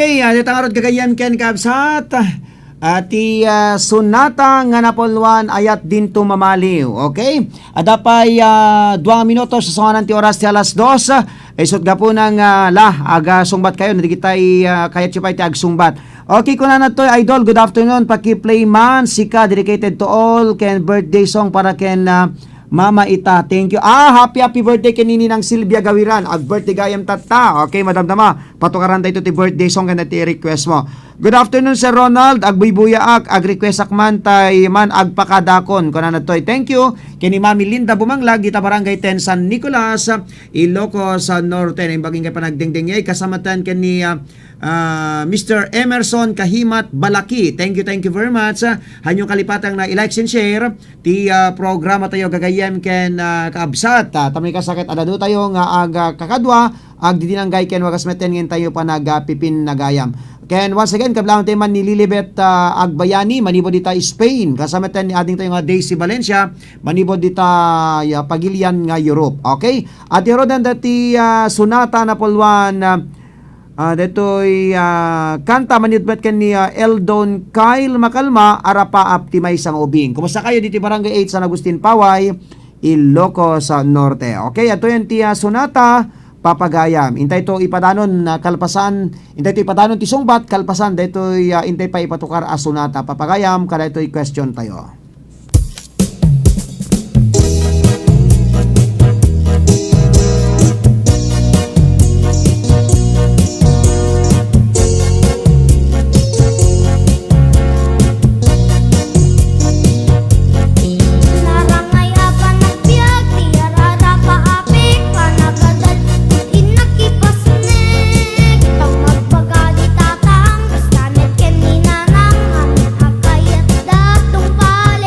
Okay, ah, dita ngarud gagayyem ken kabsat. Ah, ti, ah, sonata nga napulwan, ayat dinto mamaliw. Okay? Adda pay, ah, dua nga minutos, suangan ti oras ti alas dos. Ah, isut' gapuna nga, ah, la, agsungbat kayo, no dagiti, ah, kayatyo pay ti agsungbat. Okay, kunana toy, Idol, good afternoon. Paki-play man, sika, dedicated to all, ken birthday song para ken, ah, Mama Ita. Thank you. Ah, happy, happy birthday ken ni Ninang Silvia Gawiran. Ag-birthday gayam tatta. Okay, madamdama. Patukaran tayo ti birthday song ken ti request mo. Good afternoon, Sir Ronald. Agbuybuyaak, ag-requestak man tay man agpakadakon. Kunana toy, thank you. Ken ni Mami Linda Bumanglag, dita Barangay ten San Nicolas, Ilocos, ah, Norte. Naimbag ngay panagdengdengngeg, kasama tayo ken ni, ah, ah, Mister Emerson Kahimat Balaki. Thank you, thank you very much. Ah, hanyo kalipatan na i-like and share ti, ah, programa tayo gagayyem ken, ah, kaabsat. Ah, tamay kasakit adadu tayo nga aga kakadua, agdidinanggay ken wagas metten ngin tayo panagpipinagayam. Ken once again, kabilangan tayo man ni Lilibet, ah, Agbayani, manipud dita Spain. Kasama tayo ni ading tayo nga Daisy Valencia, manipud dita, ya, pagilian nga Europe. Okay? At irodan dati, ah, sonata napulwan, ah, ah, detoy, ah, kanta manipud met ken ni, ah, Eldon Kyle Makalma, Arapaap ti maysa nga ubing. Kumusta kayo diti Barangay eight San Agustin Paway, Ilocos, ah, Norte? Okay, ato yan ti, ah, sonata, Papagayam. Intay to ipadanon, ah, kalpasan, intay to ipadanon ti sungbat, kalpasan, daytoy, ah, intay pa ipatukar a sonata. Papagayam, kadaytoy question tayo. Narangay a panagbiag, ti arada paapik, panagadal, innak ipasnek, pangagbaga di tatang, basta met ken ni nanang, amin a kayat da tungpal,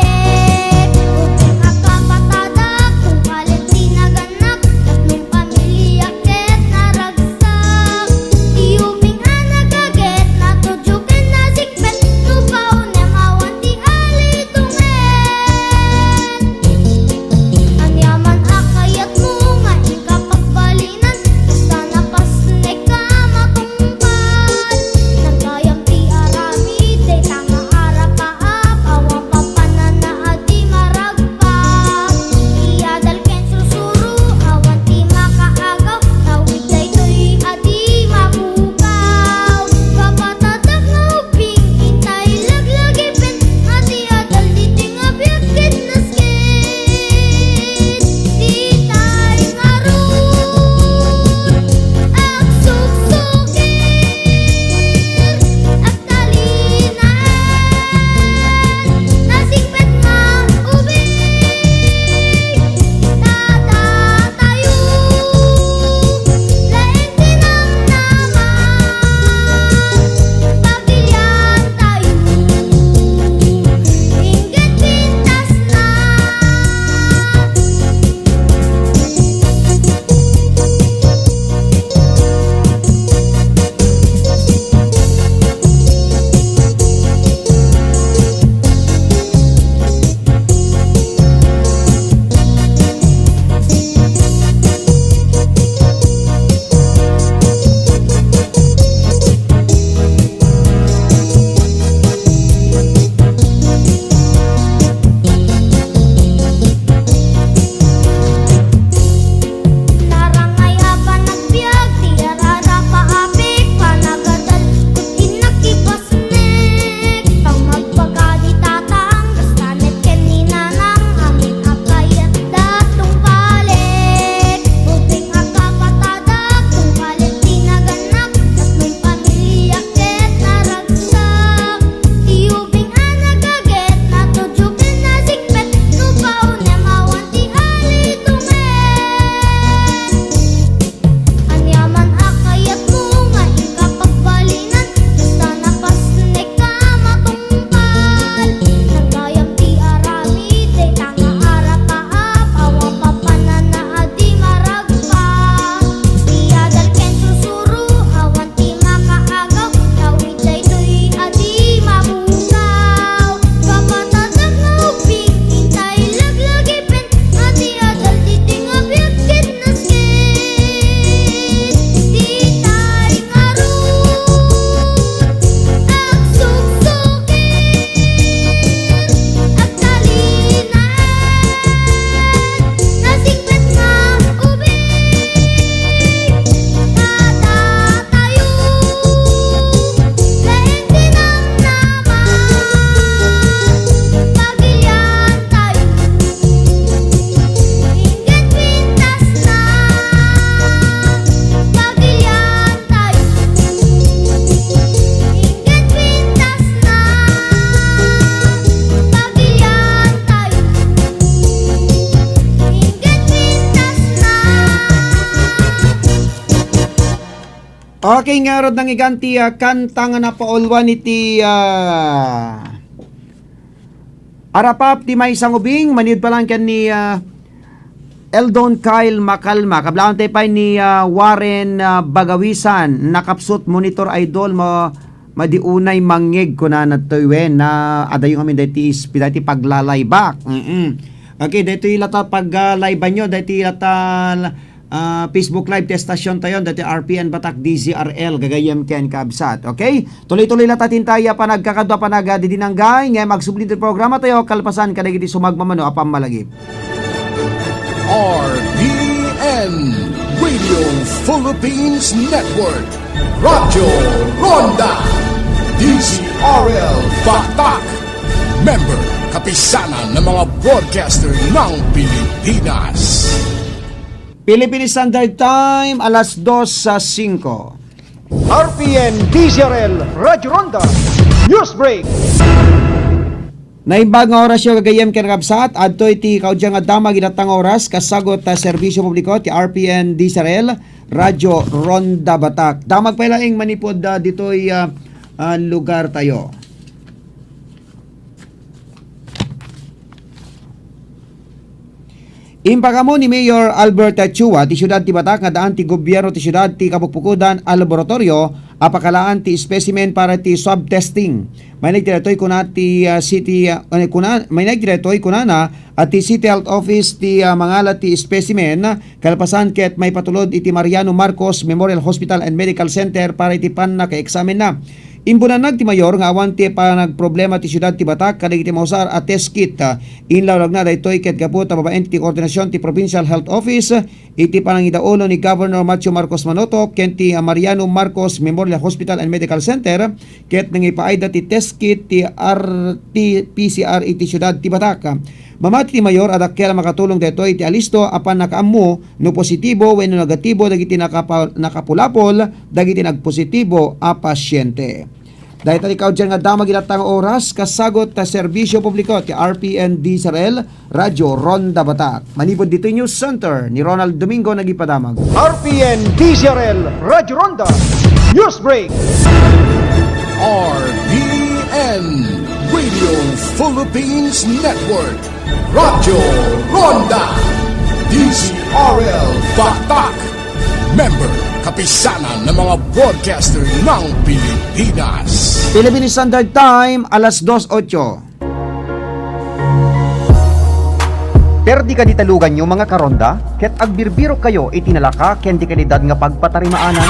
Okay, ngarud, nangigan ti, ah, kanta nga napauluan iti, ah, Arapap ti maysa nga ubing, maniud pa lang ken ni, ah, Eldon Kyle Makalma. Kablaantayo pay ni, ah, Warren, ah, Bagawisan, nakapsut monitor idol mo, madi unay mangngeg kunana toy wen, na adayo ngamin daytoy is-, daytoy paglalaybak. Mm-mm. Okay, daytoy lata pag, ah, laybanyo, daytoy lata, ah, Facebook Live ti estasiontayo, daytoy R P N Batak D Z R L, gagayyem ken kabsat. Okay? Tuloy-tuloy lata ti intay a panagkakadua, panagdidinanggay, ngem agsubli ti programatayo, kalpasan kadagiti sumagmamano a pammalagip. R P N, Radio Philippines Network, Radyo Ronda, D Z R L Batak, member, Kapisanan ng mga Broadcaster ng Pilipinas. Philippine Standard Time, alas dos sa singko. R P N D Z R L Radyo Ronda News Break. Naimbag nga orasyo, gagayyem ken kabsat, adtoy ti kaudyan nga damag iti dayta nga oras, kasagut ta serbisyo publiko ti R P N D Z R L Radyo Ronda Batak. Damag pay laeng manipud, ah, ditoy, ah, ah, lugartayo. Impakaammo ni Mayor Albert Chua ti siudad ti Batak nga daan ti gobierno ti siudad ti kapukpukodan a laboratorio a pakalaan ti specimen para ti swab testing. Mainaig ti daytoy, kuna ti, ah, city, ah, kuna, mainaig ti daytoy, kunana, a ti City Health Office ti, ah, mangala ti specimen, kalpasan ket maipatulod iti Mariano Marcos Memorial Hospital and Medical Center para iti pannakaeksamenna. Imbunnanag ti mayor nga awan ti panagproblema ti siudad ti Batak kadagiti mausar a test kit. Inlawlawna daytoy ket gapu ta babaen ti koordinasion ti Provincial Health Office iti panangidaulo ni Governor Macio Marcos Manotoc ken ti Mariano Marcos Memorial Hospital and Medical Center ket nangipaayda ti test kit ti R T P C R iti siudad ti Batak. Mamati ti mayor a dakkel a makatulong daytoy iti alisto a pannakaammo no positibo wenno negatibo dagiti nakapa-, nakapulapol dagiti nagpositibo a pasiente. Dayta ti kaudyan nga damag iti dayta nga oras, kasagut ta serbisyo publiko ti R P N D Z R L Radyo Ronda Batak. Manipud ditoy News Center, ni Ronald Domingo nagipadamag. R P N D Z R L Radyo Ronda News Break. R P N Radio Philippines Network, Radyo Ronda, D Z R L Batak. Member, Kapisanan ng mga Broadcaster ng Pilipinas. Philippine Standard Time, alas dos otso. Perdi kadi ti luganyo, mga karonda, ket agbirbirok kayo iti nalaka ken di kalidad nga pagpatarimaanan?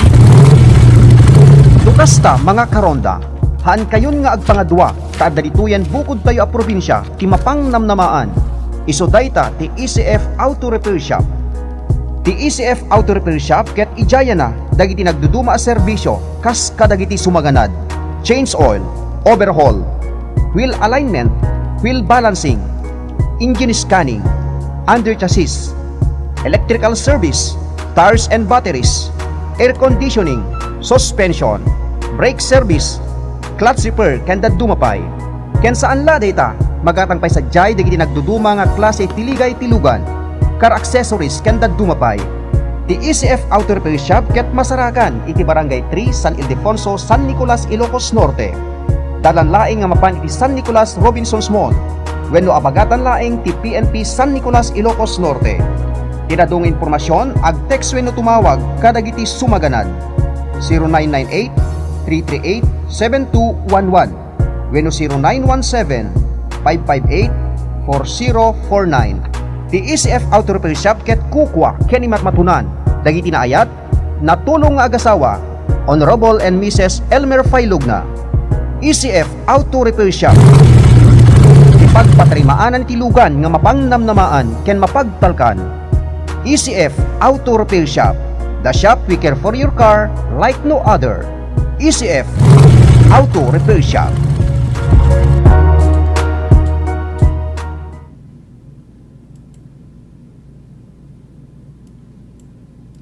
No kasta, mga karonda, haan kayon nga agpangadua ta adda ditoyen bukodtayo a probinsia ti mapangnamnamaan. Isu dayta ti E C F Auto Repair Shop. Ti E C F Auto Repair Shop ket idiayana dagiti nagduduma a serbisio kas kadagiti sumaganad, change oil, overhaul, wheel alignment, wheel balancing, engine scanning, under chassis, electrical service, tires and batteries, air conditioning, suspension, brake service, clutch repair, ken dadduma pay. Ken saan la dayta, magatang pay sadiay dagiti nagduduma nga klase ti ligay ti lugan, car accessories, ken dadduma pay. Ti E C F Auto Repair Shop ket masarakan iti Barangay three, San Ildefonso, San Nicolas, Ilocos Norte. Dalan laeng nga mapan iti San Nicolas Robinsons Mall wenno abagatan laeng ti P N P San Nicolas, Ilocos Norte. Ti adu nga impormasion, ag-text wenno tumawag kadagiti sumaganad, zero nine nine eight, three three eight, seven two one one wenno zero nine one seven, five five eight, four zero four nine. Ti E C F Auto Repair Shop ket kukua ken imatmatunan dagiti naayat, natulong nga agasawa, Honorable and Missus Elmer Failugna. E C F Auto Repair Shop. Ti pagpatarimaanan ti lugan nga mapangnamnamaan ken mapagtalkan. E C F Auto Repair Shop, the shop we care for your car like no other. E C F Auto Repair Shop.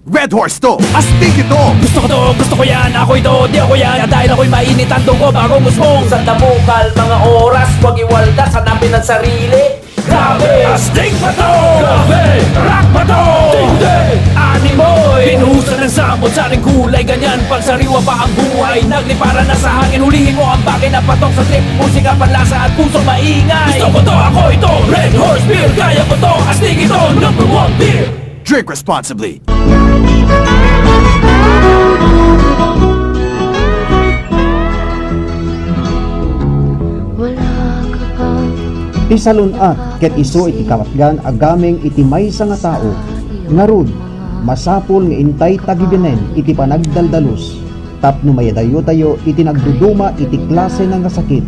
Red Horse to! Astig ito! Gusto ko to, gusto ko yan, ako ito, di ako yan. At dahil ako'y mainit ang dugo, bagong usbong. Sa tabukal, mga oras, pag-iwaldas, hanapin ang sarili. Grabe! Astig ba to? Grabe! Rock ba to? Tindi! Animoy! Pinuhusan ng sabon, saring kulay, ganyan pagsariwa pa ang buhay. Nagliparan na sa hangin, hulihin mo ang bagay na patok sa trip. Musika, panlasa at puso maingay. Gusto ko to, ako ito, Red Horse Beer, kaya ko to, astig ito, number one beer. Drink responsibly. Ti salun-at ket isu iti kapatgan a gameng iti maysa nga tao. Ngarud, masapul nga intay tagibinen iti panagdaldalus tapno mayadayotayo iti nagduduma iti klase nga sakit.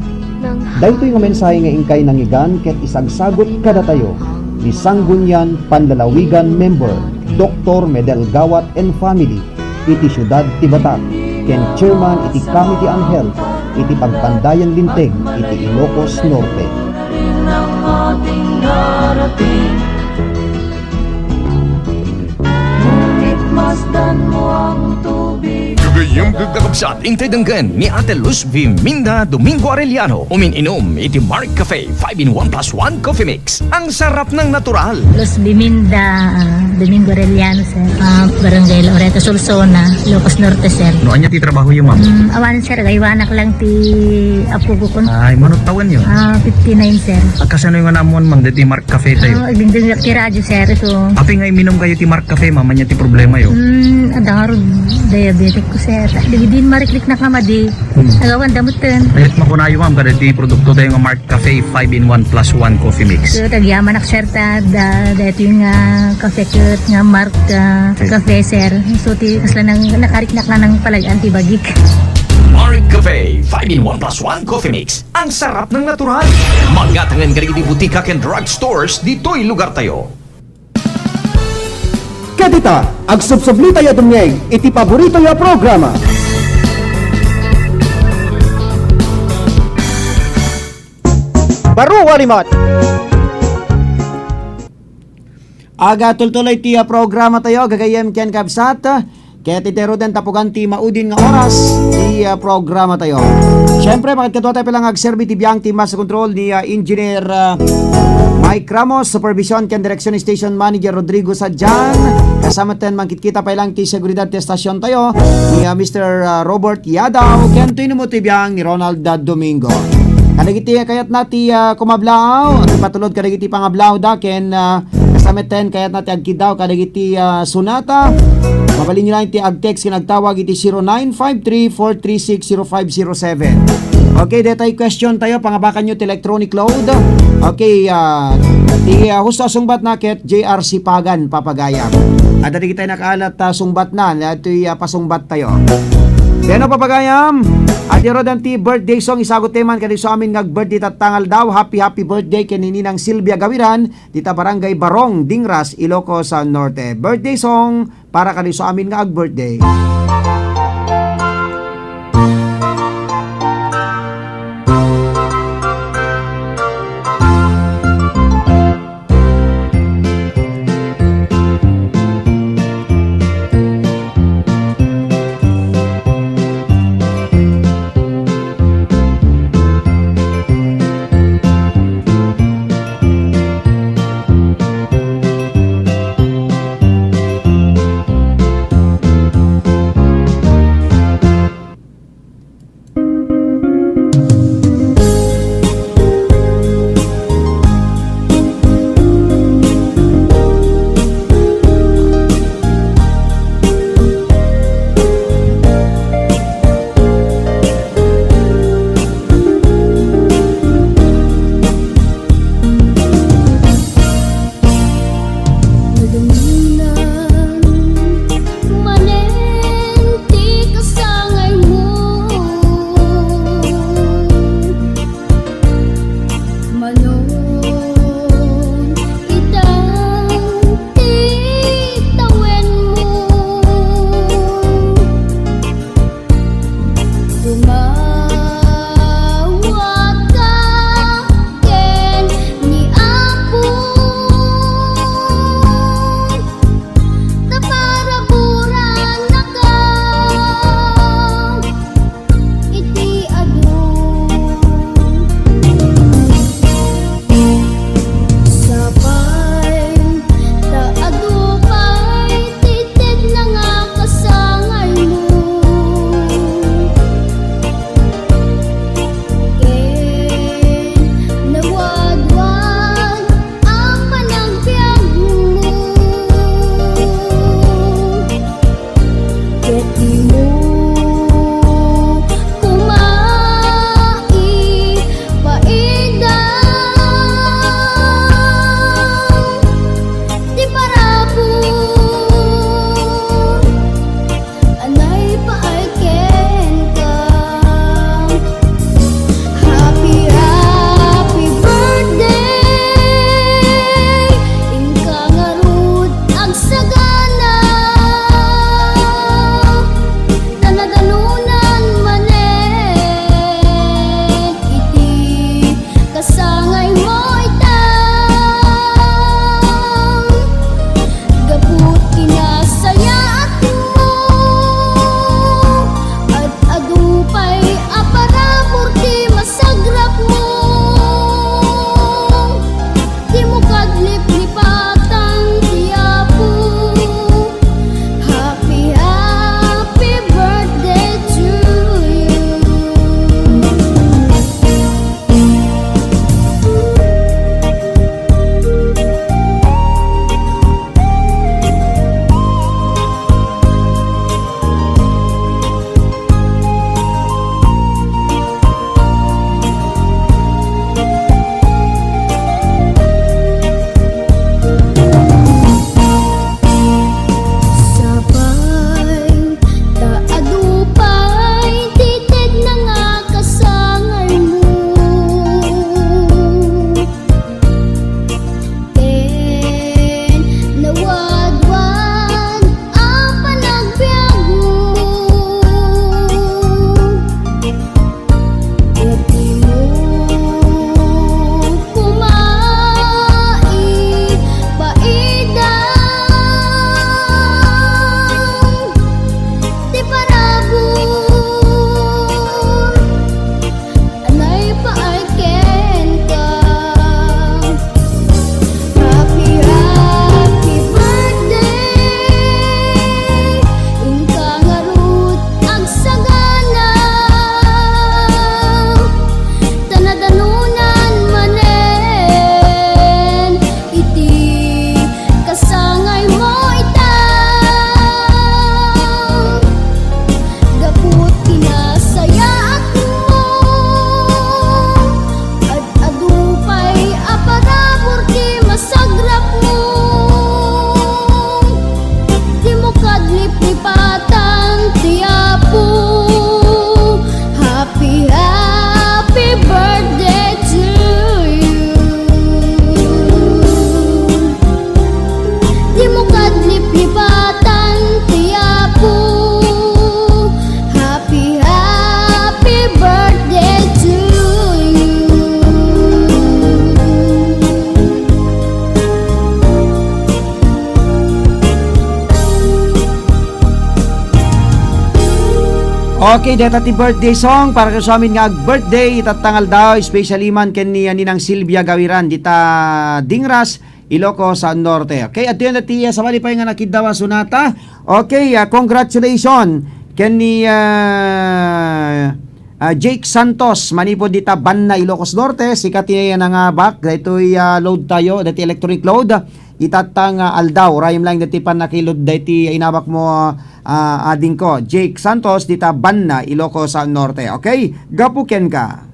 Daytoy nga mensahe nga inkay nangngegan ket isagsagut kadatayo ni Sanggunian Panlalawigan member, Doktor Medel Gawat and family, iti siudad ti Batac, ken chairman iti Committee on Health iti Pagpandayan Linteg iti Ilocos Norte. Ngunit masdan mo ang tubig. Gagayem ket kakabsat, intay denggen ni Ate Luz V. Minda Domingo Arellano, umin-inum iti Mark Cafe five in one plus one Coffee Mix. Ang sarap ng natural. Luz Biminda, ah, Domingo Arellano, sir. Ah, Barangay Loreto, Solsona, Ilocos Norte, sir. No, ania ti trabahoyo, ma'am? Mm, awan, sir. Gaywanak lang ti apo ko. Ay, mano tawenyo? Ah, fifty-nine, sir. Kasano nga naammoan, ma'am, ditoy Mark Cafe tayo? Ah, agdingdingak ti radyo, sir. So, apay nga iminumkayo ti Mark Cafe, ma'am, ania ti problemayo? Mm, adda ngarud diabetic ko, sir. Dagidi marikliknak nga madi. Hmm. Agawan damutten. Ket makunayo, ma'am, kadagiti produkto tayo nga Mark Cafe five in one plus one Coffee Mix. So, agyamanak, sir, ta, da, daytoy nga cafe ket nga Mark, ah, Cafe. Cafe, sir. So, ti, kasla nang, nakariknak nga nang palagan ti bagik. Mark Cafe five in one plus one Coffee Mix. Ang sarap ng natural. Magatangan kadagiti butika ken drugstores ditoy lugar tayo. Ket ita, agsubsublitayo a dumngeg iti paboritoyo a programa. Baro a limat. Agatultuloy ti, ah, programa tayo, gagayyem ken kabsat. Ket iti ruden tapugan ti maudin nga oras ti, ah, programa tayo. Siyempre, makadkadua tayo pay lang agserbi ti biang ti master control ni, ah, Engineer, ah, Mike Ramos, supervision ken direksyon ni Station Manager Rodrigo Sadian. Kasama ten mangkitkita pay lang ti seguridad ti estasyon tayo ni, ah, Mister, ah, Robert Yadaw ken ti inumot ti biang ni Ronald, ah, Domingo. Kadagiti kayatna ti, ah, kumablaaw, agpatulod kadagiti pangablaawda ken, ah, Kasama ten, kayatna ti agkiddaw kadagiti, ah, sonata. Mabalinyo lang ti ag-text ken agtawag iti zero nine five three four three six zero five zero seven. Okay, detay question tayo, pangabakanyo ti electronic load. Okay, ah, ti, ah, husto a sungbatna ket J R Sipagan, Papagayam. Adda dagiti nakaalat, ah, sungbatna, daytoy, ah, pasungbat tayo. Bueno, Papagayam, adi ruden ti birthday song, isagut ti man kadagiti amin nga ag-birthday tatta nga aldaw. Happy, happy birthday ken ni Ninang Silvia Gawiran, dita Barangay Barong, Dingras, Ilocos, ah, Norte. Birthday song para kadagiti amin nga ag-birthday. Okay, deta ti birthday song para ken amin nga ag-birthday itatta nga aldaw, especially man ken ni, ah, Ninang Silvia Gawiran dita Dingras, Ilocos, ah, Norte. Okay, adtoy dayta ti, ah, sabali pay nga nakiddaw a sonata. Okay, ah, congratulations ken ni, ah, ah, Jake Santos, manipud dita Banna, Ilocos Norte, sika ti nangabak daytoy, ah, load tayo, daytoy electronic load. Itatta nga aldaw, uray met laeng daytoy pannakilod daytoy inabakmo, ah, adingko, Jake Santos, dita Banna, Ilocos, ah, Norte. Okay? Gapu kenka.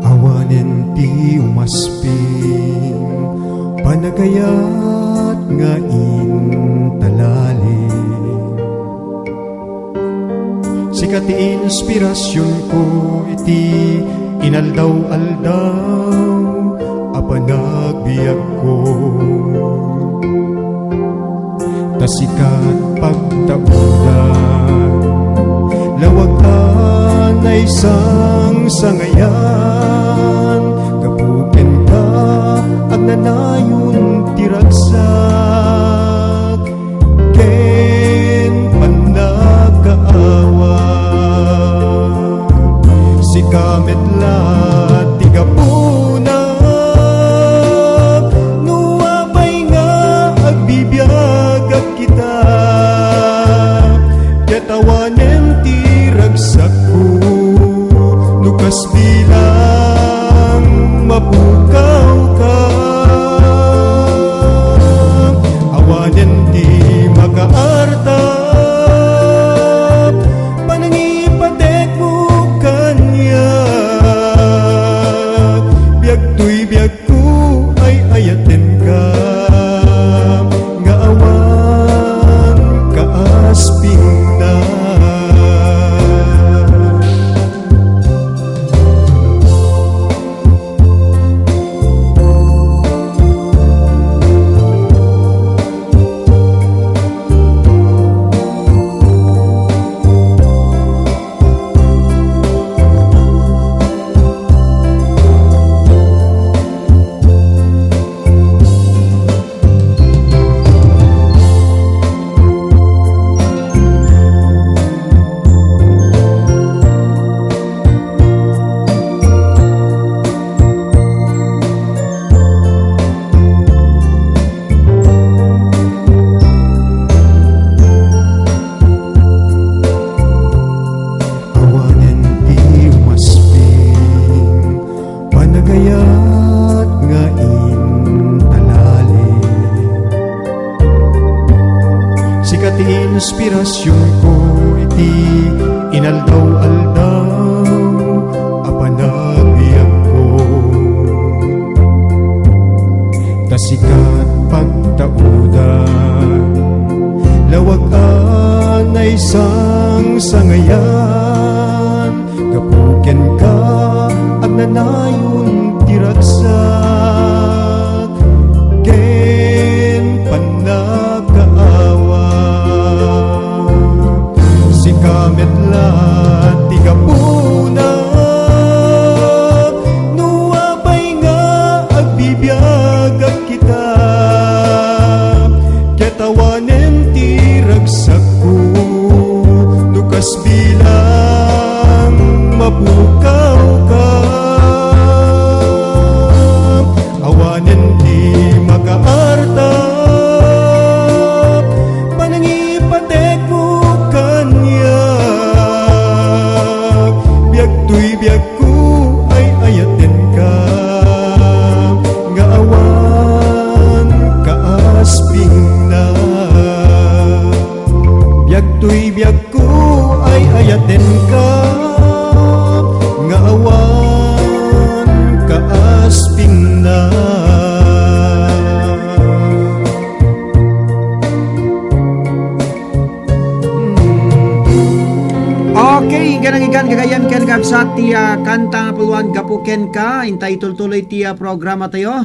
Awanen ti umasping, panagayat nga intalalim. Sika ti inspirasionko iti inaldaw-aldaw a panagbiagko. Ta sika ti pagtaudan, lawag a naisangsangayan, gapu kenka, agnanayon ti ragsak ken pannakaawat. Sika met la ti gapuna no apay nga agbibiagak kita, ket awanen ti ragsakko no kas bilang mapukawka. Awanen ti makaartap panangipatekmo kaniak. Biag toy biagko, ay-ayatenka, nga awan kaaspingna. Awanen ti umasping, panagayat nga intalalim. Sika ti inspirasionko iti inaldaw-aldaw a panagbiagko. Ta sika ti pagtaudan, lawag a naisangsangayan, gapu kenka, agnanayon ti ragsak ken pannakaawat. Sika met la ti gapuna no apay nga agbibiagak kita, ket awanen ti ragsakko no kas bilang mapukawka. Awanen ti makaartap panangipatekmo kaniak. Biag toy biagko, ay-ayatenka, nga awan kaaspingna. Biag toy biagko, ay-ayatenka, nga awan kaaspingna. Okay, Ken nagikan gagayyem ken kabsat ti, ah, kanta nga puluan, Gapu Kenka, intay tultuloy ti, ah, programa tayo.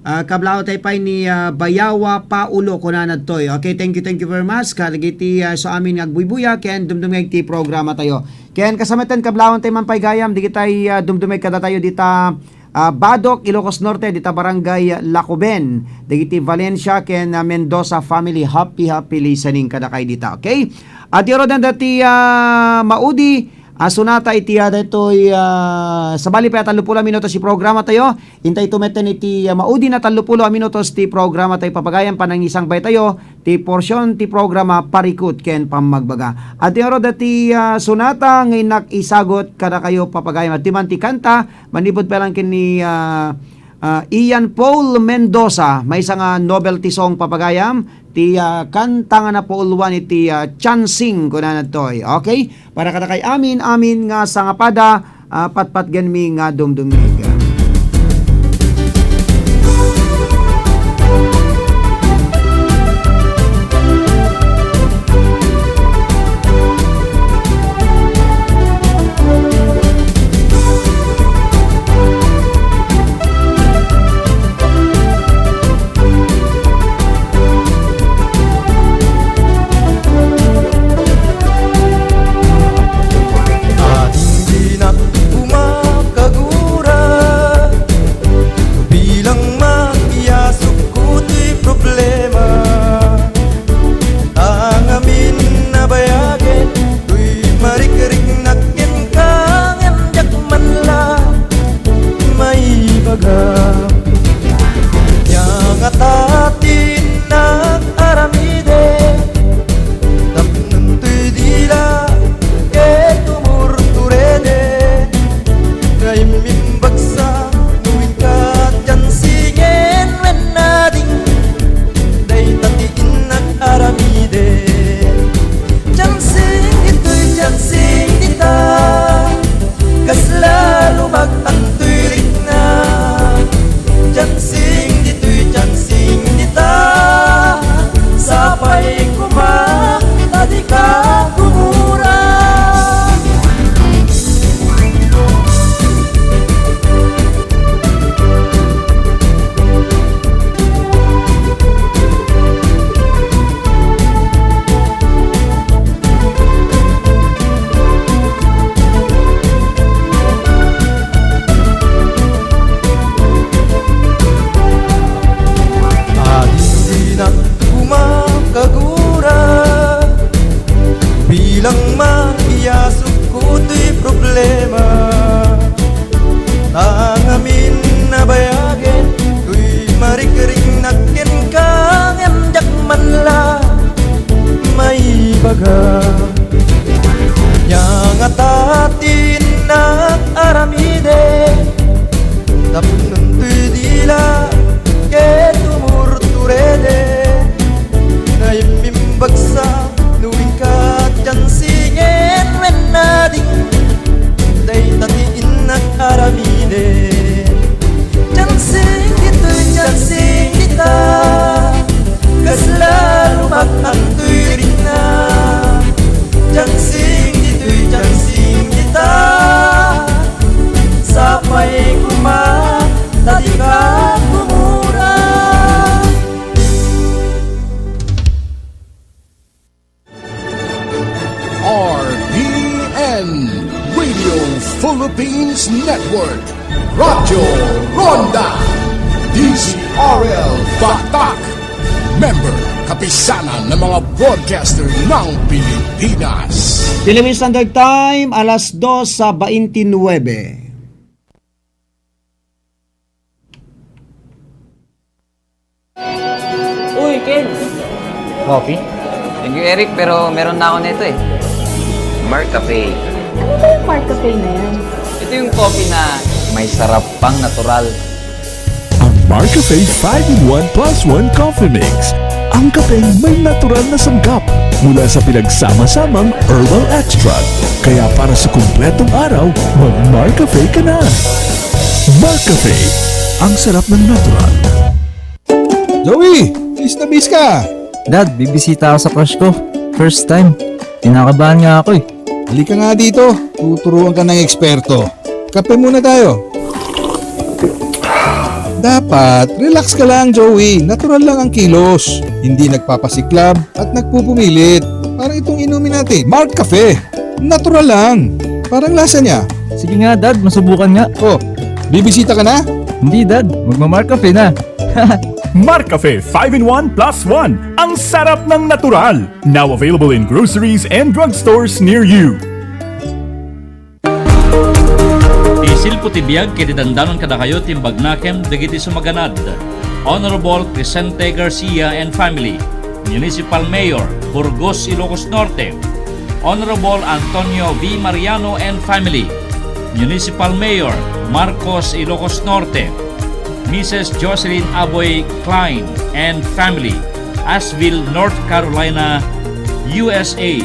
Ah, kablaw tayo pay ni, ah, Bayawa Paulo, kunana toy. Okay, thank you, thank you very much. Kadagiti, ah, so amin nga agbuybuya, ken dumdumngeg ti programa tayo. Ken kasamatan kablawan tayo man pay gayam, digitay, ah, dumdumngeg kada tayo dita, ah, Badoc, Ilocos Norte, dita Barangay Lacoben, dagiti Valencia ken, ah, Mendoza family. Happy, happy listening kadakay dita, okay? At irodan dati, ah, maudi, ah, sonata iti, ah, daytoy, ah, sabali pay a tallopulo a minutos ti programa tayo. Intay tumeten iti, ah, maudi na tallopulo a minutos ti programa tayo, papagayam, panangisangbay tayo ti porsion ti programa, Parikut ken Pammagbaga. At irodan dati, ah, sonata nga innak isagut kadakayo, papagayam. At di man ti kanta, manipud pa lang ken ni, ah, ah, Ian Paul Mendoza, maysa nga novelty song, papagayam, ti, ah, kanta nga napauluan iti, ah, Chansing, kunana toy. Okay? Para kadakay amin, amin nga sangapada, ah, patpatgenmi nga dumdumngeg. Adingdinak umakagura, bilang makiasukko ti problema. Tangamin a bayagen toy marikriknak kenka, ngem diak man la maibaga. Ania ngata ti innak aramiden tapno toy dila ket umurtureden? Nga immimbagsa no inka Chansingen wen ading, dayta ti innak aramiden. Chansing ditoy, Chansing dita, kasla lubag antoy rikna. Chansing ditoy, Chansing dita, sapay koma ta dika gumura. Adingdinak umakagura, bilang makiasukko ti problema. Tangamin a bayagen toy marikriknak kenka, ngem diak man la maibaga. Ania ngata ti innak aramiden tapno toy dila ket umurtureden? Nga immimbagsa no inka Chansingen wen ading, dayta ti innak aramiden. Chansing ditoy, Chansing dita, kasla lubag antoy rikna. Chansing ditoy, Chansing dita, sapay koma ta dika gumura. R P N, Radio Philippines Network, Radyo Ronda, D Z R L Batak, member, Kapisanan ng mga Broadcaster ng Pilipinas. Philippine Standard Time, alas dos sa baintinuebe. Uy, Ken! Coffee? Thank you, Eric, pero meron na ako nito eh. Marcafe. Ano ba yung Marcafe na yan? Ito yung coffee na may sarap pang natural. Ang Marcafe five in one plus one Coffee Mix. Ang kapeng may natural na sangkap mula sa pinagsama-samang herbal extract. Kaya para sa kumpletong araw, mag-Marcafe ka na. Marcafe, ang sarap ng natural. Joey, bis na bis ka. Dad, bibisita ako sa crush ko. First time. Kinakabahan nga ako eh. Halika nga dito, tuturuan ka ng eksperto. Kape muna tayo. Dapat, relax ka lang, Joey. Natural lang ang kilos. Hindi nagpapasiklab at nagpupumilit. Parang itong inumin natin, Mark Cafe. Natural lang. Parang lasa niya. Sige nga, Dad, masubukan nga. Oh, bibisita ka na? Hindi, Dad. Magma-Mark Cafe na. Mark Cafe five in one plus one. Ang sarap ng natural. Now available in groceries and drugstores near you. Isilpo ti biag ket idandanon kadakayo ti imbagnakem dagiti sumaganad. Honorable Crescente Garcia and family, Municipal Mayor, Burgos, Ilocos Norte. Honorable Antonio V. Mariano and family, Municipal Mayor, Marcos, Ilocos Norte. Missus Jocelyn Aboy Klein and family, Asheville, North Carolina, U S A.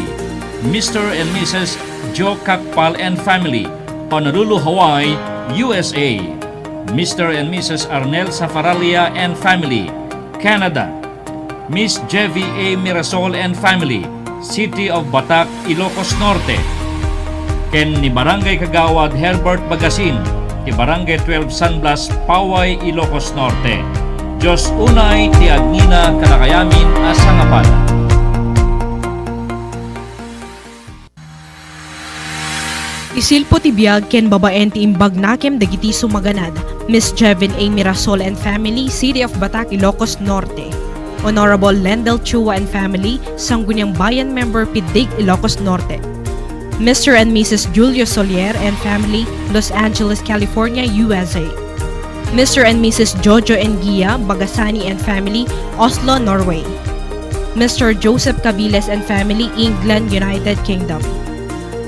Mister and Missus Joe Kakpal and family, Honolulu, Hawaii, U S A. Mister and Missus Arnel Safaralia and family, Canada. Miss Jevi A. Mirasol and family, City of Batac, Ilocos Norte. Ken ni Barangay Kagawad Herbert Bagasin, ti Barangay twelve San Blas, Paway, Ilocos Norte. Dios unay ti agngina kadakayamin a sangapada. Isilpo ti biag ken babaen ti imbagnakem dagiti sumaganad, Miss Jevin A. Mirasol and family, City of Batac, Ilocos Norte. Honorable Lendel Chua and family, Sangguniang Bayan member, Piddig, Ilocos Norte. Mister and Missus Julio Solier and family, Los Angeles, California, U S A. Mister and Missus Jojo and Gia Bagasani and family, Oslo, Norway. Mister Joseph Cabiles and family, England, United Kingdom.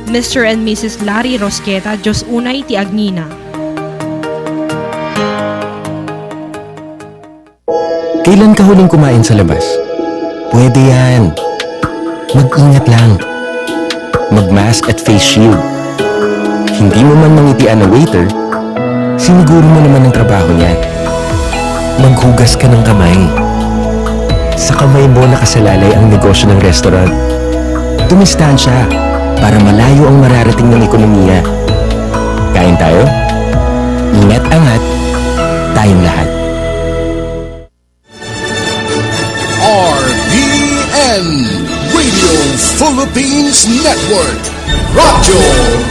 Mister and Missus Larry Rosqueta, Dios unay ti agngina. Kailan ka huling kumain sa labas? Pwede yan. Mag-ingat lang. Mag-mask at face shield. Hindi mo man mangitian ang waiter, siniguro mo naman ang trabaho niya. Maghugas ka ng kamay. Sa kamay mo nakasalalay ang negosyo ng restaurant. Dumistansya para malayo ang mararating ng ekonomiya. Kain tayo? Ingat angat, tayong lahat. R P N, Radio Philippines Network, Radyo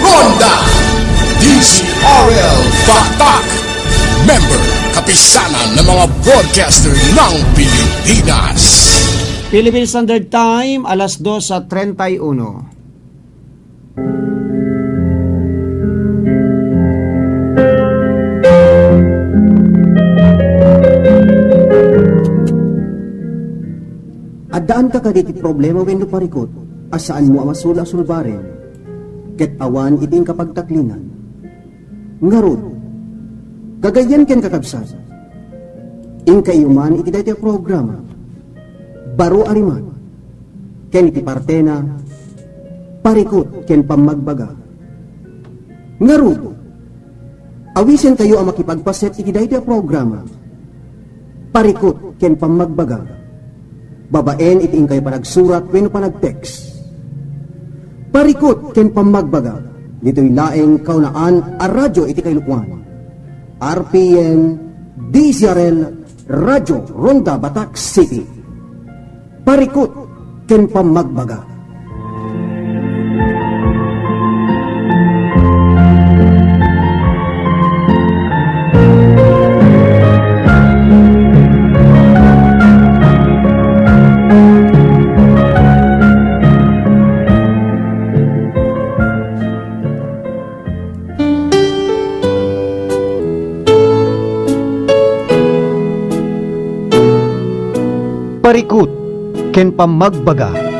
Ronda, D Z R L Batac, member, Kapisanan ng mga Broadcaster ng Pilipinas. Philippine Standard Time, alas dos at treinta y uno. Addaanka kadagiti problema wenno parikut a saanmo a masula a sulbaren, ket awan iti inka pagtaklinan. Ngarud, kagayem ken kakabsat, inkayo man iti daytoy a programa, Baro a Rimak, ken iti partena, Parikut ken Pammagbaga. Ngarud, awisenkayo a makipagpaset iti daytoy a programa, Parikut ken Pammagbaga, babaen iti inkayo panagsurat wenno panag-text. Parikut ken Pammagbaga, ditoy laeng kaunaan a radyo iti kailuan, R P N, D Z R L, Radyo Ronda, Batac City. Parikut ken Pammagbaga. Parikut ken Pammagbaga.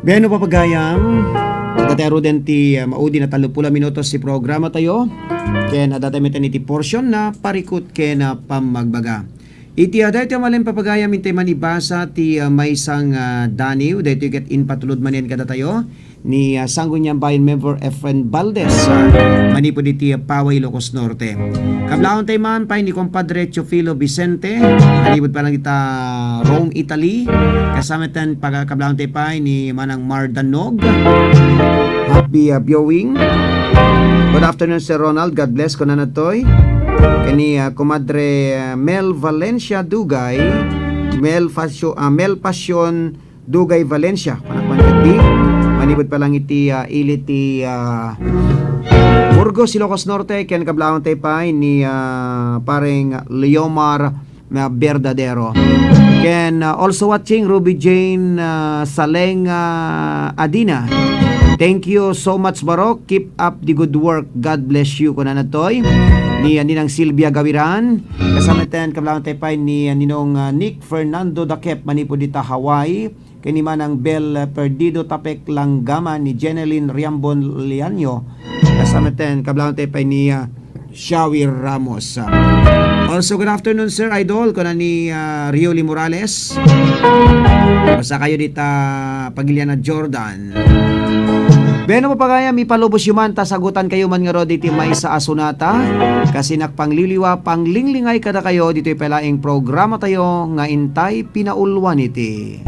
Ken no papagayam, adda tayo ruden ti, ah, maudi nga tallopulo a minutos ti programa tayo. Ken adda tayo metten iti portion na parikut ken, ah, pammagbaga. Iti, ah, daytoy a malem papagayam, intay man ibasa ti, ah, maysa nga, ah, daniw, daytoy ket impatulod manen kadatayo ni, ah, Sangguniang Bayan Member Efren Valdez, ah, manipud iti, ah, Paway, Ilocos Norte. Kablaawentayo man pay ni Compadre Teofilo Vicente, manipud pa lang ita Rome, Italy. Kasama ten pagkablaawentayo pay ni Manang Mar Danog. Happy, ah, viewing. Good afternoon, Sir Ronald. God bless, kunana toy. Ken ni, ah, Comadre, ah, Mel Valencia Dugay, Mel Fasio-, ah, Mel Passion Dugay Valencia, kunak man kaddi. Manipud pa lang iti, ah, ili ti, ah, Burgos, Ilocos Norte, ken kablaawentayo pay ni, ah, pareng Leomar na Verdadero. Ken, ah, also watching, Ruby Jane, ah, Salenga Adina. Thank you so much, Barok. Keep up the good work. God bless you, kunana toy. Ni, ah, Ninang Silvia Gawiran. Kasama ten, kablaawentayo pay ni, ah, Ninong, ah, Nick Fernando Dakep, manipud ita Hawaii. Ken ni Manang Bel Perdido Tapek Langgama, ni Jeneline Riambon Lianyo. Kasama ten, kablaawentayo pay ni, ah, Shawir Ramos. Also, good afternoon, Sir Idol, kuna ni, ah, Rioli Morales. Basta kayo dita Pagiliana, Jordan. Wen no papagayam, ipalubos yo man ta sagutan kayo man ngarud iti maysa a sonata. Kasinak pangliliwa, panglinglingay kadakayo ditoy pay laeng programa tayo nga intay pinauluan iti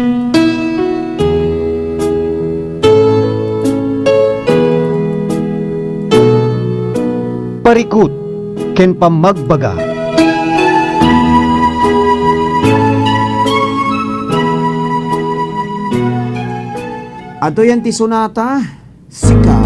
Parikut ken Pammagbaga. Adtoyen ti sonata, Sika.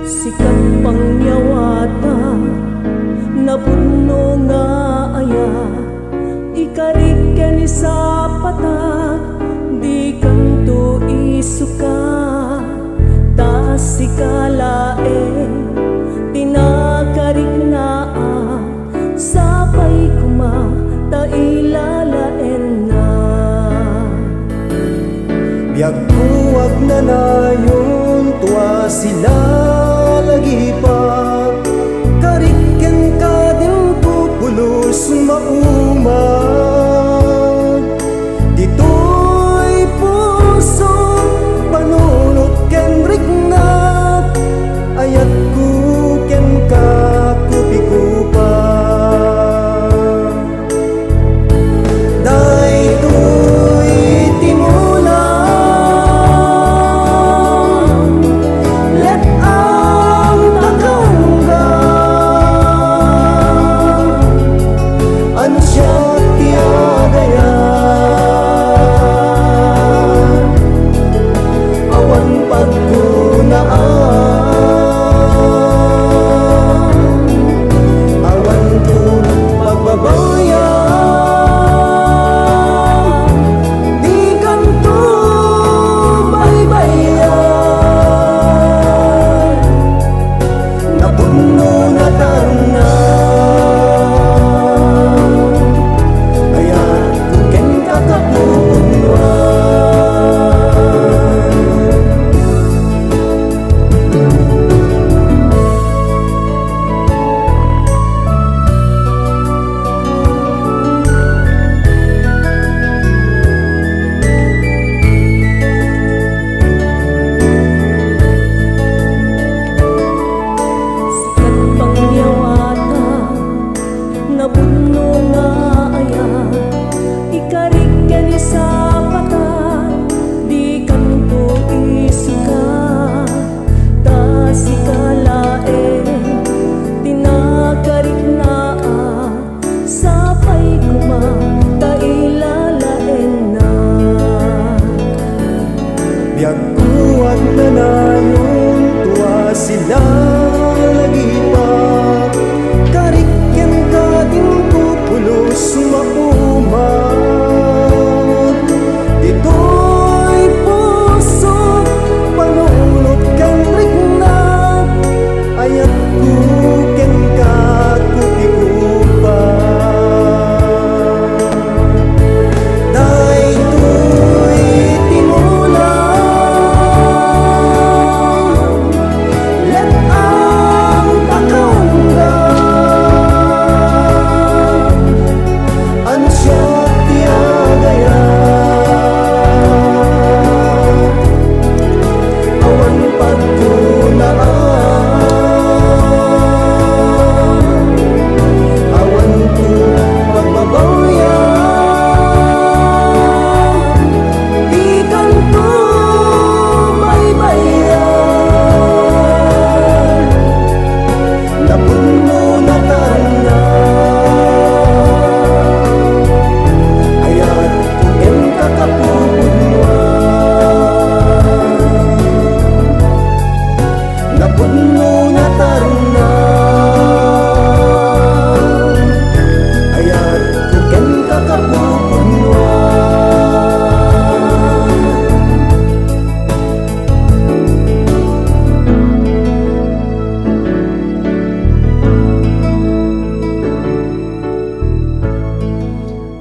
Sikat pangyawatak, napudno nga ayat, ikarik ken isapatak, dikanto isukat. Ta sika laeng ti nakariknaak, sapay koma ta ilalaennak. Biagko agnanayon, tua sila lagipak, karik kenka din pupulos mauma. Ditoy puso, panunot ken riknak, ayatko kenka, kupikupa. Daytoy ti mulam, let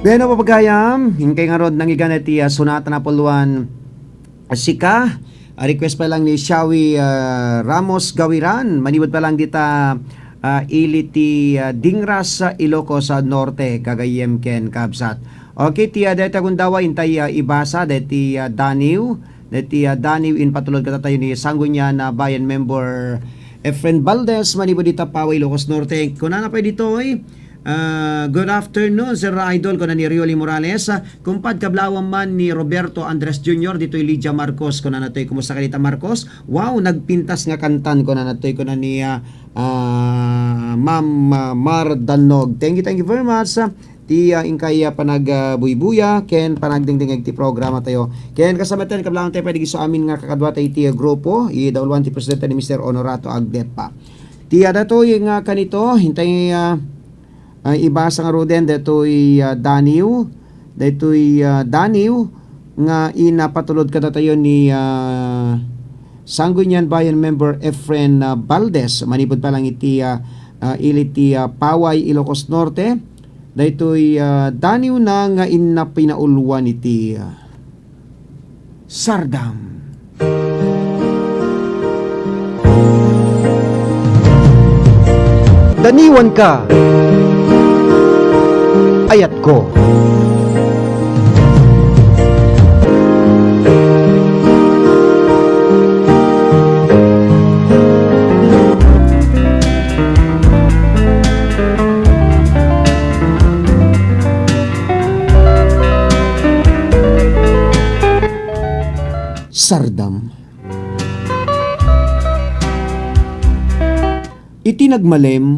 Bueno, papagayam, inkay ngarud nangigana ti, ah, sonata napuluan, ah, sika. Ah, request pa lang ni Shawi, ah, Ramos Gawiran. Manipud pa lang dita, ah, ili ti, ah, Dingras, ah, Ilocos, ah, Norte, gagayyem ken kabsat. Okay, ti, ah, dayta gundaway, intay, ah, ibasa, dayta, ah, Daniw. Dayta, ah, Daniw, impatulod kadatayo ni Sangguniang, ah, Bayan member Efren Valdez, manipud dita Paway, Ilocos Norte. Kunana pay ditoy, ah, "Good afternoon, Sir Idol," kuna ni Rioli Morales. Ah, kumpad, kablawam man ni Roberto Andres Junior, ditoy Lydia Marcos, kunana toy, "Kumusta ka dita, Marcos?" Wow, nagpintas nga kantan, kunana toy, kuna ni, ah, ah, Ma'am, ah, Mar Dannog. Thank you, thank you very much. Ah, ti, ah, inkay, ah, panag, ah, buybuya ken panagdingdingeg ti programa tayo. Ken kasama tayo, kablawam tayo, pwede isu amin nga kakadua tayo iti, ah, grupo, idauloan ti presidente ni Mister Honorato Agdepa. Ti, ah, datoy nga kanito, intay, ah, ah, ibasa ngaruden datoy, ah, Daniw, datoy, ah, Daniw nga inpatulod kadatayo ni, ah, Sangguniang Bayan member Efren, ah, Valdez, manipud pa lang iti, ah, ah, ili ti, ah, Paway, Ilocos Norte. Daytoy, ah, Daniw na nga inna pinauluan iti, ah, Sardam. Daniwanka, ayatko. Sardam. Iti nagmalem,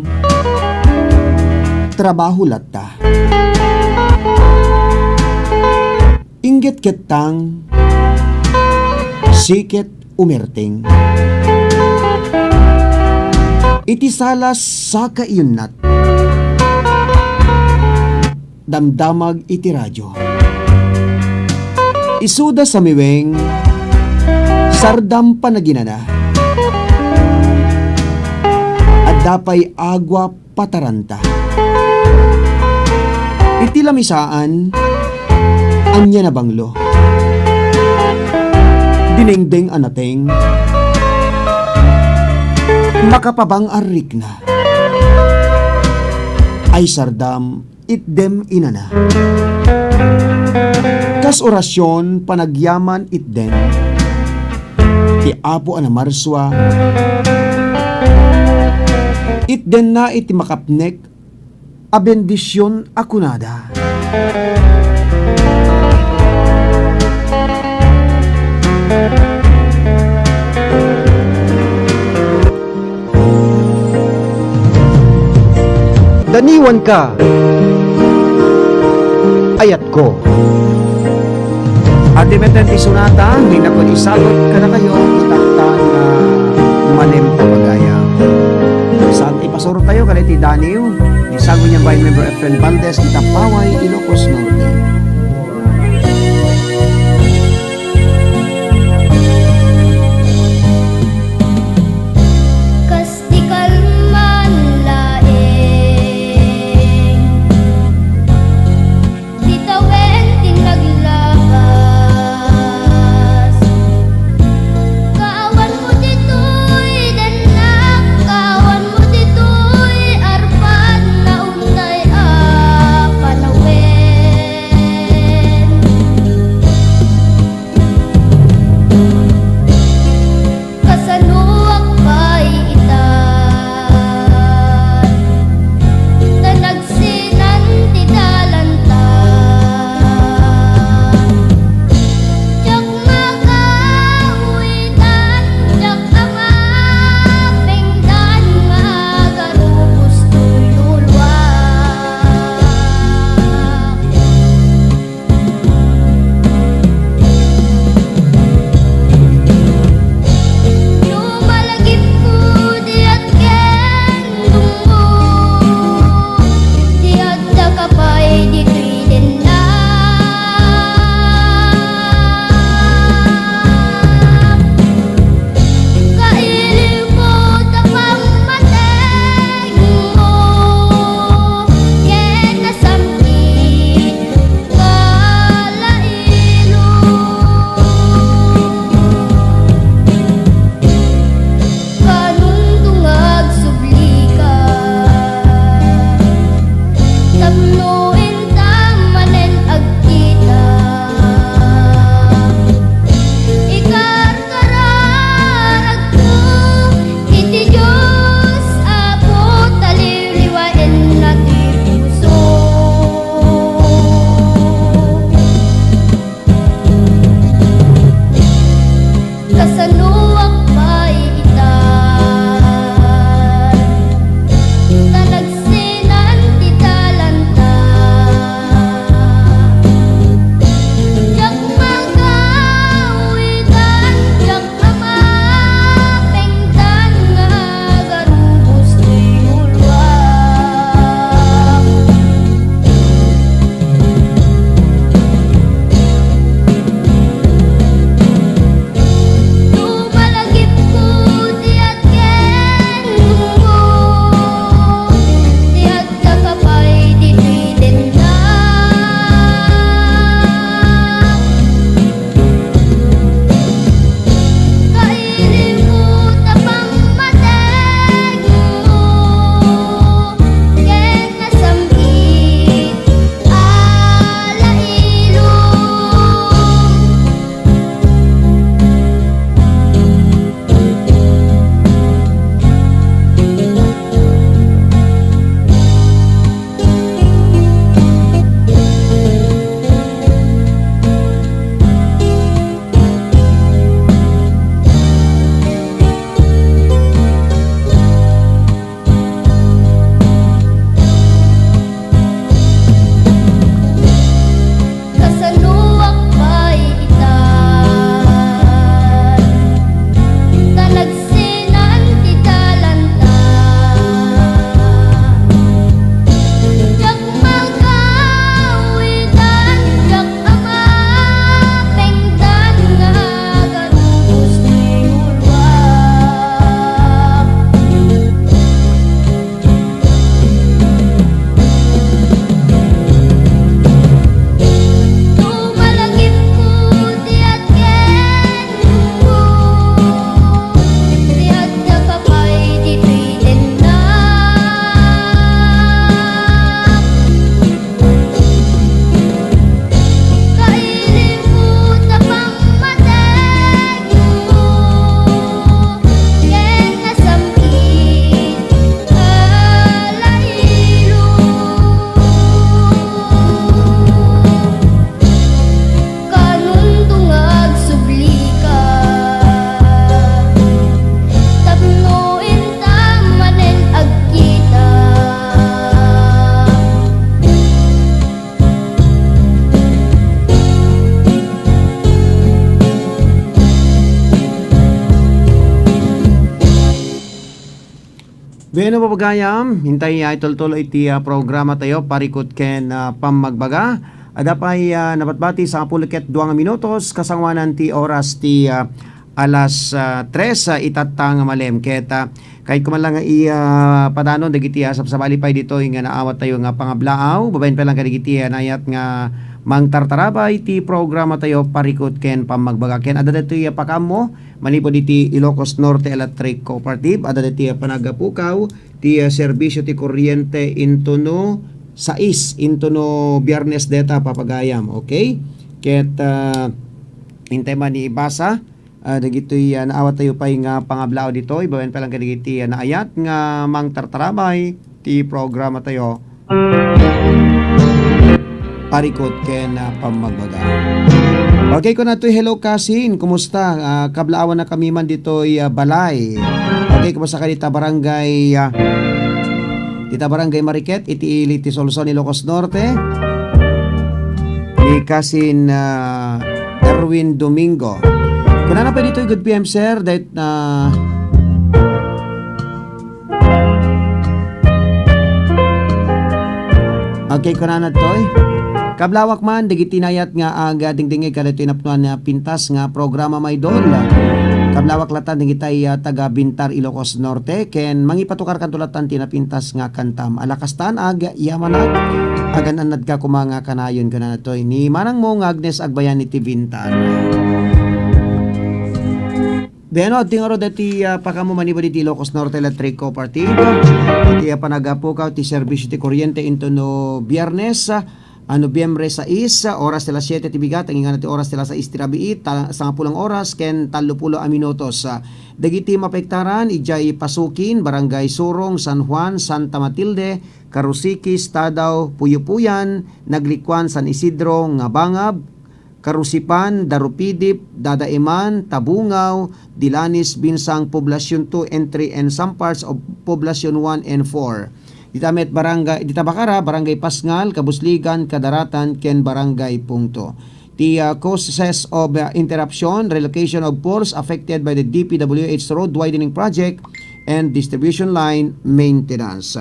trabaho latta. Inggit ket tang, siket umerteng. Iti sala saka iyunnat, damdamag iti radio. Isuda samiweng, sardam panaginana. Adda pay agua pataranta. Iti lamisaan, ania nabanglo. Dinengdeng a nateng, makapabang a rikna. Ay sardam, itdem inana. Kas orasion, panagyaman itdem. Ti Apo a namarsua, itdenna iti makapnek a bendision a kunada. Daniwanka, ayatko. Adi met ti sonata, nga innak isagut kadakayo, ita nga, ah, malem a pagayam. Saan ti ipasuro tayo, kada iti Daniw, ni Sangguniang Bayan member Efren Valdez, ita Paway, Ilocos Norte. Kas di kalman laeng, di tawen ti naglabas. Kaawanmo ditoy dennak, kaawanmo ditoy arpad, naunay a panawen. Bueno, papagayam, intay, ah, itultuloy iti, ah, programa tayo, Parikut ken, ah, Pammagbaga. Adda pay, ah, nabatbati sangapulo ket dua nga minutos, kasangoanan ti oras ti, ah, alas, ah, tres, ah, itatta nga malem. Ket, ah, kayat ko man lang nga i-, ah, padanon dagiti, ah, sabsabali pay ditoy nga naawat tayo nga pangablaaw, babaen pay lang kadagiti, ah, naayat nga mangtartarabay ti programa tayo, Parikut ken Pammagbaga. Ken adda ditoy, ah, pakaammo, manipud iti Ilocos Norte Electric Cooperative, adda ditoy, ah, panaggapukaw ti, ah, serbisio ti kuryente intono sais, intono Biyernes dayta, papagayam, okay? Ket, ah, intay man ibasa, ah, dagitoy, ah, naawat tayo pay nga pangablaaw ditoy, babaen pay lang kadagiti, ah, naayat nga mangtartarabay ti programa tayo. Parikut ken, ah, Pammagbaga. Okay, kuna toy, "Hello, kasin. Kumusta? Ah, kablaawanna kami man ditoy, ah, balay." Okay, kumusta ka dita barangay, ah, dita barangay Mariket, iti ili ti Solson, Ilocos Norte? Ni kasin, ah, Erwin Domingo. Kunana pay ditoy, "Good P M, sir. Dayt-, ah," Okay, kunana toy. Kablawak man, dagiti naayat nga agdingdingngeg kadagitoy napnoan nga pintas nga programa, my idol. Kablawak latta dagiti, ah, taga Bintar, Ilocos Norte, ken mangipatukarkanto latta ti napintas nga kantam. Ala kastan, agyamanak, agan-annadka koma nga kanayon, kunana toy. Ni manangmo nga Agnes Agbayan iti Bintar. Bueno, adtoy ngarud ti, ah, pakaammo manipud iti Ilocos Norte Electric Cooperative. Iti, ah, panaggapukaw ti serbisio ti kuryente intono Biyernes, ah, Nobyembre sais, ah, oras ti alas siete ti bigat, agingga ti oras ti alas sais ti rabii, ta-, sangapulo nga oras ken tallopulo a minutos. Ah, dagiti mapaiktaran, idiay Pasukin, Barangay Surong, San Juan, Santa Matilde, Karusiki, Stadao, Puyopuyan, Naglikuan, San Isidro, Ngabangab, Karusipan, Darupidip, Dadaeman, Tabungaw, Dilanis, Binsang, Poblacion two and three, and some parts of Poblacion one and four. Dita met barangay, dita Bacara, Barangay Pasngal, Kabusligan, Kadaratan, ken Barangay Pungto. The, uh, causes of, uh, interruption, relocation of poles affected by the D P W H road widening project and distribution line maintenance.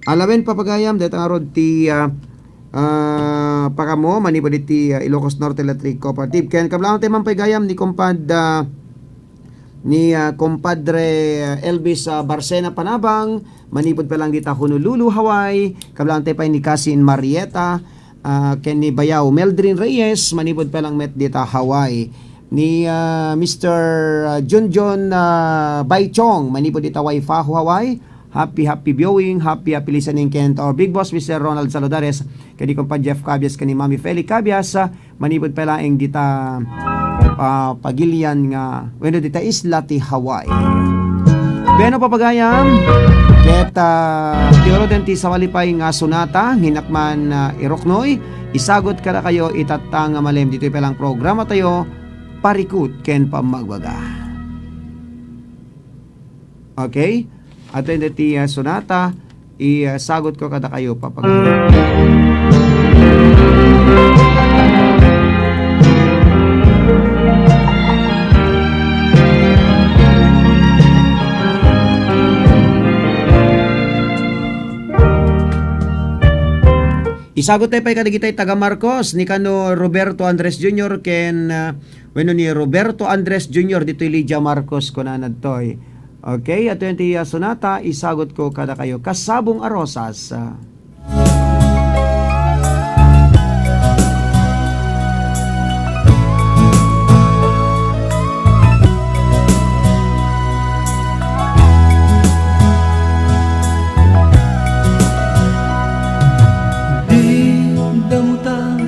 Alawen, papagayam, deta nga rod ti, uh, ah, pakaammo manipud iti, ah, Ilocos Norte Electric Cooperative. Ken kablaawan tayo man pay gayam ni kumpad-, ah, ni, ah, kumpadre, ah, Elvis, ah, Barcena Panabang, manipud pay lang dita Honolulu, Hawaii. Kablaawan tayo pay ni Kasin Marieta, ah, ken ni Bayaw Meldrin Reyes, manipud pay lang met dita Hawaii. Ni, ah, Mister, ah, Junjun, ah, Baichong, manipud dita Waipahu, Hawaii. Happy, happy viewing, happy, happy listening ken to our big boss, Mister Ronald Saludares, ken ni Compa Jeff Cabias, ken ni Mami Feli Cabias, ah, manipud pay laeng dita, ah, pagilian nga, wenno dita isla ti Hawaii. Bueno, papagayam, ket, ah, ti ngaruden ti sawali pay nga sonata, nga innak man, ah, iruknoy, isagut kadakayo itatta nga malem ditoy pay lang programa tayo, Parikut ken Pammagbaga. Okay? Adtoy ti, ah, sonata, i-, ah, sagutko kadakayo, papagayam. Isagut tayo pay kadagitay taga Marcos, ni kano Roberto Andres Junior ken, ah, wenno ni Roberto Andres Junior ditoy Lydia Marcos, kunana ditoy. Okay, adtoy ti, ah, sonata, isagutko kadakayo, Kasabong a Rosas. Di damuta,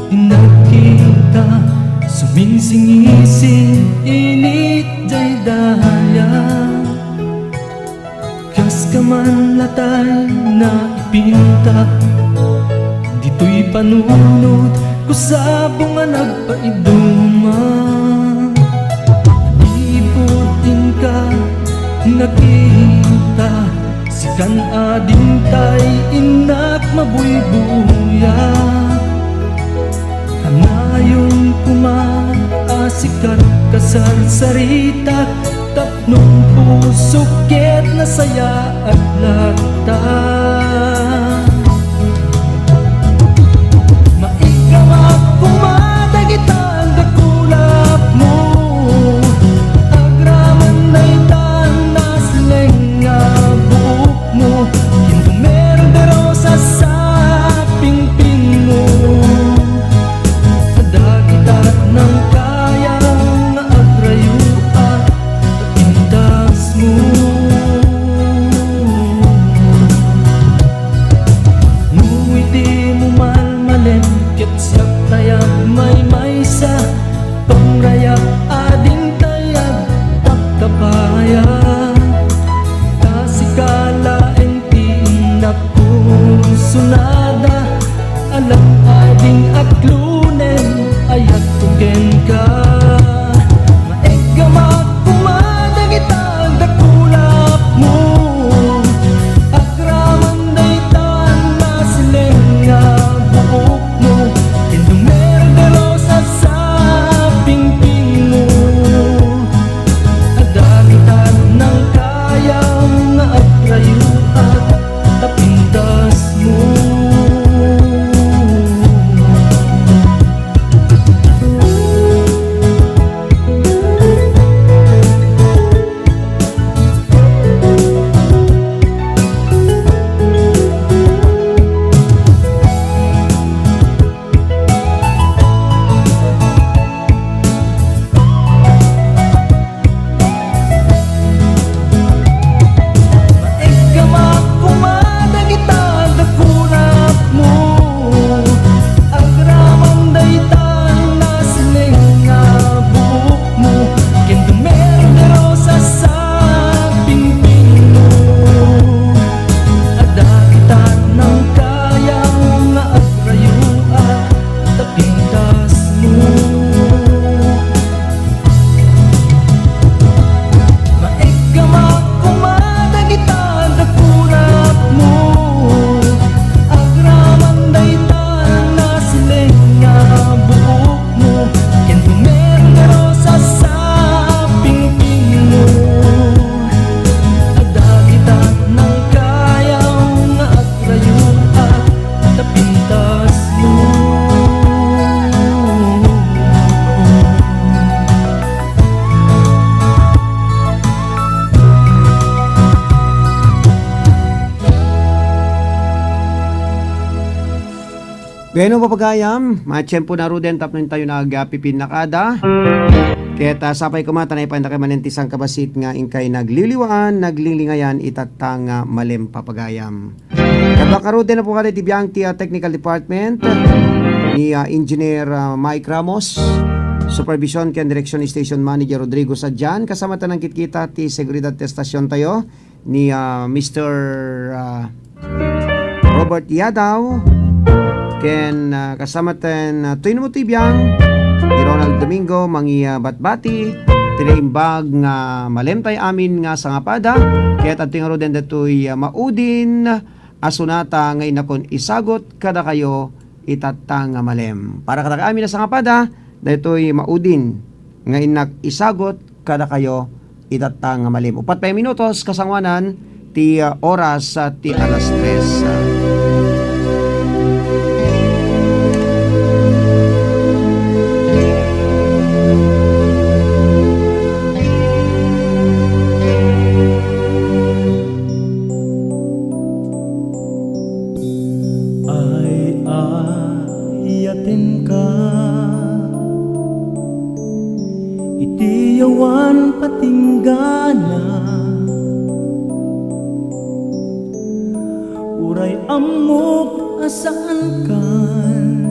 inagkita, sumingsingisi, init daydayan. Kas ka man latay naipinta, ditoy panunot, kusabong a nagpaiduma. Ipud inka nakita, sikan a dintay innak mabuybuya. Kanayon koma a sikat kasarsarita, tapno Nung pusok ket nasayaat latta. Maikkamak koma dagita dakulapmo. Agraman dayta nasilen nga buokmo. Ken dumerderos a sapingpingmo. Dagita nangkayang agrayoak ta pintasmo. No iti mo malmalem ket siak tay agmaymaysa, pamrayak ading tay agtaptapaya. Ta sika laeng ti innak pursunada, alam ading aklonen, ayatko kenka. Maikkamak koma dagita dakulapmo. Agraman dayta nasilen nga buokmo. Ken dumerderos a sapingpingmo. Adda kita nangkayang agrayoak ta pintasmo. Maikkamak koma dagita dakulapmo. Agraman dayta nasilen nga buokmo. Ken dumerderos a sapingpingmo. Adda kita nangkayang agrayoak ta pintasmo. Maikkamak koma dagita dakulapmo. Agraman dayta nasilen nga buokmo. Ken dumerderos a sapingpingmo. Adda kita nangkayang agrayoak ta pintasmo. Bueno, papagayam, matiempo na ruden tapno intayo nga agpipinnakada. Ket, ah, sapay koma ta naipandakay manen ti sangkabassit nga inkay nagliliwaan, naglinglingayan itatta nga malem, papagayam. Kaduak ngaruden a pupadi ti biang ti, ah, technical department ni, ah, Engineer, ah, Mike Ramos, supervision ken direksyon ni Station Manager Rodrigo Sadian, kasama ta nangkitkita ti seguridad ti estasiontayo ni, ah, Mister, ah, Robert Yadaw, ken, ah, kasama ten, ah, Twin Mutibiang, ni Ronald Domingo, mangibatbati ti naimbag nga malemtay amin nga sangapada, ket adtoy ngaruden daytoy, ah, maudin a sonata nga inakon isagut kadakayo itatta nga malem. Para kadakayo amin a sangapada, daytoy maudin nga innak isagut kadakayo itatta nga malem. Uppat pay minutos kasangoanan ti, ah, oras, ah, ti alas tres. Ay-ayatenka iti yawan patinggana, uray ammok a saankan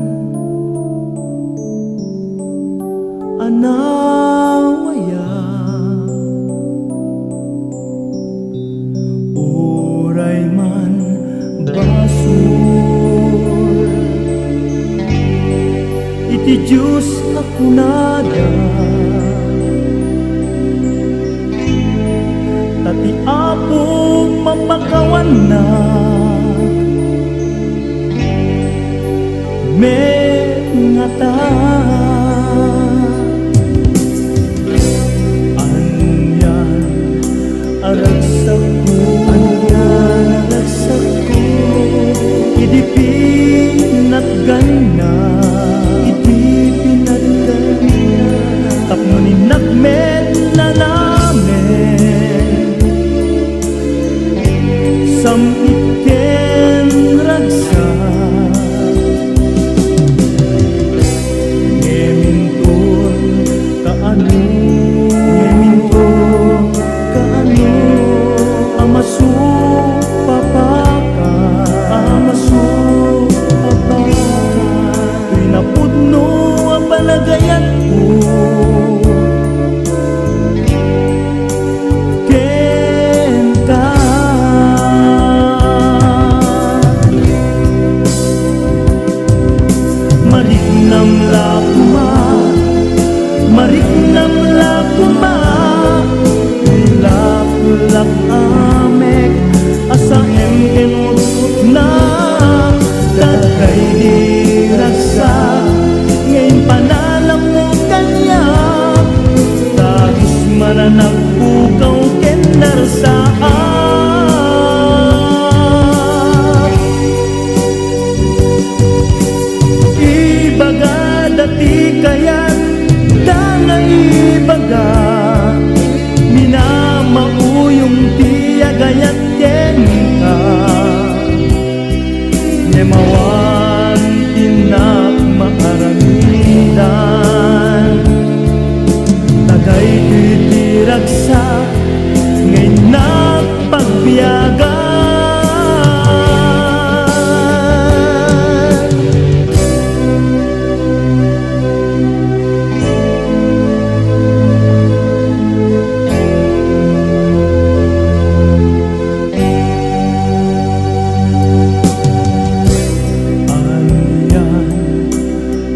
a nawaya. Uray man basol iti Dios a kunada, ta ti Apo mapakawannak met ngata. Anian No a panagayatko kenka. Mariknam la koma, mariknam la koma, laklak amek a saem ken utputna, dagiti ragsak nga impananammo kaniak, dagus man a nagpukaw ken narsaak. Ibagada ti kayatda nga ibaga, minamauyong ti agayat kenka. Ngem awan ti innak maaramidan. Dagaytoy ti ragsak nga innak pagbiagan. Anian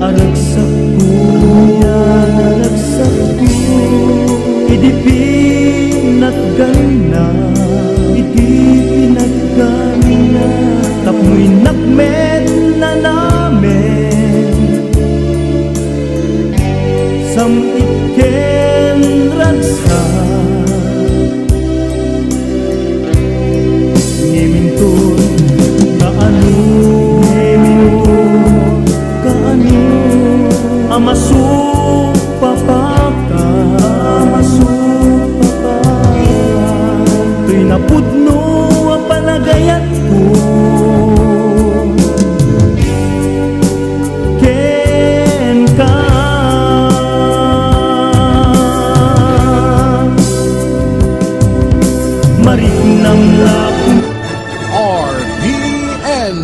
a ragsakko, anian a ragsakko, idi pinatganna, idi pinatganna, tapno innak met nanamen. Sam-it ken ragsak. Ngem inton kaano, ngem inton kaano a masupapaka, a masupapaka. Toy napudno a panagayatko kenka. Mariknam la koma. R P N,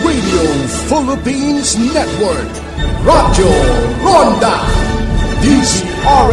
Radio Philippines Network, Radyo Ronda, D Z R